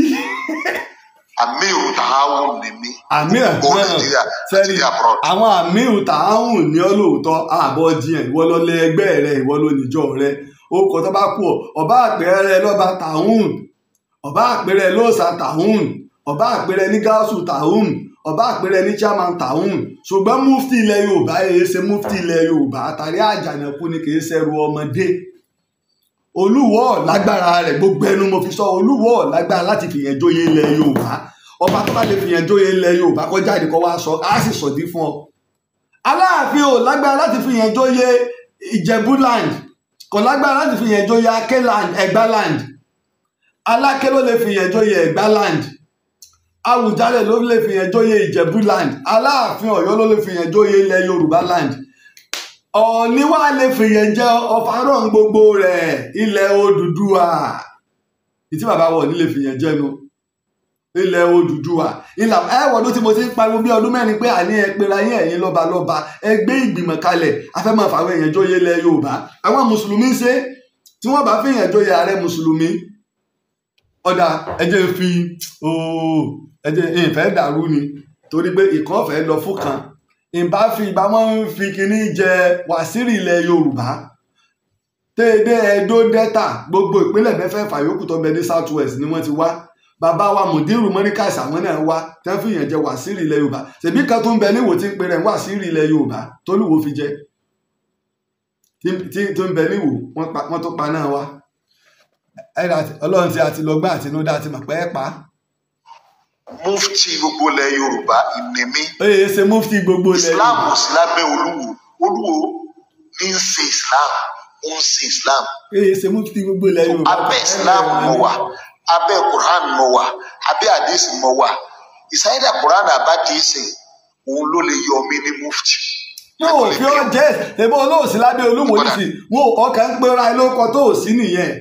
Amiru tààwùn ni mí Àmì gbogbo ẹ̀hán Nàìjíríà àti sẹ́rí ní abroad. Àwọn àmìrù tààhùn ní ọ lóòótọ́ àbọ̀ jiyàn. Ìwọ ló lé ẹgbẹ́ rẹ, ìwọ ló níjọ rẹ. Ó kọ tó bá kú ọ, ọba àpẹẹrẹ lọ́ba tààhùn, ọba àpẹẹrẹ lóòsà tààhùn, ọba àpẹẹrẹ ní gáàsù tààhùn, ọba àpẹẹrẹ ní chairman tààhùn, ṣùgbọ́n mufti ilẹ̀ Yorùbá èyí ṣe mufti ilẹ̀ Yorùbá. Àtàrí àjànàkú ni, kì í ṣẹrù ọmọdé. Olúwo lágbára rẹ̀, gbogbo ẹnu mo fi sọ, Olúwo lágbára láti fìyàn jóyè ilẹ̀ Yorùbá. Ọba tó bá lè fìyàn jóyè ilẹ̀ Yorùbá kó jáde kó wá sọ, á sì sọ̀dí fún ọ. Aláàfin ò lágbára láti fìyàn jóyè Ìjẹ̀bú land, kò lágbára láti fìyàn jóyè Aké land, Ẹ̀gbá land. Aláké ló lè fìyàn jóyè Ẹ̀gbá land, Àwùjalẹ̀ ló lè fìyàn jóyè Ìjẹ̀bú land, Aláàfin Ọ̀yọ́ ló lè fìyàn jóyè ilẹ̀ Yorùbá land. Ọ̀ọ̀ni wá lè fìyàn jẹ ọ̀fàrọ̀ gbogbo rẹ̀ ilẹ̀ Odùduwà. Ìtí bàbá wọ̀ ní lè fìyàn jẹnu ilẹ̀ Odùduwà ìlà ẹ̀wọ̀n ló ti mo ti ń pariwo bí ọdún 4 pé àní ẹ pera yín ẹ̀yin lọ́ba lọ́ba, ẹ gbé ìgbìmọ̀ kalẹ̀, afẹ́mọ̀ fàwọn èèyàn jóyè ilẹ̀ Yorùbá. Àwọn mùsùlùmí ṣe tí wọ́n bá fìyàn jóyè ààrẹ mùsùlùmí. Ọ̀dà ẹ jẹ́ n fi ooo ẹ jẹ́ ìfẹ́ dàrú ni, torí pé ìkan fẹ́ lọ fún kan ìbá fi ìbá wọn ń fi kinní jẹ wàsíìrì ilẹ̀ Yorùbá téèdé Ẹdó Delta gbogbo ìpínlẹ̀ mẹ́fẹ̀ẹ̀fà yòókù tó ń bẹ ní South West ni wọ́n ti wá. Bàbá wa Mùdírù Mọ́ríkàsì àwọn náà wá tẹ́ fi yàn jẹ wàsíìrì ilẹ̀ Yorùbá. Ṣèbí kan tó ń bẹ níwò tí ń pe rẹ̀ ń wàsíìrì ilẹ̀ Yorùbá tólúwo fi jẹ tí tó ń bẹ níwò wọ́n tó pa náà wá. Ọlọ́run tí a ti lọ gbá àtinúdá àti mọ̀ pé ẹ pa. Mufti gbogbo ilẹ̀ Yorùbá ìnìmí. Oye ṣe mufti gbogbo ilẹ̀ Islam Yorùbá. Ò sí lábẹ́ olúwo. Olúwo ní ń ṣe Islam, ó ń ṣe Islam. Oye ṣe mufti gbogbo ilẹ̀ Yorùbá. Abẹ́ Islam mo wà, abẹ́ Quran mo wà, abẹ́ hadith mo wà. Ìsáyédà Quran àbádìísì òun ló lè yọ mí ní mufti. Yóò fi ọ jẹ́ ẹ̀bọ́n olóòsì lábẹ́ olúwo nísì wọn ọkàn ń pera ẹ lóko tó ò sí nìyẹn.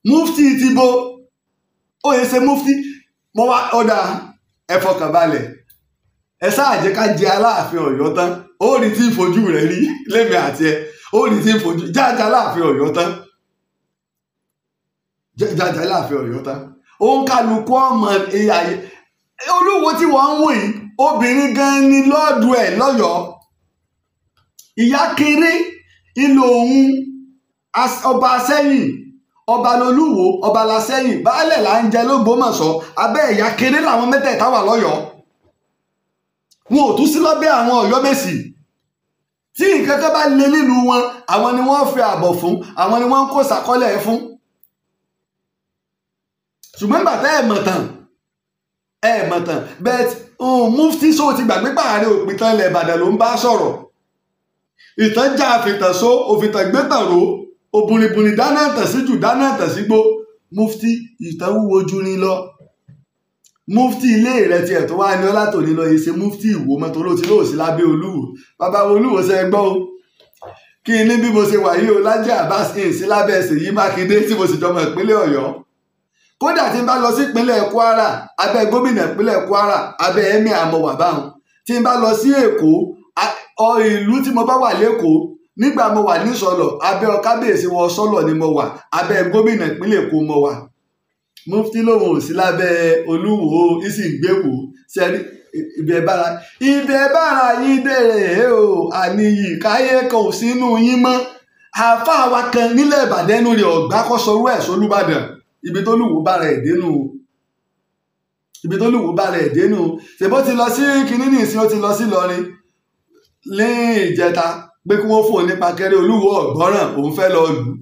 Mufti ti bo oye ṣe mufti mo wá ọ̀dà ẹ fọkànbalẹ̀ ẹ sáà jẹ́ ká jẹ Aláàfin Ọ̀yọ́ tán ó rí tí ìfojú rẹ̀ rí lémi àti ẹ. Ó rí tí ń fojú jájá láàfin Ọ̀yọ́ tán, jájá láàfin Ọ̀yọ́ tán. Òun kálukú ọmọ ayé Olúwo tí wọ́n ń wò yìí, obìnrin gan ni lọ́ọ̀dù ẹ̀ lọ́yọ̀ọ́. Ìyá kéré ìlò òun ọba sẹ́yìn, ọba lolúwo, ọba lásẹ́yìn, baálẹ̀ là ń jẹ lÓgbómọ̀ṣọ́. Abẹ́ ìyá kéré làwọn mẹ́tẹ̀ẹ̀ta wà lọ́yọ̀ọ́. Wọn ò tún sí lábẹ́ àwọn Ọ̀yọ́mèsì. Tí nǹkan kan bá lé nílùú wọn, àwọn ni wọ́n fi àbọ̀ fún, àwọn ni wọ́n ń kó sàkọ́lẹ̀ fún. Ṣùgbọ́n gbà tẹ́ ẹ̀ mọ̀ tán, ẹ̀ mọ̀ tán bẹ́ẹ̀. Mufti so ti gbàgbé pààrẹ òpìtàn ilẹ̀ Ìbàdàn ló ń bá sọ̀rọ̀. Ìtàn já àfìtàn so, òfìtàn gbẹ́tàn ro, òbùnìbùnì dáná tàn sí jù, dáná tàn sí gbó. Mufti, ìtàn wúwo ju ní lọ. Mufti ilé rẹ tiẹ̀ tó wá ní ọlá tòní lọ yìí ṣe mufti Ìwó mọ́tò ló ti lóò sí lábẹ́ Olúwo. Bàbá Olúwo ṣe gbọ́ o, kí ní bí mo ṣe wà yìí o, Lájí Abbas ń sí lábẹ́ Ṣèyí Mákindé tí mo sì jọmọ ìpínlẹ̀ Ọ̀yọ́. Kódà tí n bá lọ sí ìpínlẹ̀ Kwara, abẹ́ gómìnà ìpínlẹ̀ Kwara, abẹ́ emir amọ̀wà báwọn. Tí n bá lọ sí Èkó, ìlú tí mo bá wà lẹ́kọ̀ọ́, nígbà mo wà ní Sọlọ̀, abẹ́ kábíyèsí wọ Sọlọ̀ ni mo wà, abẹ́ gómìnà ìpínlẹ̀ Èkó mo wà. Mufti lòun ò sí lábẹ́ Olúwo, ìsì ń gbéwò sẹ́rí ibẹ̀ bára ibẹ̀ bára yín dèrè o, àníyì káyé kan ò sínú yín mọ́. Àáfàá wa kan nílẹ̀ Ìbàdàn ẹnu rẹ̀ ọ̀gbá kọ́ sọrú ẹ̀ sólúbàdàn. Ibi tó lùwò bára ẹ̀ dénú, ibi tó lùwò bára ẹ̀ dénú. Ṣèbó ti lọ sí kinní nìsín, ó ti lọ sí Ìlọrin ní ìjẹta pé kí wọ́n fún un nípa kẹrẹ. Olúwo ọ̀gbọ́ràn, òun fẹ́ lọ lù ú.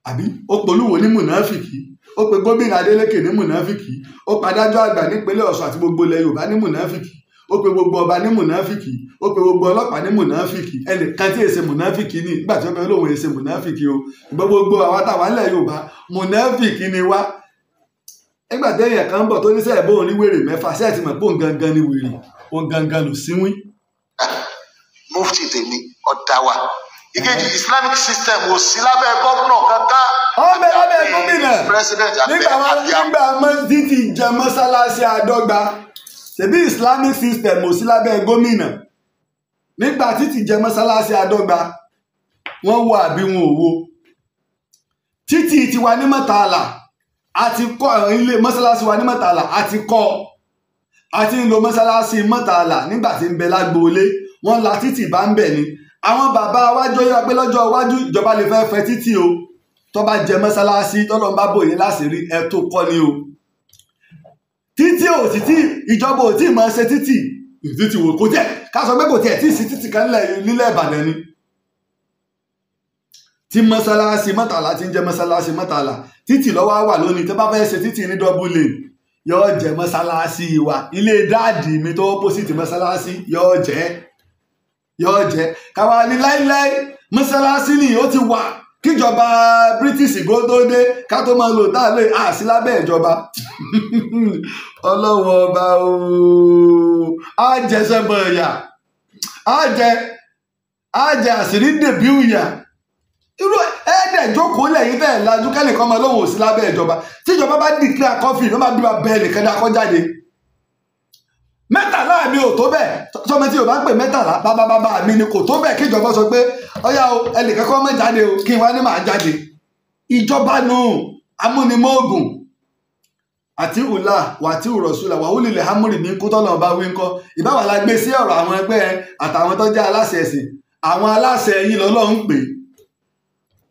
Àbí ó polúwo ní mùnáfìkì, ó pe gómìnà Adeleke ní mùnáfìkì, ó padájọ́ àgbà nípínlẹ̀ Ọ̀ṣun àti gbogbo ilẹ̀ Yorùbá ní mùnáfìkì, ó pe gbogbo ọba ní mùnáfìkì, ó pe gbogbo ọlọ́pàá ní mùnáfìkì. Ẹnìkan tí èsè mùnáfìkì ní nígbà tí wọ́n fẹ́ lóun èsè mùnáfìkì o. Gbogbo àwa táwa ńlẹ̀ Yorùbá mùnáfìkì ni wá. Nígbà tí èèyàn kan ń bọ̀ tó ní sẹ́ẹ̀ bóun ní wèrè mẹ́fà, sẹ́ẹ̀ ti mọ̀ pé òun gangan ni wèrè, òun gangan lò síwín. Mufti tèmi ọ̀dà wa. Ìkejì, Islamic system ò sí lábẹ́ gómìnà kankan. Ọbẹ̀ lábẹ́ gómìnà nígbà títí jẹ mọ́sálásí àdọ́gba. Ṣèbí Islamic system ò sí lábẹ́ gómìnà nígbà títí jẹ mọ́sálásí àdọ́gba. Wọ́n wo àbí wọn ò wo títí tiwa ní Mọ́tàlá, àti kọ́ ilé mọ́sálásí wa ní Mọ́tàlá, àti kọ́ àti ń lo mọ́sálásí Mọ́tàlá nígbà tí ń bẹ lágboolé. Wọ́n la títì bá ń bẹ̀ ni. Àwọn bàbá wájú yọ pé lọ́jọ́ iwájú ìjọba lè fẹ́ fẹ́ títì o, tó bá jẹ mọ́sálásí tọ́lọ́n bá bòye láṣìírí ẹ tó kọ́ ni o. Títì ò sì tí ìjọba ò tí ì máa ṣe títì, títì wò kò tiẹ̀ ká sọ pé kò tiẹ̀ tí ì sí títì kan nílẹ̀ Ìbàdàn ni. Tí mọ́sálásí Mọ́tàlá ti ń jẹ́ mọ́sálásí Mọ́tàlá, títì lọ́wọ́ wà lónìí. Tó bá fẹ́ ṣe títì ní double lane, yóò jẹ́ mọ́sálásí wa. Ilé dáàdì mi tó opposite mọ́sálásí yóò jẹ́, yóò jẹ́. Káwa ní láíláí mọ́sálásí ni ó ti wà kíjọba British kó tó dé, ká tó máa lò tá a lè àsí lábẹ́ ìjọba. Ọlọ́run ọba ooo, á jẹ sẹ́bọ̀ ìyà, á jẹ àṣírí dèbí ìyà. Irú ẹ̀ẹ́dẹ̀ jókòó lẹ́yìn tẹ̀ lajú kẹ́nìkan máa lóhùn sí lábẹ́ ìjọba. Tíjọba bá declare coffee ló máa bí wa bẹ́ẹ̀ nìkan dá kọ́ jáde. Mẹ́tàlá mi ò tó bẹ́ẹ̀, sọmọ tí o bá ń pè mẹ́tàlá bàbá bàbá mi ni kò tó bẹ́ẹ̀ kíjọba sọ pé ọyá o ẹnìkan kọ́ mọ́ jáde o, kí n wá ní màá jáde. Ìjọba nù amúnimóògùn àti ùlà wà tí ùrọ̀sùlà wà wúlìlẹ̀ hámúrì mi kú tọ́lọ̀ bá wí ńkọ́. Ìbáwá la gbé sí ọ̀rọ̀ àwọn ẹgbẹ́ àtàwọn tó jẹ́ aláṣẹ ẹ̀sìn. Àwọn aláṣẹ yìí lọ́lọ́run pè,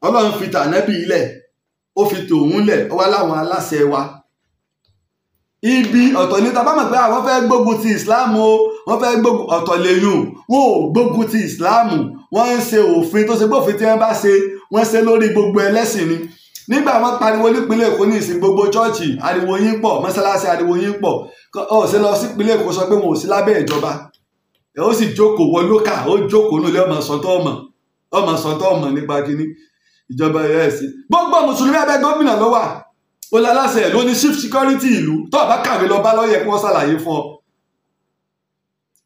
Ọlọ́run fi tànẹ́bì ilẹ̀, ó fi tòun lẹ̀, ó wá láwọn aláṣẹ wa. Ibi ọ̀tọ̀ ní ta bá mọ̀ pé àwọn fẹ́ gbógun ti Islam o, wọ́n fẹ́ gbógun ọ̀tọ̀ lẹ́yìn, wọn ò gbógun ti Islam, wọ́n ń ṣe òfin tó ṣe gbófin tí wọ́n bá ṣe, wọ́n ṣe lórí gbogbo ẹlẹ́sìn ni. Nígbà wọ́n pariwo nípínlẹ̀ Èkó ní ìsìn gbogbo chọ́ọ̀chì ariwo yín pọ̀, mọ́sálásí ariwo yín pọ̀, ó ṣe lọ sípínlẹ̀ Èkó sọ pé wọn ò sí lábẹ́ ìjọba. Ó sì jókòó wọ lókà, ó jókòó nílé ọmọ sọtọ́ ọmọ, ọmọ sọtọ́ ọmọ nípa kínní ìjọba ẹ̀sìn. Gbogbo mùsùlùmí abẹ́ gómìnà ló wà, ó láláṣẹ ló ní chief security ìlú. Tó bá kàwé lọ bá lọ́yẹ̀ kí wọ́n ṣàlàyé fún ọ,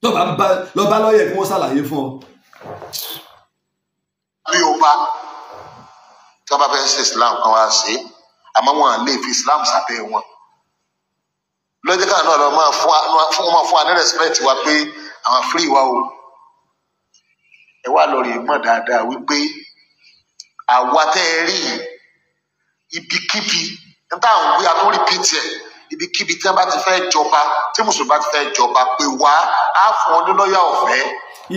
tó bá lọ bá lọ́yẹ̀ kí wọ́n ṣàlàyé fún ọ. Bí o bá tí wọ́n bá fẹ́ ṣe Islam kan wá ṣe, àmọ́ wọn lè fi Islam sábẹ́ wọn. Lọ́jọ́ kan náà lọ máa fún wa ní respect wa pé àwọn free wa o. Ẹ wá lọ rè mọ̀ dáadáa wípé àwa tẹ́ ẹ rí ibikíbi n tá à ń wí àtúntò rìpítì ẹ̀, ibikíbi tí wọ́n bá ti fẹ́ jọba, tí mùsùlùmí bá ti fẹ́ jọba, pé wá á fún ọ ní lọ́ọ̀yà ọ̀fẹ́.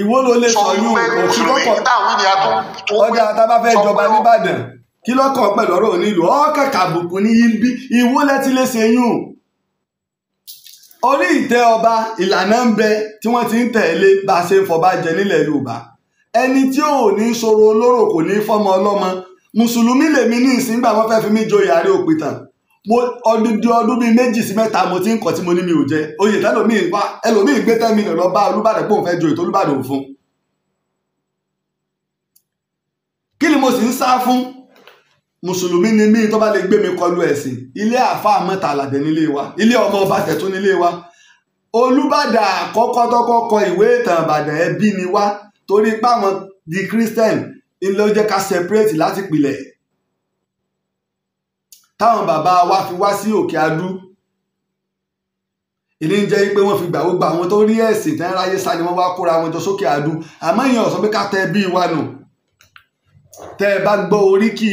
Ìwọ ló lè sọ sọ yún wípé òkú mùsùlùmí lọ́kọ̀ tá à ń wí ni a tó tó wí. Ọjà tá a bá fẹ́ sọ jọba pé ó nìbàdàn, kí lọ́kàn pẹ̀lú ọ̀rọ̀ onílù ọ̀kàkà àbùkù ní ibi ìwọ lẹ́tí lè ṣe yún. Orí ìtẹ́ ọba ìlànà ń bẹ tí wọ́n ti ń tẹ̀lé bá a ṣe ń fọba jẹ nílẹ̀ Yorùbá. Ẹni tí ò ní sọ̀rọ̀ olóró kò ní fọ́mọ ọlọ́mọ. Mùsùlùmí lèmi ní ìsìn gbà wọ́n fẹ́ fi mí joyè ààrẹ òpìtàn. Mo ọdún ọdún bíi 2 sí 3 mo ti ń kọ́ tí mo ní mi ò jẹ oyè tẹlòmíì wá, ẹlòmíì gbé 10 million lọ bá Olúbàdàn pé òun fẹ́ joyè tó Olúbàdàn ò fún. Kí ni mo sì ń sá fún? Mùsùlùmí ni mí, tó bá lè gbé mi kọlu ẹ̀sìn, ilé àáfàá mẹ́ta àlàdé nílé wa, ilé ọmọ ọba tẹ̀tún nílé wa. Olúbàdàn àkọ́kọ́ tọ́kọ́ kọ ìwé ìtàn Ìbàdàn ẹbí ni wá, torí páwọn di Christian ń ló jẹ́ ká separate láti pilẹ̀. Táwọn bàbá wa fi wá sí Òkè Adú, ìní ń jẹ́ pé wọ́n fi gbà gbogbo àwọn tó rí ẹ̀sìn tẹ́ ń ráyé sá ni wọ́n wá kóra wọn jọ sókè Adú. Àmọ́ ìyẹn ò sọ pé ká tẹ bí wa nù. Tẹ́ ẹ bá gbọ́ oríkì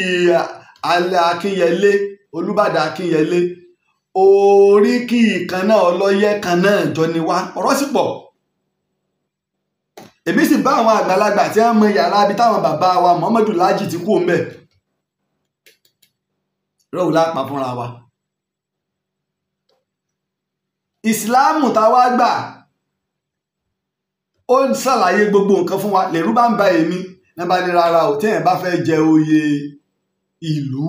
Akínyẹlé, Olúbàdàn Akínyẹlé, oríkì kan náà ọlọ́yẹ kan náà jọ ni wá, ọ̀rọ̀ sì pọ̀. Èmi sì bá àwọn àgbàlagbà tí wọ́n mọ yàrá ibi táwọn bàbá wa Muhammadu Laji ti kú òǹbẹ̀ rọ́ọ̀ lápá fúnra wa. Ìsìláàmù táwa gbà ó ń ṣàlàyé gbogbo nǹkan fún wa. Lèrú bá ń ba èmi náà bá ní rárá o, téèyàn bá fẹ́ jẹ oyè ìlú,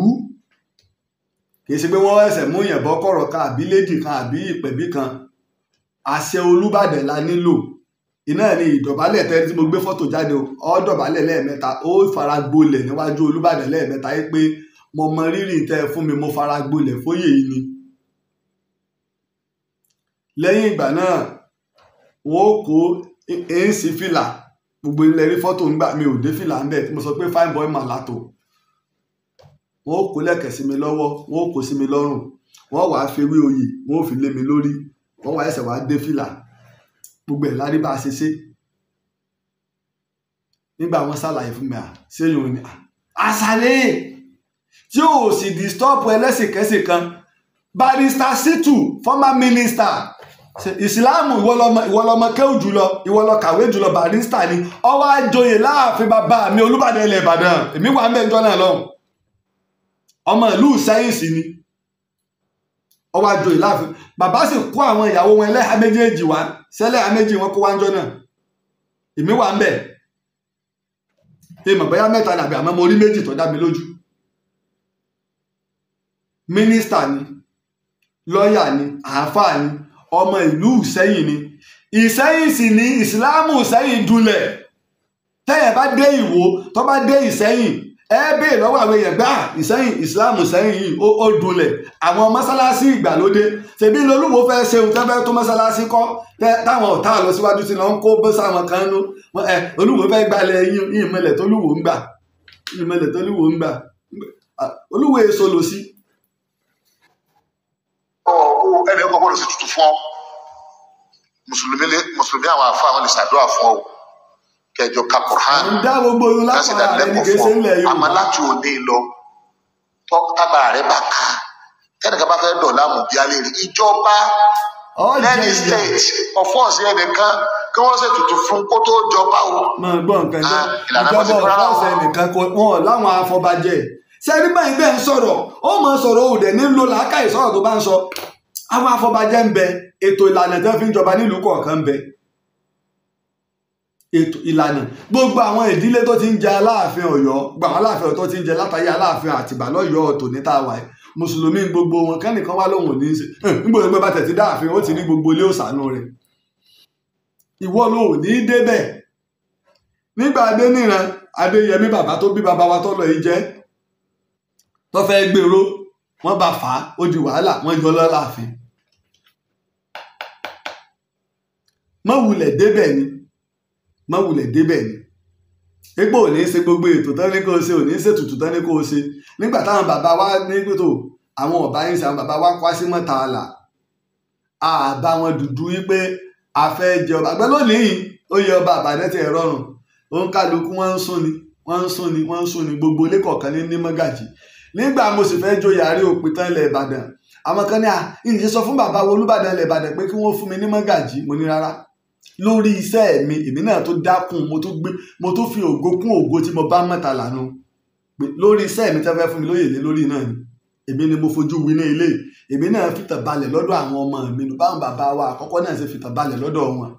kì í ṣe pé wọ́n ẹsẹ̀ mú yẹn bọ́ kọ̀rọ̀ kan àbí lédì kan àbí ìpẹ̀bí kan. Àṣẹ Olúbàdàn la nílò. Iná ní ìdọ̀bálẹ̀ tẹ́lẹ̀ tí mo gbé fọ́tò jáde, ó dọ̀bálẹ̀ lẹ́ẹ̀mẹ́ta, ó fara gbolẹ̀ níwájú Olúbàdàn lẹ́ẹ̀mẹ́ta yìí pé mo mọ rírì tẹ́ ẹ fún mi, mo fara gbolẹ̀ fóyè yìí ni. Lẹ́yìn ìgbà náà wọ́n ó kó èsì fìlà, gbogbo ilẹ̀ rí fọ́tò ńgbà mi ò dé fìlà ńbẹ̀ tí mo sọ pé fine boy malato. Wọ́n ó kó lẹ̀kẹ̀ sí mi lọ́wọ́, wọ́n ó kó sí mi lọ́rùn, wọ́n wàá fi ewé oyè, wọ́n ó fi lé mi lórí, wọ́n wàá ẹsẹ̀ wàá dé fìlà. Gbogbo ẹ̀ lárí bá a ṣe ṣe. Nígbà wọ́n ṣàlàyé fún mi, à ṣéyìn òní àṣàlẹ̀ tí ò sì disturb ẹlẹ́sìnkẹ́sìn kan. Barrister Shittu, former minister, ìsìláàmù ìwọ lọmọ kéwù jùlọ, ìwọ lọ kàwé jùlọ, barrister ni, ó wá joyè láàfin bàbá mi Olúbàdàn ilẹ̀ Ìbàdàn. Èmi wà mẹ́jọ náà lọ́hùn, ọmọ ìlú Ìsẹ́yìn sì ni, ó wá joyè láàfin. Bàbá sì kó àwọn ìyàwó wọn ẹlẹ́hà méjèèjì wá, sẹ́lẹ̀hà méjì wọn kó wá ń jọ náà. Èmi wà ń bẹ̀, èèmọ̀ bóyá mẹ́ta nàbẹ̀, àmọ́ mo rí méjì tó dá mi lójú. Mínísítà ni, lọ́yà ni, àáfàá ni, ọmọ ìlú Ìsẹ́yìn ni. Ìsẹ́yìn sì ni ìsìláàmù Ìsẹ́yìn dúnlẹ̀. Tẹ́yẹ̀ bá dé Ìwó, tó bá dé Ìsẹ́yìn, ẹ béèrè lọ́wọ́ àwọn èèyàn gbà Ìsẹ́yìn, ìsìláàmù Ìsẹ́yìn yìí ó dúnlẹ̀. Àwọn mọ́sálásí ìgbàlódé ṣèbí lolúwo fẹ́ ṣe ohun tẹ́fẹ́ tó mọ́sálásí kọ́, táwọn ọ̀tá lọ síwájú sí lọ ń kó bó sáwọn kan nú. Olúwo fẹ́ gbalẹ̀ ìmọ̀lẹ̀ tó lúwo ń gbà, ìmọ̀lẹ̀ tó lúwo ń gbà, olúwo èso lò sí. Ẹnì kan gbọ́dọ̀ sí tutù fún ọ. Mùsùlùmí àwọn àfa àwọn lè ṣàdúrà fún ọ, kẹjọ ka Qur'an ń dá gbogbo oyún láti lápá rẹ ní dánilẹ́kọ̀ọ́ kìí ṣe fún ọ. ńlẹ̀ Àmọ́ Yorùbá. láti òní lọ, tágbára rẹ bá ká, tẹnìkan bá fẹ́ dọ̀ láàmú bí alẹ́ rí ìjọba Ọ jẹ lẹ́ni ìyà. state ọ̀fọ́ọ̀sì ẹnìkan kí wọ́n ṣe tutù fún kó tó jọba o. Máa gbọ́ nǹkan jẹ́ Ìlànà bá ti ìjọba rárá o. ọ̀fọ́ọ̀sì ẹnìkan kò wọn láwọn afọbajẹ. Sẹ́ni báyìí bẹ́ẹ̀ ń sọ̀rọ̀, ó máa sọ̀rọ̀ òdẹ̀ nílò làákàyè sọ̀rọ̀ tó bá ń sọ. Àwọn afọbajẹ ń bẹ, ètò ìlànà tí wọ́n fi ń jọba nílùú kọ̀ọ̀kan ń bẹ. Ètò ìlànà gbogbo àwọn ìdílé tó ti ń jẹ Aláàfin Ọ̀yọ́, gbogbo àwọn Aláàfin Ọ̀yọ́ tó ti ń jẹ látàyè Aláàfin Àtìbà lọ́yọ̀ọ́ tòní tá a wà yìí, mùsùlùmí gbogbo wọn kẹ́nìkan wá lóhùn ní í ṣe nígbà tó gbé bá tẹ̀ ti dáàfin ó ti ní gbogbo ilé òsànú rẹ̀. Ìwọ ló ò ní í débẹ̀. Nígbà Adéníran Adéyẹmí bàbá tó bí bàbá wa tó lọ yìí jẹ́ tó fẹ́ gbèrò, wọ́n bá fà á, ó di wàhálà, wọ́n yọ lọ́láàfin. Má wulẹ̀ débẹ̀ ni, má wulẹ̀ débẹ̀ ni. Epo ò ní í ṣe gbogbo ètò tán ní kó o ṣe, ò ní í ṣe ètùtù tán ní kó o ṣe. Nígbà táwọn bàbá wa ní pẹ̀tọ́ àwọn ọ̀bá yín ṣe, àwọn bàbá wa kó sí mọ́tàlá, àbá wọn dùdú wípé a fẹ́ jẹ ọba. Àgbẹ̀ lónìí ó yẹ ọba Àbàdàn ti rọrùn. Òun kálukú wọ́n ń sún ni, wọ́n ń sún ni, wọ́n ń sún ni. Gbogbo ilé kọ̀ọ̀kan ní mọ́gàjì. Nígbà mo sì fẹ́ joyè àárẹ̀ òpìtàn ilẹ̀ Ìbàdàn, àwọn kan ní à ìyẹn sọ fún bàbá Olúbàdàn ilẹ̀ Ìbàdàn pé kí wọ́n fún mi ní mọ́gàjì. Mo ní rárá, lórí iṣẹ́ mi èmi náà tó dákun, mo tó gbé, mo tó fi ògo kún ògo tí mo bá mọ́ta lànà pé lórí iṣẹ́ mi tẹ́ fẹ́ fún mi lóyè lé lórí náà ni èmi ni mo fojú winá ilé. Èmi náà fìtàn balẹ̀ lọ́dọ̀ àwọn ọmọ mi nù, báwọn bàbá wa àkọ́kọ́ náà ṣe fìtàn balẹ̀ lọ́dọ̀ wọn.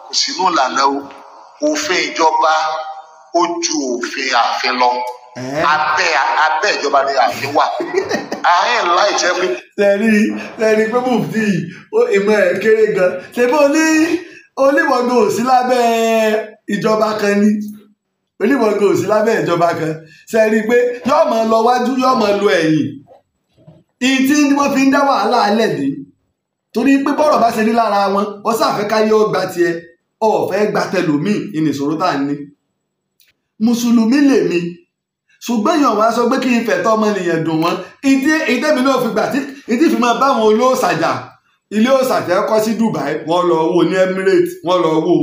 Kò sínú ìlànà o, òfin ìjọba ó ju òfin ààfin lọ. Abẹ́ ìjọba ni ààfin wà. Ààyè ńlá ìjẹ́ pé. Lẹ́rí pé mufti ìmọ̀ ẹ̀ kéré gan. Ṣé bó ní oníwọ̀gbọ̀n ò sí lábẹ́ ìjọba kan ni? Oníwọ̀gbọ̀n ò sí lábẹ́ ìjọba kan. Ṣé rí i pé yóò máa lọ wájú, yóò máa lọ ẹ̀yìn. Ìyí tí wọ́n fi ń dá wàhálà alẹ́ dé. Torí pé bọ́rọ̀ bá ṣe ní lára wọn, wọ́n ṣàfẹ́ káyé ó gba tiẹ̀, ó fẹ́ gba tẹlòmíì, ìnìṣòro tá à ń ní. Mùsùlùmí lèmi, ṣùgbọ́n èèyàn wá sọ pé kí n fẹ̀tọ́ ọmọnìyàn dùn wọ́n. Ìdẹ́mi náà fi gbà tí ìdí fi máa bá àwọn olóòṣàjà, ilé òòṣà tẹ́ kọ́ sí Dubai, wọ́n lọ wó ní Emirates, wọ́n lọ wó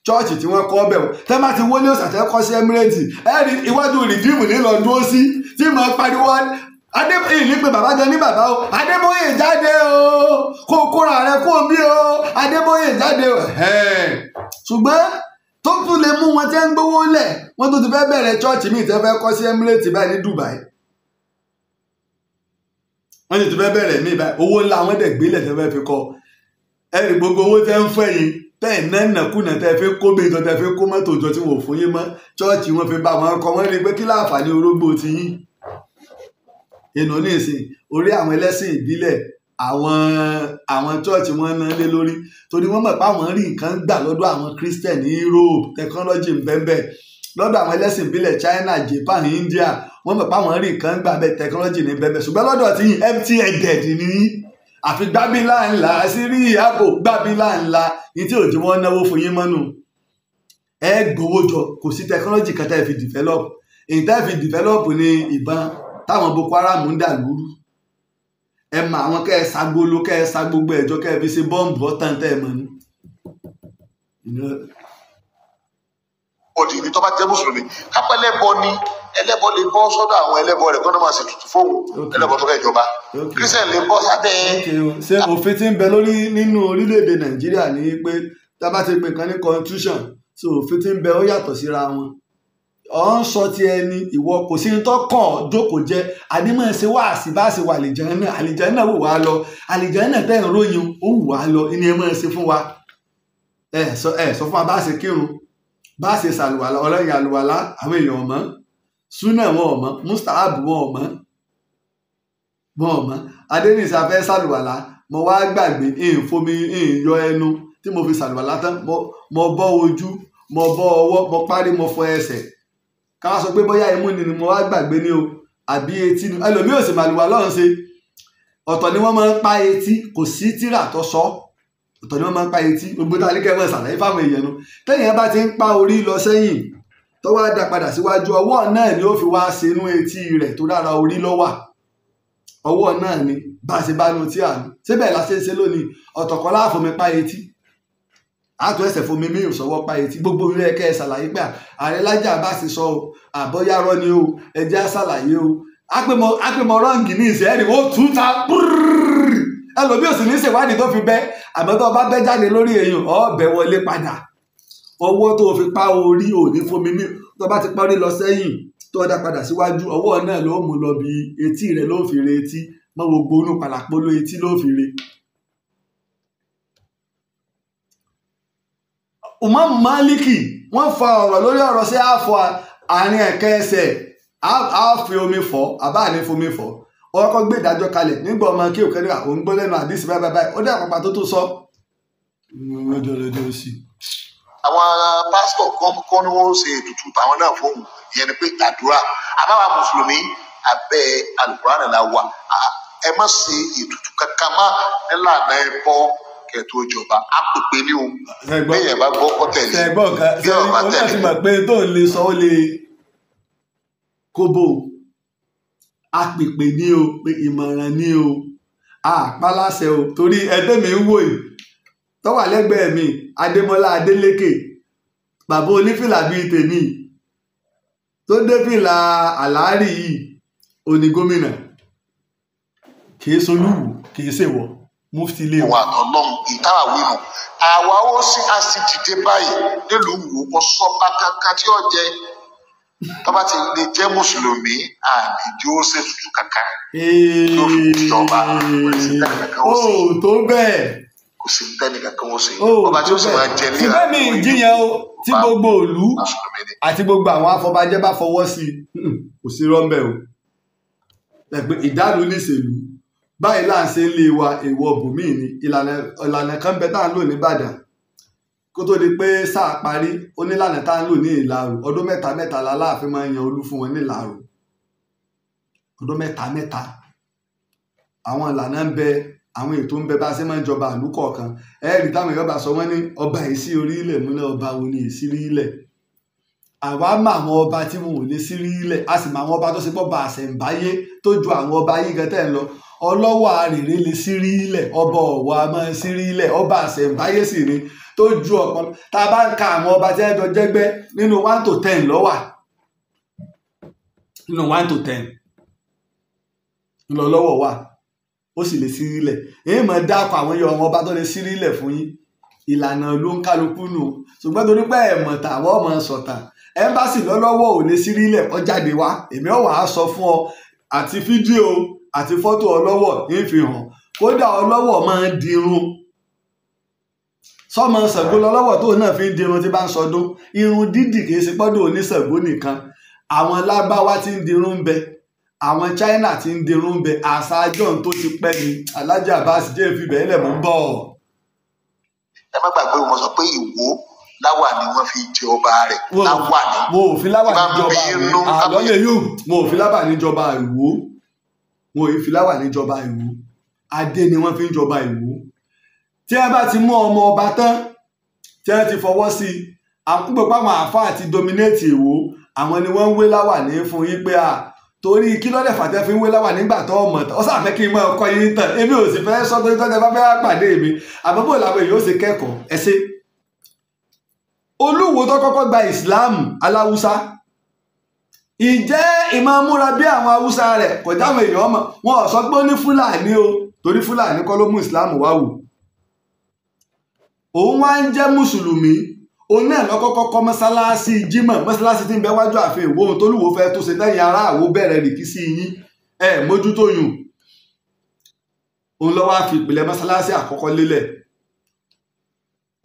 chọ́ọ̀chì tí wọ́n kọ́ bẹ̀ wọ́n. Tẹ́ bá ti wó ní òòṣà tẹ́ kọ́ sí Emirates, ẹ̀rí iwájú rìdíìmù ní lọ dúró sí tí mo pariwo Adébóyè ní pé bàbá gan ní bàbá o, Adébóyè jáde o, kó kóra rẹ kó bí o, Adébóyè jáde o. Ṣùgbọ́n tó tún lè mú wọn tẹ́ ń gbówó lẹ̀, wọ́n tó ti fẹ́ bẹ̀rẹ̀ chọ́ọ̀chì míì tẹ́ fẹ́ kọ́ sí Emirates báyìí ní Dubai. Wọ́n sì ti fẹ́ bẹ̀rẹ̀ míì báyìí, owó ńlá wọn dẹ̀ gbélẹ̀ tẹ́ fẹ́ fi kọ́. Ẹ̀rì gbogbo owó tẹ́ ń fẹ́ yín, tẹ́ ẹ̀ ná nàkúnà tẹ́ fi kó bíi jọ, tẹ́ fi kó mọ́tò jọ tí wọ́n ò fún yín mọ́. Chọ́ọ̀chì wọn fi bá wọn kọ́, wọ́n rí i pé kí láǹfààní orógbó ti yín. Inú ní ìsìn orí àwọn ẹlẹ́sìn ìbílẹ̀, àwọn chọ́ọ̀chì wọn ná lé lórí, torí wọ́n mọ̀ pé àwọn rí nǹkan gbà lọ́dọ̀ àwọn Christian ní Europe, technology ń bẹ́ẹ̀ lọ́dọ̀ àwọn ẹlẹ́sìn ìbílẹ̀ China, Japan, India, wọ́n mọ̀ pé àwọn rí nǹkan gbà bẹ́ẹ̀, technology ní bẹ́ẹ̀. Ṣùgbọ́n lọ́dọ̀ tí empty headed ní àfi gbábílà ńlá sí rí ààbò gbábílà ńlá ní tí òjò wọn náwó fún yín mọ́nù. Ẹ gbowó jọ, kò sí technology kan tẹ́ fi develop. Èyí tẹ́ fi develop ní ìbọn táwọn Boko Haram ń dà lúrú. Ẹ mọ àwọn kẹ́ ẹ ṣàgbolo, kẹ́ ẹ ṣa gbogbo ẹ̀jọ́, kẹ́ ẹ fi ṣe bọ́ǹbù ọ̀tàn tẹ́ ẹ mọ̀ ní. Ọdì ibi tó bá jẹ́ mùsùlùmí, kápẹ́ ẹlẹ́bọ ni, ẹlẹ́bọ lè bọ́ sọ́dọ̀ àwọn ẹlẹ́bọ rẹ̀ kọ́nà máa ṣe tutù fóun ẹlẹ́bọ tó fẹ́ jọba. Christian lè bọ́ sábẹ́. Ṣé òfin tí ń bẹ lórí nínú orílẹ̀-èdè Nàìjíríà ni pé tá a bá ti pè kan ní constitution, so òfin tí ń bẹ ó yàtọ̀ síra wọn. Ọ̀ ń sọ ti ẹni ìwọ kò sí ní tó kàn jókòó jẹ, ànímọ̀ ṣe wá sí bá ṣe wà àlìjánnà, àlìjánnà wù wá lọ, àlìjánnà tẹ́ ń ròyìn ó wù wá lọ, ìní ẹ máa ṣe fún wa. Ẹ sọ fún wa bá ṣe kírun, bá ṣe ṣàlùwàlá, ọlọ́yin àlùwàlá àwọn èèyàn ọ̀mọ́, súnà wọn ọ̀mọ́, mustahab wọn ọ̀mọ́, wọn ọ̀mọ́. Adénísà fẹ́ ṣàlùwàlá, mo wá gbàgbé ìfomi ìyọ ẹnu tí mo fi ṣàlùwàlá tán, mo bọ́ ojú, mo bọ́ ọwọ́, mo parí, mo fọ ẹsẹ̀. Ká wá sọ pé bóyá imú ni mo wá gbàgbé ní o àbí etí ni. Ẹlòmíì ò sì màlúwà lọ́run ṣe. Ọ̀tọ̀ ni wọ́n máa ń pa etí, kò sí tírà tó sọ. Ọ̀tọ̀ ni wọ́n máa ń pa etí, gbogbo tá a ní kẹ́ mọ̀ ṣàlàyé fáwọn èèyàn nu. Tẹ́yìn bá ti ń pa orí lọ sẹ́yìn tó wá dá padà síwájú, ọwọ́ náà ni ó fi wá ṣe inú etí rẹ̀ tó dára orí ló wà. Ọwọ́ náà ni bá a ṣe bá nu tí à ń síbẹ̀ la ṣe ń ṣe lónìí. Ọ̀tọ̀ kọ́ láàfọ̀ mi pa etí, àtò ẹsẹ̀ fún mi míì sọ̀wọ́ pa etí. Gbogbo ilé ẹ̀kẹ́ ẹ̀ ṣàlàyé pé ààrẹ Lájà bá sì sọ o, àbọ̀yárọ́ ni o, ẹjẹ́ á ṣàlàyé o. Ápèmọ rọ́ǹgì ní ìṣẹ́ ẹ̀rì ó tún ta ẹlòmíì ò sì ní ṣèwádìí tó fi bẹ́. Àmọ́ tó bá bẹ́ jáde lórí èèyàn, ó bẹ́ wọlé padà. Ọwọ́ tó fi pa orí ò ní fún mi míì, tó bá ti pa orí lọ sẹ́yìn tó dá padà síwájú, ọwọ́ náà ló mú lọ bí etí rẹ̀ ló fi re etí mọ́ gbogbo inú pàlàpolo etí ló fi re. Umar Maliki wọ́n fa ọ̀rọ̀ lórí ọ̀rọ̀ sí àfọ àárín ẹ̀kẹ́ ẹsẹ̀, á fi omi fọ̀ àbá ní fomi fọ̀. Ọkọ̀ gbé ìdájọ́ kalẹ̀ nígbà ọmọ kí òkè nígbà òun gbọ́ lẹ́nu àdìsí báyìí báyìí, ó dẹ́ àpapà tó tó sọ. Àwọn pásítọ̀ kọ́ ni wọ́n ṣe ètùtù tàwọn náà fóun, ìyẹn ni pé àdúrà. Àbáwá mùsùlùmí abẹ́ Al-Qur'an la wà, ẹ má ṣe ètùtù kankan má nílànà ẹbọ kẹtù ìjọba á pèpè ní o. Bẹ́ẹ̀ bá gbọ́ kọ́ tẹ̀lé. Ṣẹ̀gbọ́n kan ṣẹ́ni ó náà ti mọ̀ pé tó ń lè sọ ó lè kóbó á pèpè ní o, pé ìmọ̀ràn ní o, àpáláṣẹ o, torí ẹgbẹ́ mi ń wò yìí Tó wà lẹ́gbẹ̀ẹ́ mi, Adémọ́lá Adélékè, bàbá onífìlà bíi tèmi tó dé fìlà àlárì yìí, òní gómìnà. Kìí solúwò, kìí ṣèwọ, mufti ilé wa. Àtọlọ́hun ìtawà wínú àwa ó sì á sì dìde báyìí nílùú Ìwó, kò sọ́ba kankan tí ó jẹ tó bá ti lè jẹ́ mùsùlùmí, àníjó ṣe tutù kankan tí ó fi jọba. Kò sí tẹ́nì kankan ó sì Ó tó bẹ́ẹ̀. Kò sí tẹ́nì kankan ó sì Ó ọba tí tó ó sì máa bẹ́ẹ̀. jẹ nílà Ṣùgbọ́n mi ìjiyàn o, tí gbogbo ìlú mùsùlùmí ni. àti gbogbo àwọn afọbajẹ bá fọwọ́ sí i, kò sí rọ́ńbẹ́ o. Ẹ̀pẹ́ ìdálù níṣèlú báyìí là ń ṣe ń lé wa, èèwọ̀ bòmíì ni ìlànà kan bẹ tá à ń lò nìbàdàn kó tó di pé sáà parí. Ó nílànà tá à ń lò ní Ìlaró. Ọdún mẹ́ta mẹ́ta l'Aláàfin máa ń yan olú fún wọn ní Ìlaró, ọdún mẹ́ta mẹ́ta. Àwọn ìlànà ń bẹ, àwọn ètò ń bẹ bá a ṣe máa ń jọba ìlú kọ̀ọ̀kan. Ẹ̀ẹ́dì táwọn èèyàn bá sọ wọ́n ní ọba yìí sí orí ilẹ̀ múlẹ̀, ọba wo ni èsì rí ilẹ̀? Àwa mọ àwọn ọba tí wọn ò lè sí rí ilẹ̀, a sì mọ àwọn ọba tó ṣe pọ̀ bá àṣẹ̀ǹbáyé tó ju àwọn ọba yìí gan tẹ́ ń lọ. Ọlọ́wọ́ àrèrè lè sí rí ilẹ̀, ọba Ọ̀wọ̀ a máa sí rí ilẹ̀, ọba àṣẹ̀ǹbáyé sì ni tó ju ọ̀pọ̀. Tá a bá ń ka àwọn ọba tí wọ́n jọ jẹ́gbẹ́ nínú 1 to 10 lọ́wà, nínú 1 to 10 ńlọ lọ́wọ́ wà, ó sì lè sí rí ilẹ̀. Èyí mọ̀ dákọ̀ àwọn yọ àwọn ọba tó lè sí rí ilẹ̀ fún yín. Ìlànà ló ń kálukú nù, ṣùgbọ́n torí pé ẹ̀mọ̀ tàwọn ọmọ sọ̀tàn ẹ́mbásì lọ́lọ́wọ́ ò lè sí rí ilẹ̀ kọ́ jáde wá. Èmi ò wá sọ fún ọ, àti fídíò àti fọ́tò ọlọ́wọ̀ ń fi hàn. Kódà ọlọ́wọ̀ máa ń dirun, sọmọ Ṣàngó lọ́lọ́wọ̀ tó náà fi ń dirun tí bá ń sọdún. Irun dídì kìí ṣe pọ́dọ̀ oníṣàngó nìkan, àwọn lábáwá tí ń dirun ń bẹ, àwọn China tí ń dirun ń bẹ. Àṣà àjọǹ tó ti pẹ́ ni. Alhaji Abbas jẹ́ fi bẹ́ẹ̀ lẹ̀ mú bọ̀. Ẹ má gbàgbé, mo sọ pé Ìwó láwà ni wọ́n fi jẹ ọba rẹ̀, láwà ni. Wọn ò fi láwà Tí bá ń níjọba bínú, Ìwó àlọ́ lè yóò. Wọn ò fi láwà níjọba Ìwó, wọn ò fi láwà níjọba Ìwó. Adé ni wọ́n fi ń jọba Ìwó. Tí wọ́n bá ti mú ọmọ ọba tán, tí wọ́n ti fọwọ́ sí i, àkúgbò páwọn àáfàá ti dominate Ìwó, àwọn ni wọ́n ń wé láwà ní fún yín pé à torí kí lọ́dẹ̀ fàtẹ́ fi ń wé láwà nígbà tó ọmọ tán. Ó sàfẹ́ kí n máa kọ́ yín tán, èmi ò sì fẹ́ sọ torí tọ́jú ẹ bá fẹ́ wá pàdé mi, àmọ́ bó làwọn èèyàn ó ṣe kẹ́kọ̀ọ́ ẹ ṣe. Olúwo tó kọ́kọ́ gba ìsìláàmù aláwùsá, ìjẹ́ ìmọ̀ múra bí àwọn haúsá rẹ̀ kò jáwọn èèyàn mọ̀. Wọn ò sọ pé ó ní fúlàní o, torí fúlàní kọ́ ló mú ìsìláàmù wá wò. Òun wá ń jẹ́ mùsùlùmí, òun náà lọ kọ́kọ́ kọ́ mọ́sálásí jímọ̀, mọ́sálásí tí ń bẹ wájú ààfin Ìwó, ohun tólúwo fẹ́ tó ṣe tẹ́yìn ará Àwó bẹ̀rẹ̀ rìkísí yín ẹ mójútó yùn. Òun ló wá fi ìpìlẹ̀ mọ́sálásí àkọ́kọ́ lélẹ̀.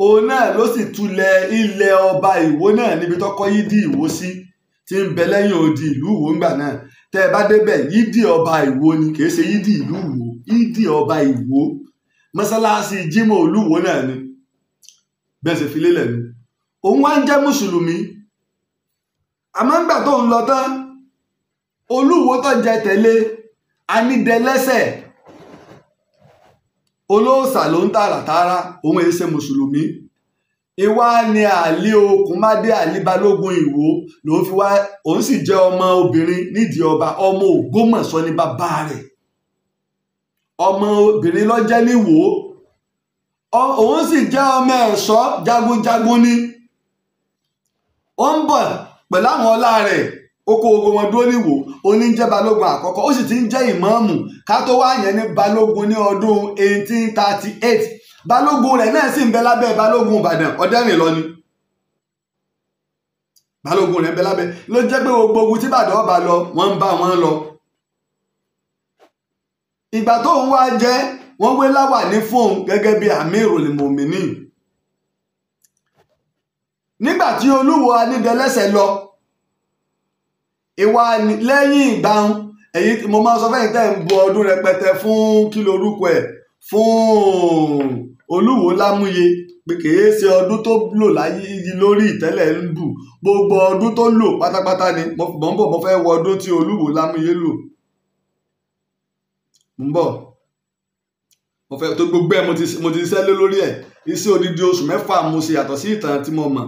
Òun náà ló sì tulẹ̀ ilẹ̀ ọba Ìwó náà níbi tó kọ́ yídì Ìwó sí, tí ń bẹ lẹ́yìn odi ìlú Ìwó ńgbà náà. Tẹ́ ẹ bá débẹ̀, yídì ọba Ìwó ni, kì í ṣe yídì ìlú Ìwó, yídì ọba Ìwó. Mọ́sálásí jímọ̀ Olúwo náà ni bẹ́ẹ̀ ṣe fi lélẹ̀ nu. Òun wá ń jẹ́ mùsùlùmí, àmọ́ ńgbà tó ń lọ tán, Olúwo tó jẹ tẹ̀lé anídẹlẹ́sẹ̀ olóòṣà ló ń tààràtààrà, òun èé ṣe mùsùlùmí. Ìwá ni Àlí Okùnmádé Àlí Balógun Ìwó lòun fi wá, òun sì jẹ́ ọmọ obìnrin nídìí ọba, ọmọ Ògbómọ̀ṣọ́ ní bàbá rẹ̀, ọmọ obìnrin ló jẹ́ níwò, òun sì jẹ́ ọmọ ẹ̀ṣọ́ jagunjagun ni. Ó ń bọ̀ pẹ̀lú àwọn ọlá rẹ̀, ó kó ogun wọn dúró níwò, ó ní jẹ́ balógun àkọ́kọ́, ó sì ti ń jẹ́ ìmáàmù ká tó wá yẹn ní balógun ní ọdún 1838. Balógun rẹ̀ náà sì ń bẹ lábẹ́ balógun Ìbàdàn, Ọ̀dẹ́rìn lọ ni balógun rẹ̀ ń bẹ lábẹ́. Ló jẹ́ pé gbogbo ogun tí Ìbàdàn ọba lọ, wọ́n ń bá wọn lọ. Ìgbà tó ń wá jẹ́, wọ́n wé láwàní fóun gẹ́gẹ́ bí Amirul Muminin. Nígbà tí Olúwo Anídẹlẹ́sẹ̀ lọ, ìwà lẹ́yìn ìgbàun, èyí mo máa ń sọ fẹ́yìn tẹ́ ń bu ọdún rẹpẹtẹ fún kí lorúkọ ẹ̀ fún Olúwo Lámúye, pé kìí ṣe ọdún tó lò láyé lórí ìtẹ́lẹ̀ ń bù, gbogbo ọdún tó lò pátápátá ni mo ń bọ̀, mo fẹ́ wọ ọdún tí Olúwo Lámúye lò, mo ń bọ̀, mo fẹ́ tó gbogbo ẹ̀, mo ti ṣiṣẹ́ lé lórí ẹ̀, iṣẹ́ odidi oṣù mẹ́fà mo ṣe yàtọ̀ sí ìtàn tí mo mọ̀.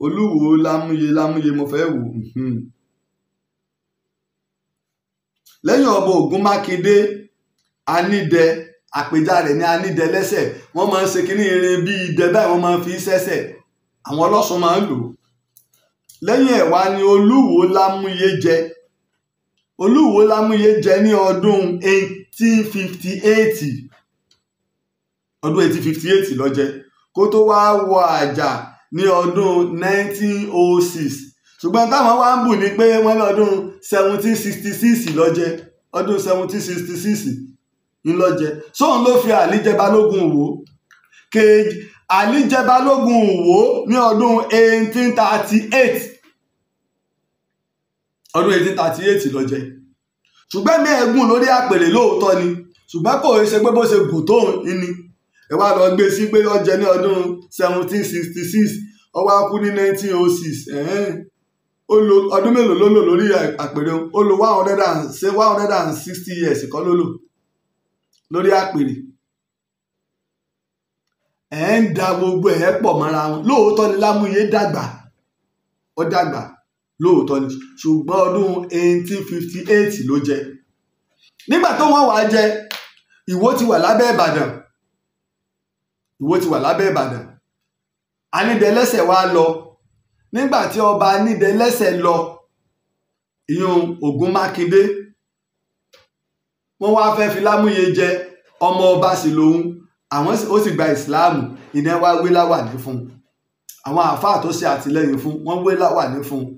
Olúwo Lámúye Lámúye mo fẹ́ wò. Lẹ́yìn ọba Ògún Mákindé Anídẹ Àpèjà rẹ̀ ní Anídẹlẹ́sẹ̀. Wọ́n máa ń ṣe kínní irin bíi idẹ báyìí, wọ́n máa ń fi sẹ́sẹ̀, àwọn ọlọ́sùn máa ń lò ó. Lẹ́yìn ẹ̀ wá ni Olúwo Lámúyé jẹ. Olúwo Lámúyé jẹ ní ọdún 1858. Ọdún 1858 ló jẹ kó tó wá wọ àjà ní ọdún 1906. Ṣùgbọ́n táwọn wá ń bù ní pé wọ́n lọ́dún 1766 ló jẹ. Ọdún 1766 ńlọ jẹ. Sóun ló fi Àlí jẹ Balógun Ìwó. Kejì Àlí jẹ Balógun Ìwó ní ọdún 1838. Ọdún 1838 ló jẹ. Ṣùgbọ́n mi ẹ̀gùn lórí àpèrè lóòótọ́ ni, ṣùgbọ́n kò ṣe pé bó ṣe gùn tóun ní. Ẹ wá lọ gbé sí pé ó jẹ ní ọdún 1766, ó wá kú ní 1906. Ó lo ọdún mélòó ló lò lórí àpèrè? Ó lo 160 years kọ́ ló lò lórí àpèrè. Ẹ̀ ń da gbogbo ẹ̀ pọ̀ mọ́ra wọn. Lóòótọ́ ni Lámúyé dàgbà, ó dàgbà lóòótọ́ ni, ṣùgbọ́n ọdún 1858 ló jẹ. Nígbà tó wọ́n wàá jẹ, Ìwó ti wà lábẹ́ Ìbàdàn. Ìwó ti wà lábẹ́ Ìbàdàn. Anídẹlẹ́sẹ̀ wá lọ. Nígbà tí ọba Anídẹlẹ́sẹ̀ lọ, ìyún Ògún Mákindé, wọ́n wá fẹ́ fi Lámúyé jẹ, ọmọ ọba sì lòun, àwọn ó sì gba ìsìláàmù. Ìná wá wé láwàní fún un. Àwọn àáfàá tó ṣe àtìlẹ́yìn fún wọ́n wé láwàní fún un.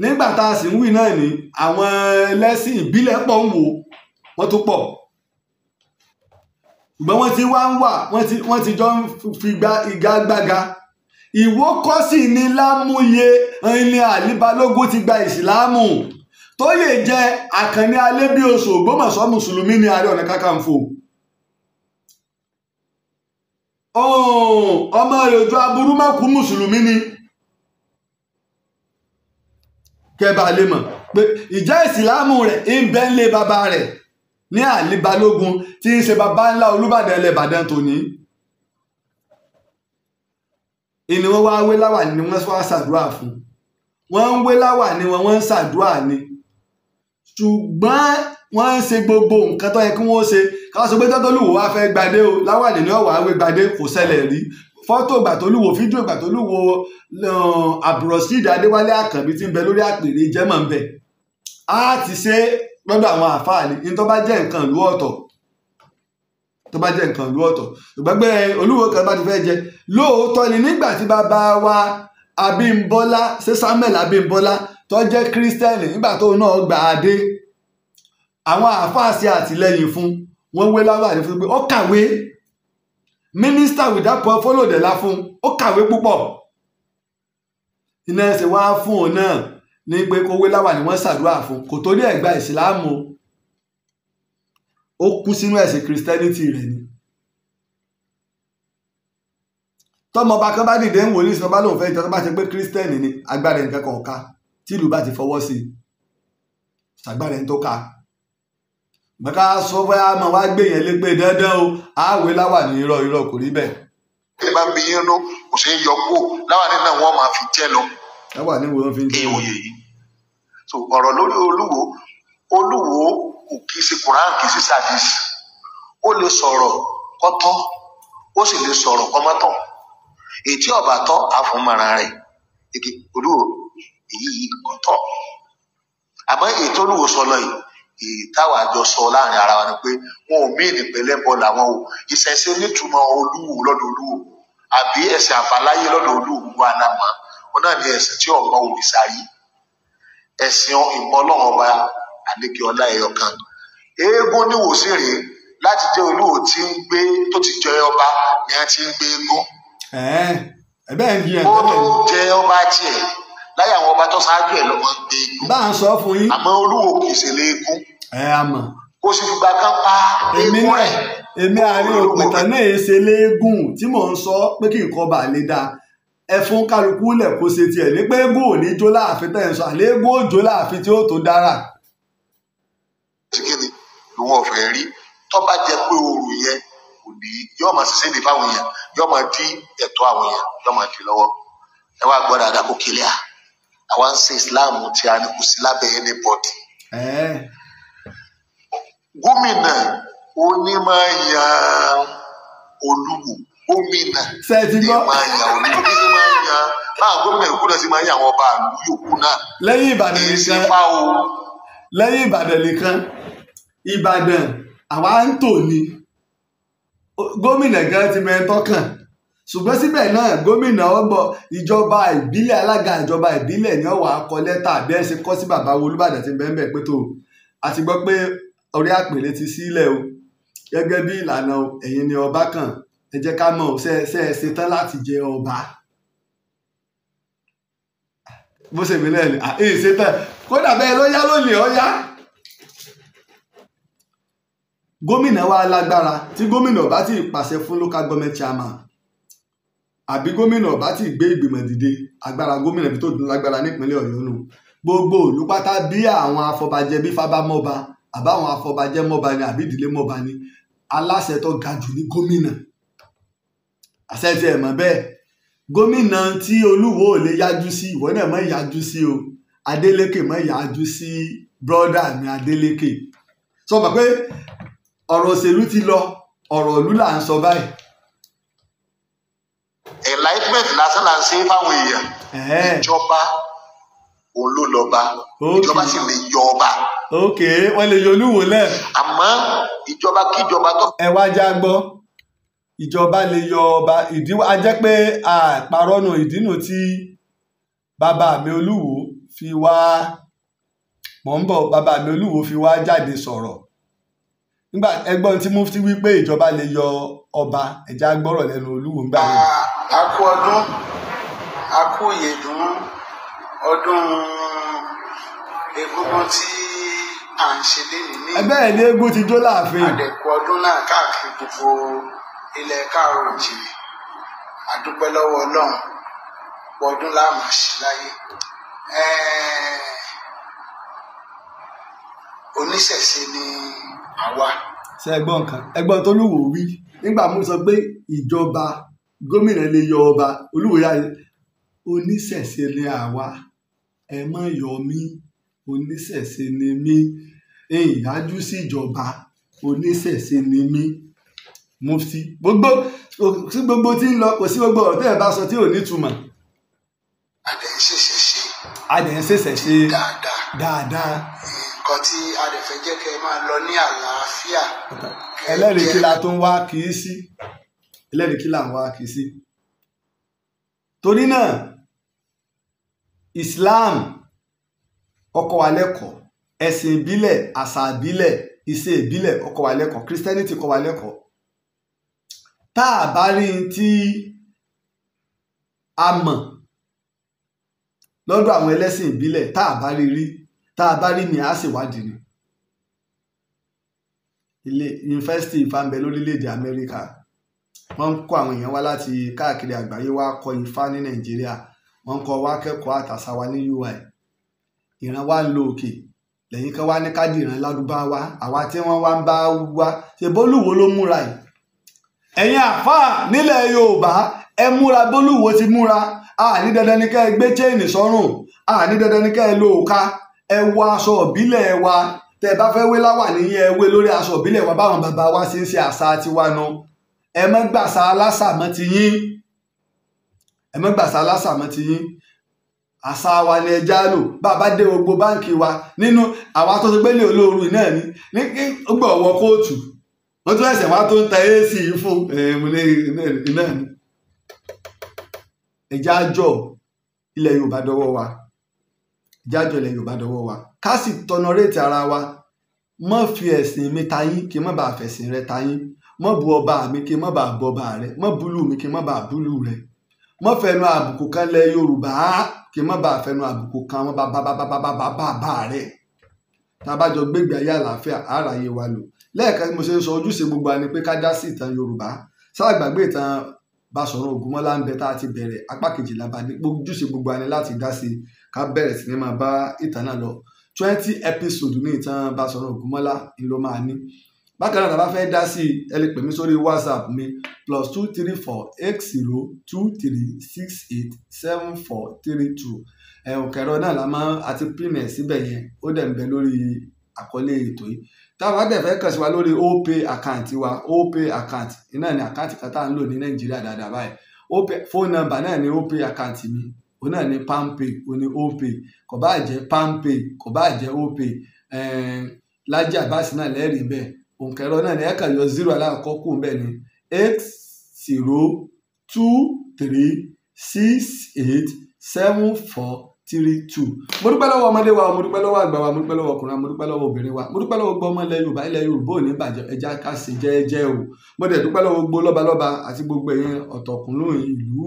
Nígbà tá a sì ń wí náà ní àwọn ẹlẹ́sìn ìbílẹ̀ pọ̀ ń wò, wọ́n tún pọ̀. Ṣùgbọ́n wọ́n ti wá ń wà, wọ́n ti jọ ń fi igagbága. Ìwó kọ́ sì ní Lámúyé ní Àlí Balógun ti gba ìsìláàmù. Tóyè jẹ́ Àkànní Alébíoṣù Ògbómọ̀ṣọ́, mùsùlùmí ní Ààrẹ Ọ̀nà Kakanfò. Ọmọ rẹ̀ ojú aburú má kú, mùsùlùmí ni. Kẹba lè mọ̀ pé ìjẹ́ ìsìláàmù rẹ̀ ń bẹ ń lé bàbá rẹ̀ ní Àlí Balógun tí ń ṣe bàbá ńlá Olúbàdàn ilẹ̀ Ìbàdàn tòní. Ìní wọn wá wé láwà ni wọ́n wá ṣàdúrà fún. Wọ́n ń wé láwà ni wọ́n ń ṣàdúrà ni. Ṣùgbọ́n wọ́n ń ṣe gbogbo nǹkan tó yẹ kí wọ́n ṣe. Ká sọ pé tọ́tọ́lùwò wá fẹ́ gbadé o, láwàní ni ọ̀wà wé gbadé, kò ṣẹlẹ̀ rí. Fọ́tò ìgbà tó lúwo, fídíò ìgbà tó lúwo, Abdulrasheed Adéwálé Àkànbí tí ń bẹ lórí àpèrè jẹ́mọ̀ ń bẹ̀. Á ti ṣe lọ́dọ̀ àwọn àfáà ni, ní tó bá jẹ́ nǹkan ìlú ọ̀tọ̀. Tó bá jẹ́ nǹkan ìlú ọ̀tọ̀. Ṣùgbọ́n pé Olúwo kan bá ti fẹ́ jẹ. Lóòótọ́ ni nígbà tí bàbá wa Abímbọ́lá, ṣé Samuel Abímbọ́lá tó jẹ́ Kírísítẹ́nì nígbà tó náà gbà á dé, àwọn àáfàá ṣe àtìlẹ́yìn fún, wọ́n wé láwàní fún pé ó kàwé. Mínísítà without portfolio dẹ̀ la fún, ó kàwé púpọ̀. Iná ẹsẹ̀ wá fún òun náà ní pé kó wé láwàní, wọ́n ṣàdúrà fún, kò torí ẹ̀ gba ìsìláàmù, ó kú sínú ẹ̀sìn Christianity rẹ̀ ni. Tọmọba kan bá dìde ń wò ní ìsinmi, bá lóun fẹ́ jọ, tó bá ṣe pé Christian ni, agbára nǹkan kan ká tí ìlú bá ti fọwọ́ sí i, ṣàgbára ẹni tó ká. Bàkà sọ pé a máa wá gbé yẹn lé pé dandan o, àwẹ̀ láwàní, irọ́ irọ́ kò rí bẹ́ẹ̀. Ẹ bá ń bi yín nú, kò ṣeé yọ kúrò láwàní náà, wọ́n máa fi jẹ́ lọ. Láwàní wo wọ́n fi ń jẹ́ lọ. Oyè yìí. So ọ̀rọ̀ lórí Olúwo, Olúwo kò kì í ṣe Quran, kì í ṣe sadis. Ó lè sọ̀rọ̀ kọ́tọ́, ó sì lè sọ̀rọ̀ kọ́mọ́tọ̀. Ètí ọ̀bà tọ́ àfọ̀mọ́ra rẹ̀. Èkì Olúwo èyí yìí kọ̀tọ́. Àmọ́ ètò Olúwo sọ lọ yìí, ìtawà àjọ sọ láàrin ara wa ni pé wọn ò mí ìpínlẹ̀ bọ́ làwọn o. Ìṣẹ̀ṣe nítumọ̀ Olúwo lọ́dọ̀ Olúwo àbí ẹ̀sìn àbáláyé lọ́dọ̀ Olúwo gbogbo àlámọ́ wọn náà ní ẹ̀sìn tí ọ̀mọ òrìṣà yìí, ẹ̀sìn ìmọ̀ Ọlọ́run ọba àlékè ọlá ẹ̀yọ kan. Eégún níwòsí rèé láti jẹ́ Olúwo tí ń gbé tó ti jẹ ọba ni a ti ń gbé eégún. Ẹ̀bẹ́ ń jiyàn Ó tẹ́lẹ̀ tó ni. jẹ ọba tiẹ̀ láyé àwọn ọba tó ṣáájú ẹ̀ lọ́mọ ń gbé eégún. Bá à ń sọ fún yín. Àmọ́ Olúwo kì í ṣe léégún. Ẹ á mọ̀. Kó sì fìgbà kan pa Èmi eégún náà, rẹ̀. èmi àárín òpìtàn náà ń ṣe léégún tí mò ń sọ pé kí nǹkan bà lè dáa. Ẹ fún kálukú lẹ̀ kó ṣe tiẹ̀ ní pé eégún ò ní jó láàfin tẹ̀ ń sọ, àléégún ò jó láàfin tí ó tó dára. Tí kí ni lòun ọ̀fẹ́ rí tó bá jẹ́ pé oòrùn yẹn kò ní yóò máa ṣiṣẹ́ ní fáwọn èèyàn, yóò máa dí ẹ̀tọ́ àwọn èèyàn, yóò máa dí lọ́wọ́. Ẹ wá gbọ́ dáadáa kó kílíà. Àwa ń ṣe Islam tí a ní kò sí lábẹ́ anybody. Gómìnà Ó ní máa yan Olúwo, gómìnà Ṣé ti ní gbọ́? máa yan Olúwo, bí ṣe máa yan báwọn gómìnà yòókù náà sì máa yan àwọn ọba ìlú yòókù náà. Lẹ́yìn Ìbàdàn Kì í ṣe nìkan. fá o. Lẹ́yìn Ìbàdàn nìkan. Ìbàdàn àwa ń tò ní, gómìnà gan ti mẹ́ńtọ́ kàn, ṣùgbọ́n síbẹ̀ náà gómìnà ọgbọ ìjọba ìbílẹ̀, alága ìjọba ìbílẹ̀ ni ó wá kọ lẹ́tà bí ẹ ṣe kọ́ sí bàbá wo Olúbàdàn ti bẹ́ẹ̀ pé tó a ti gbọ́ pé orí àpèrè ti sílẹ̀ o, gẹ́gẹ́ bí ìlànà o, ẹ̀yin ni ọba kàn, ẹ jẹ́ ká mọ̀ ṣe ṣe ẹ ṣetán láti jẹ ọba. Bó ṣe mí náà ni à ń ṣetán, kódà bẹ́ẹ̀ ló yá lónìí ó yá. Gómìnà wa lágbára. Tí gómìnà bá ti pàṣẹ fún local government chairman àbí gómìnà bá ti gbé ìgbìmọ̀ dìde, agbára gómìnà bí tó dùn lágbára nípínlẹ̀ Ọ̀yọ́ nù. Gbogbo ìlú pátá, bí àwọn afọbajẹ bí fábámọ́ba àbáwọn afọbajẹ mọ́ba ni àbí ìdílé mọ́ba ni, aláṣẹ tó ga jù ní gómìnà. Àṣẹ tí ẹ mọ̀ bẹ́ẹ̀, gómìnà tí Olúwo ò lè yájú sí, ìwọ náà mọ̀ yájú sí o. Adélékè mọ̀ yájú sí brọ́dà mi Adélékè. Sọ ma pé ọ̀rọ̀ òṣèlú ti lọ, ọ̀rọ̀ ìlú là ń sọ báyìí. Enlightenment lásán là ń ṣe fáwọn èèyàn. Ìjọba òun ló lọ́ba, ìjọba sì lè yọ ọba. Ok, wọ́n lè yọ Olúwo lẹ̀. Àmọ́ ìjọba kíjọba tó. Ẹ wá já gbọ́, ìjọba lè yọ ọba. Ìdí a jẹ́ pé àparọ́nù ìdínú tí bàbá mi Olúwo fi wá mọ̀ ń bọ̀, bàbá mi Olúwo fi wá jáde sọ̀rọ̀ nígbà ẹgbọ́n tí mufti wí pé ìjọba lè yọ ọba. Ẹ̀já gbọ́rọ̀ lẹ́nu Olúwo ńgbà yẹn. A kú ọdún, a kú ìyèdún ọdún egúngún tí à ń ṣe lénìí ní. Ẹgbẹ́ ẹ̀ ní eégún ti jó láàfin. Àdẹ̀kù ọdún náà káàkiri gbogbo ilẹ̀ káàárọ̀ oòjíire. A dúpẹ́ lọ́wọ́ Ọlọ́run, ọdún la máa ṣe láyé. Oníṣẹ̀ṣe ni àwa. Ṣe ẹgbọ́n kan, ẹgbọ́n tó lúwo wí nígbà mú sọ pé ìjọba gómìnà lè yọ ọba. Olúwo yá, oníṣẹ̀ṣe ni àwa, ẹ má yọ mí, oníṣẹ̀ṣe ni mí, ìyájú síjọba, oníṣẹ̀ṣe ni mí. Mufti gbogbo sí gbogbo tí ń lọ, kò sí gbogbo ọ̀rọ̀ tẹ́ ẹ bá sọ tí ò ní túmọ̀. Adẹ̀ ń ṣẹ̀ṣẹ̀ ṣe. Adẹ̀ ń ṣẹ̀ṣẹ̀ ṣe. Dáadáa. Dáadáa. Nǹkan tí a dẹ̀ fẹ́ jẹ́ kẹ́ ẹ máa lọ ní àlàáfíà. Ẹlẹ́rìí kí la tó ń wá kì í sí, ẹlẹ́rìí kí là ń wá kì í sí. Torí náà Islam ó kọ́ wa lẹ́kọ̀ọ́, ẹ̀sìn ìbílẹ̀, àṣà ìbílẹ̀, ìṣe ìbílẹ̀ ó kọ́ wa lẹ́kọ̀ọ́, Christianity kọ́ wa lẹ́kọ̀ọ́. Tá a bá rí i tí a mọ̀ lọ́dọ̀ àwọn ẹlẹ́sìn ìbílẹ̀, tá a bá rí rí, tá a bá rí mi, á ṣèwádìí ni. Ilé yunifásitì Ifá ń bẹ lórílẹ̀‐èdè Amẹ́ríkà. Wọ́n ń kó àwọn èèyàn wá láti káàkiri àgbáyé wá kọ́ Ifá ní Nàìjíríà. Wọ́n ń kọ́ wá kẹ́kọ̀ọ́ àtàṣà wa ní UI. Ìran wa ń lo òkè lẹ́yìn kan wá ní káàdì ìran lárúbáwá, àwa tí wọ́n wá ń bá wá ṣe bólúwo ló múra yìí. Ẹ̀yin àfáà nílẹ̀ Yorùbá, ẹ múra bólúwo ti múra. A ní dandan ní ká ẹ gbé chain sọ́rùn, a ní dandan ní ká ẹ lo òka, ẹ wọ aṣọ ìbílẹ̀ wa. Tẹ́ ẹ bá fẹ́ wé láwà níyẹn, ẹ wé lórí aṣọ ìbílẹ̀ wa báwọn bàbá wa ṣe ń ṣe àṣà tiwa nu. Ẹ má gbàṣà aláṣà mọ́ ti yín, ẹ má gbàṣà aláṣà mọ́ ti yín. Àṣà wa ni ẹja lò. Bàbá dé gbogbo báǹkì wa nínú àwa tó ṣe pé lè olóoru náà ni ní kí gbọ́ wọ kóòtù, wọ́n tún ẹsẹ̀ wá tó ń ta ac fún iná ni. Ẹja jọ ilẹ̀ Yorùbá dọwọ́ wa, ẹja jọ ilẹ̀ Yorùbá dọwọ́ wa, ká sì tọnọrétì ara wa. Má fi ẹ̀sìn mi ta yín kí n má bàa fẹ̀sìn rẹ ta yín. Má bu ọba mi kí n má bàa bọba rẹ. Má búlù mi kí n má bàa búlù rẹ. Má fẹnu àbùkù kan lẹ Yorùbá kí n má bàa fẹnu àbùkù kan wọn bàbá rẹ. Tá a bá jọ gbégbé ayé àlàáfíà, àráyé wa lò. Lẹ́ẹ̀kan tí mo ṣe ń sọ, ojúṣe gbogbo wa ni pé ká dá sí ìtàn Yorùbá. Sáà gbàgbé ìtàn Basọ̀run Ògúnmọ́lá ń bẹ tá a ti bẹ̀rẹ̀ apá kejìlá bá dé. Ojúṣe gbogbo wa ni láti dá sí, ká bẹ̀rẹ̀ sí ní máa bá ìtàn náà lọ. 20 episode ní ìtàn Basọ̀run Ògúnmọ́lá ni ló máa ní. Bákan náà, tá a bá fẹ́ dá sí i, ẹ lè pè mí sórí WhatsApp mi +234 80 23 68 74 32. Ẹ̀hún kẹrọ náà la máa àti pin ẹ̀ síbẹ̀ yẹn, ó dẹ̀ ń bẹ lórí àkọlé ètò yìí. Táwọn bá dẹ̀ fẹ́ kàn sí wa lórí Opay account wa, Opay account iná ní account kan tá à ń lò ní Nàìjíríà dáadáa báyìí. Opay phone number náà ní Opay account mi, òun náà ní PalmPay, òun ní Opay, kò bá jẹ́ PalmPay, kò bá jẹ́ Opay, Laji Abbas náà lẹ́rìí bẹ́ẹ̀. Òǹkẹ̀rọ náà ní ẹ̀ka yọ zero alákọ̀ọ́kọ́ kù bẹ́ẹ̀ ni 8023687432. Mo dúpẹ́ lọ́wọ́ ọmọdé wa, mo dúpẹ́ lọ́wọ́ àgbà wa, mo dúpẹ́ lọ́wọ́ ọkùnrin wa, mo dúpẹ́ lọ́wọ́ obìnrin wa, mo dúpẹ́ lọ́wọ́ gbogbo ọmọ ilẹ̀ Yorùbá. Ilẹ̀ Yorùbá ò ní bàjẹ́, ẹja ká ṣe jẹ́ẹ́jẹ́ o. Mo dẹ̀ dúpẹ́ lọ́wọ́ gbogbo lọ́balọ́ba àti gbogbo ẹ̀yin ọ̀tọ̀kùnlú ìlú.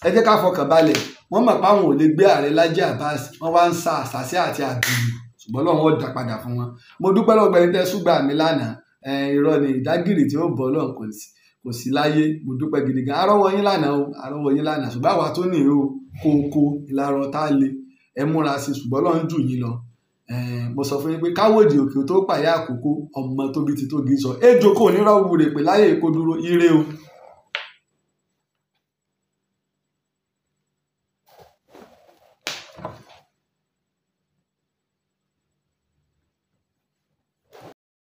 Ẹ jẹ́ ká fọkàn balẹ̀. Wọ́n mọ̀ pé àwọn ò lè gbé ààrẹ Laji Abbas, wọ́n wá ń sa àṣàṣì àti àbìlù, ṣùgbọ́n Ọlọ́run ó dá padà fún wọn. Mo dúpẹ́ lọ́wọ́ gbẹ̀yìn tẹ́ ṣúgbà mi lánàá. Irọ́ ni ìdágìrì tí ó bọ́ Ọlọ́run kò sí láyé. Mo dúpẹ́ gidi gan. Arọ́wọ́ yín lánàá o, arọ́wọ́ yín lánàá, ṣùgbọ́n àwa tó ní o kókó ìlarọ̀ tá a le ẹ múra sí, ṣùgbọ́n Ọlọ́run jù yín lọ. Mo sọ fún yín pé káwòdì òkè tó pàyà àkókò ọmọ tóbi ti tó gé sọ ejò kò ní rọ́ọ̀wù rè pé láyé èkó dúró ire o.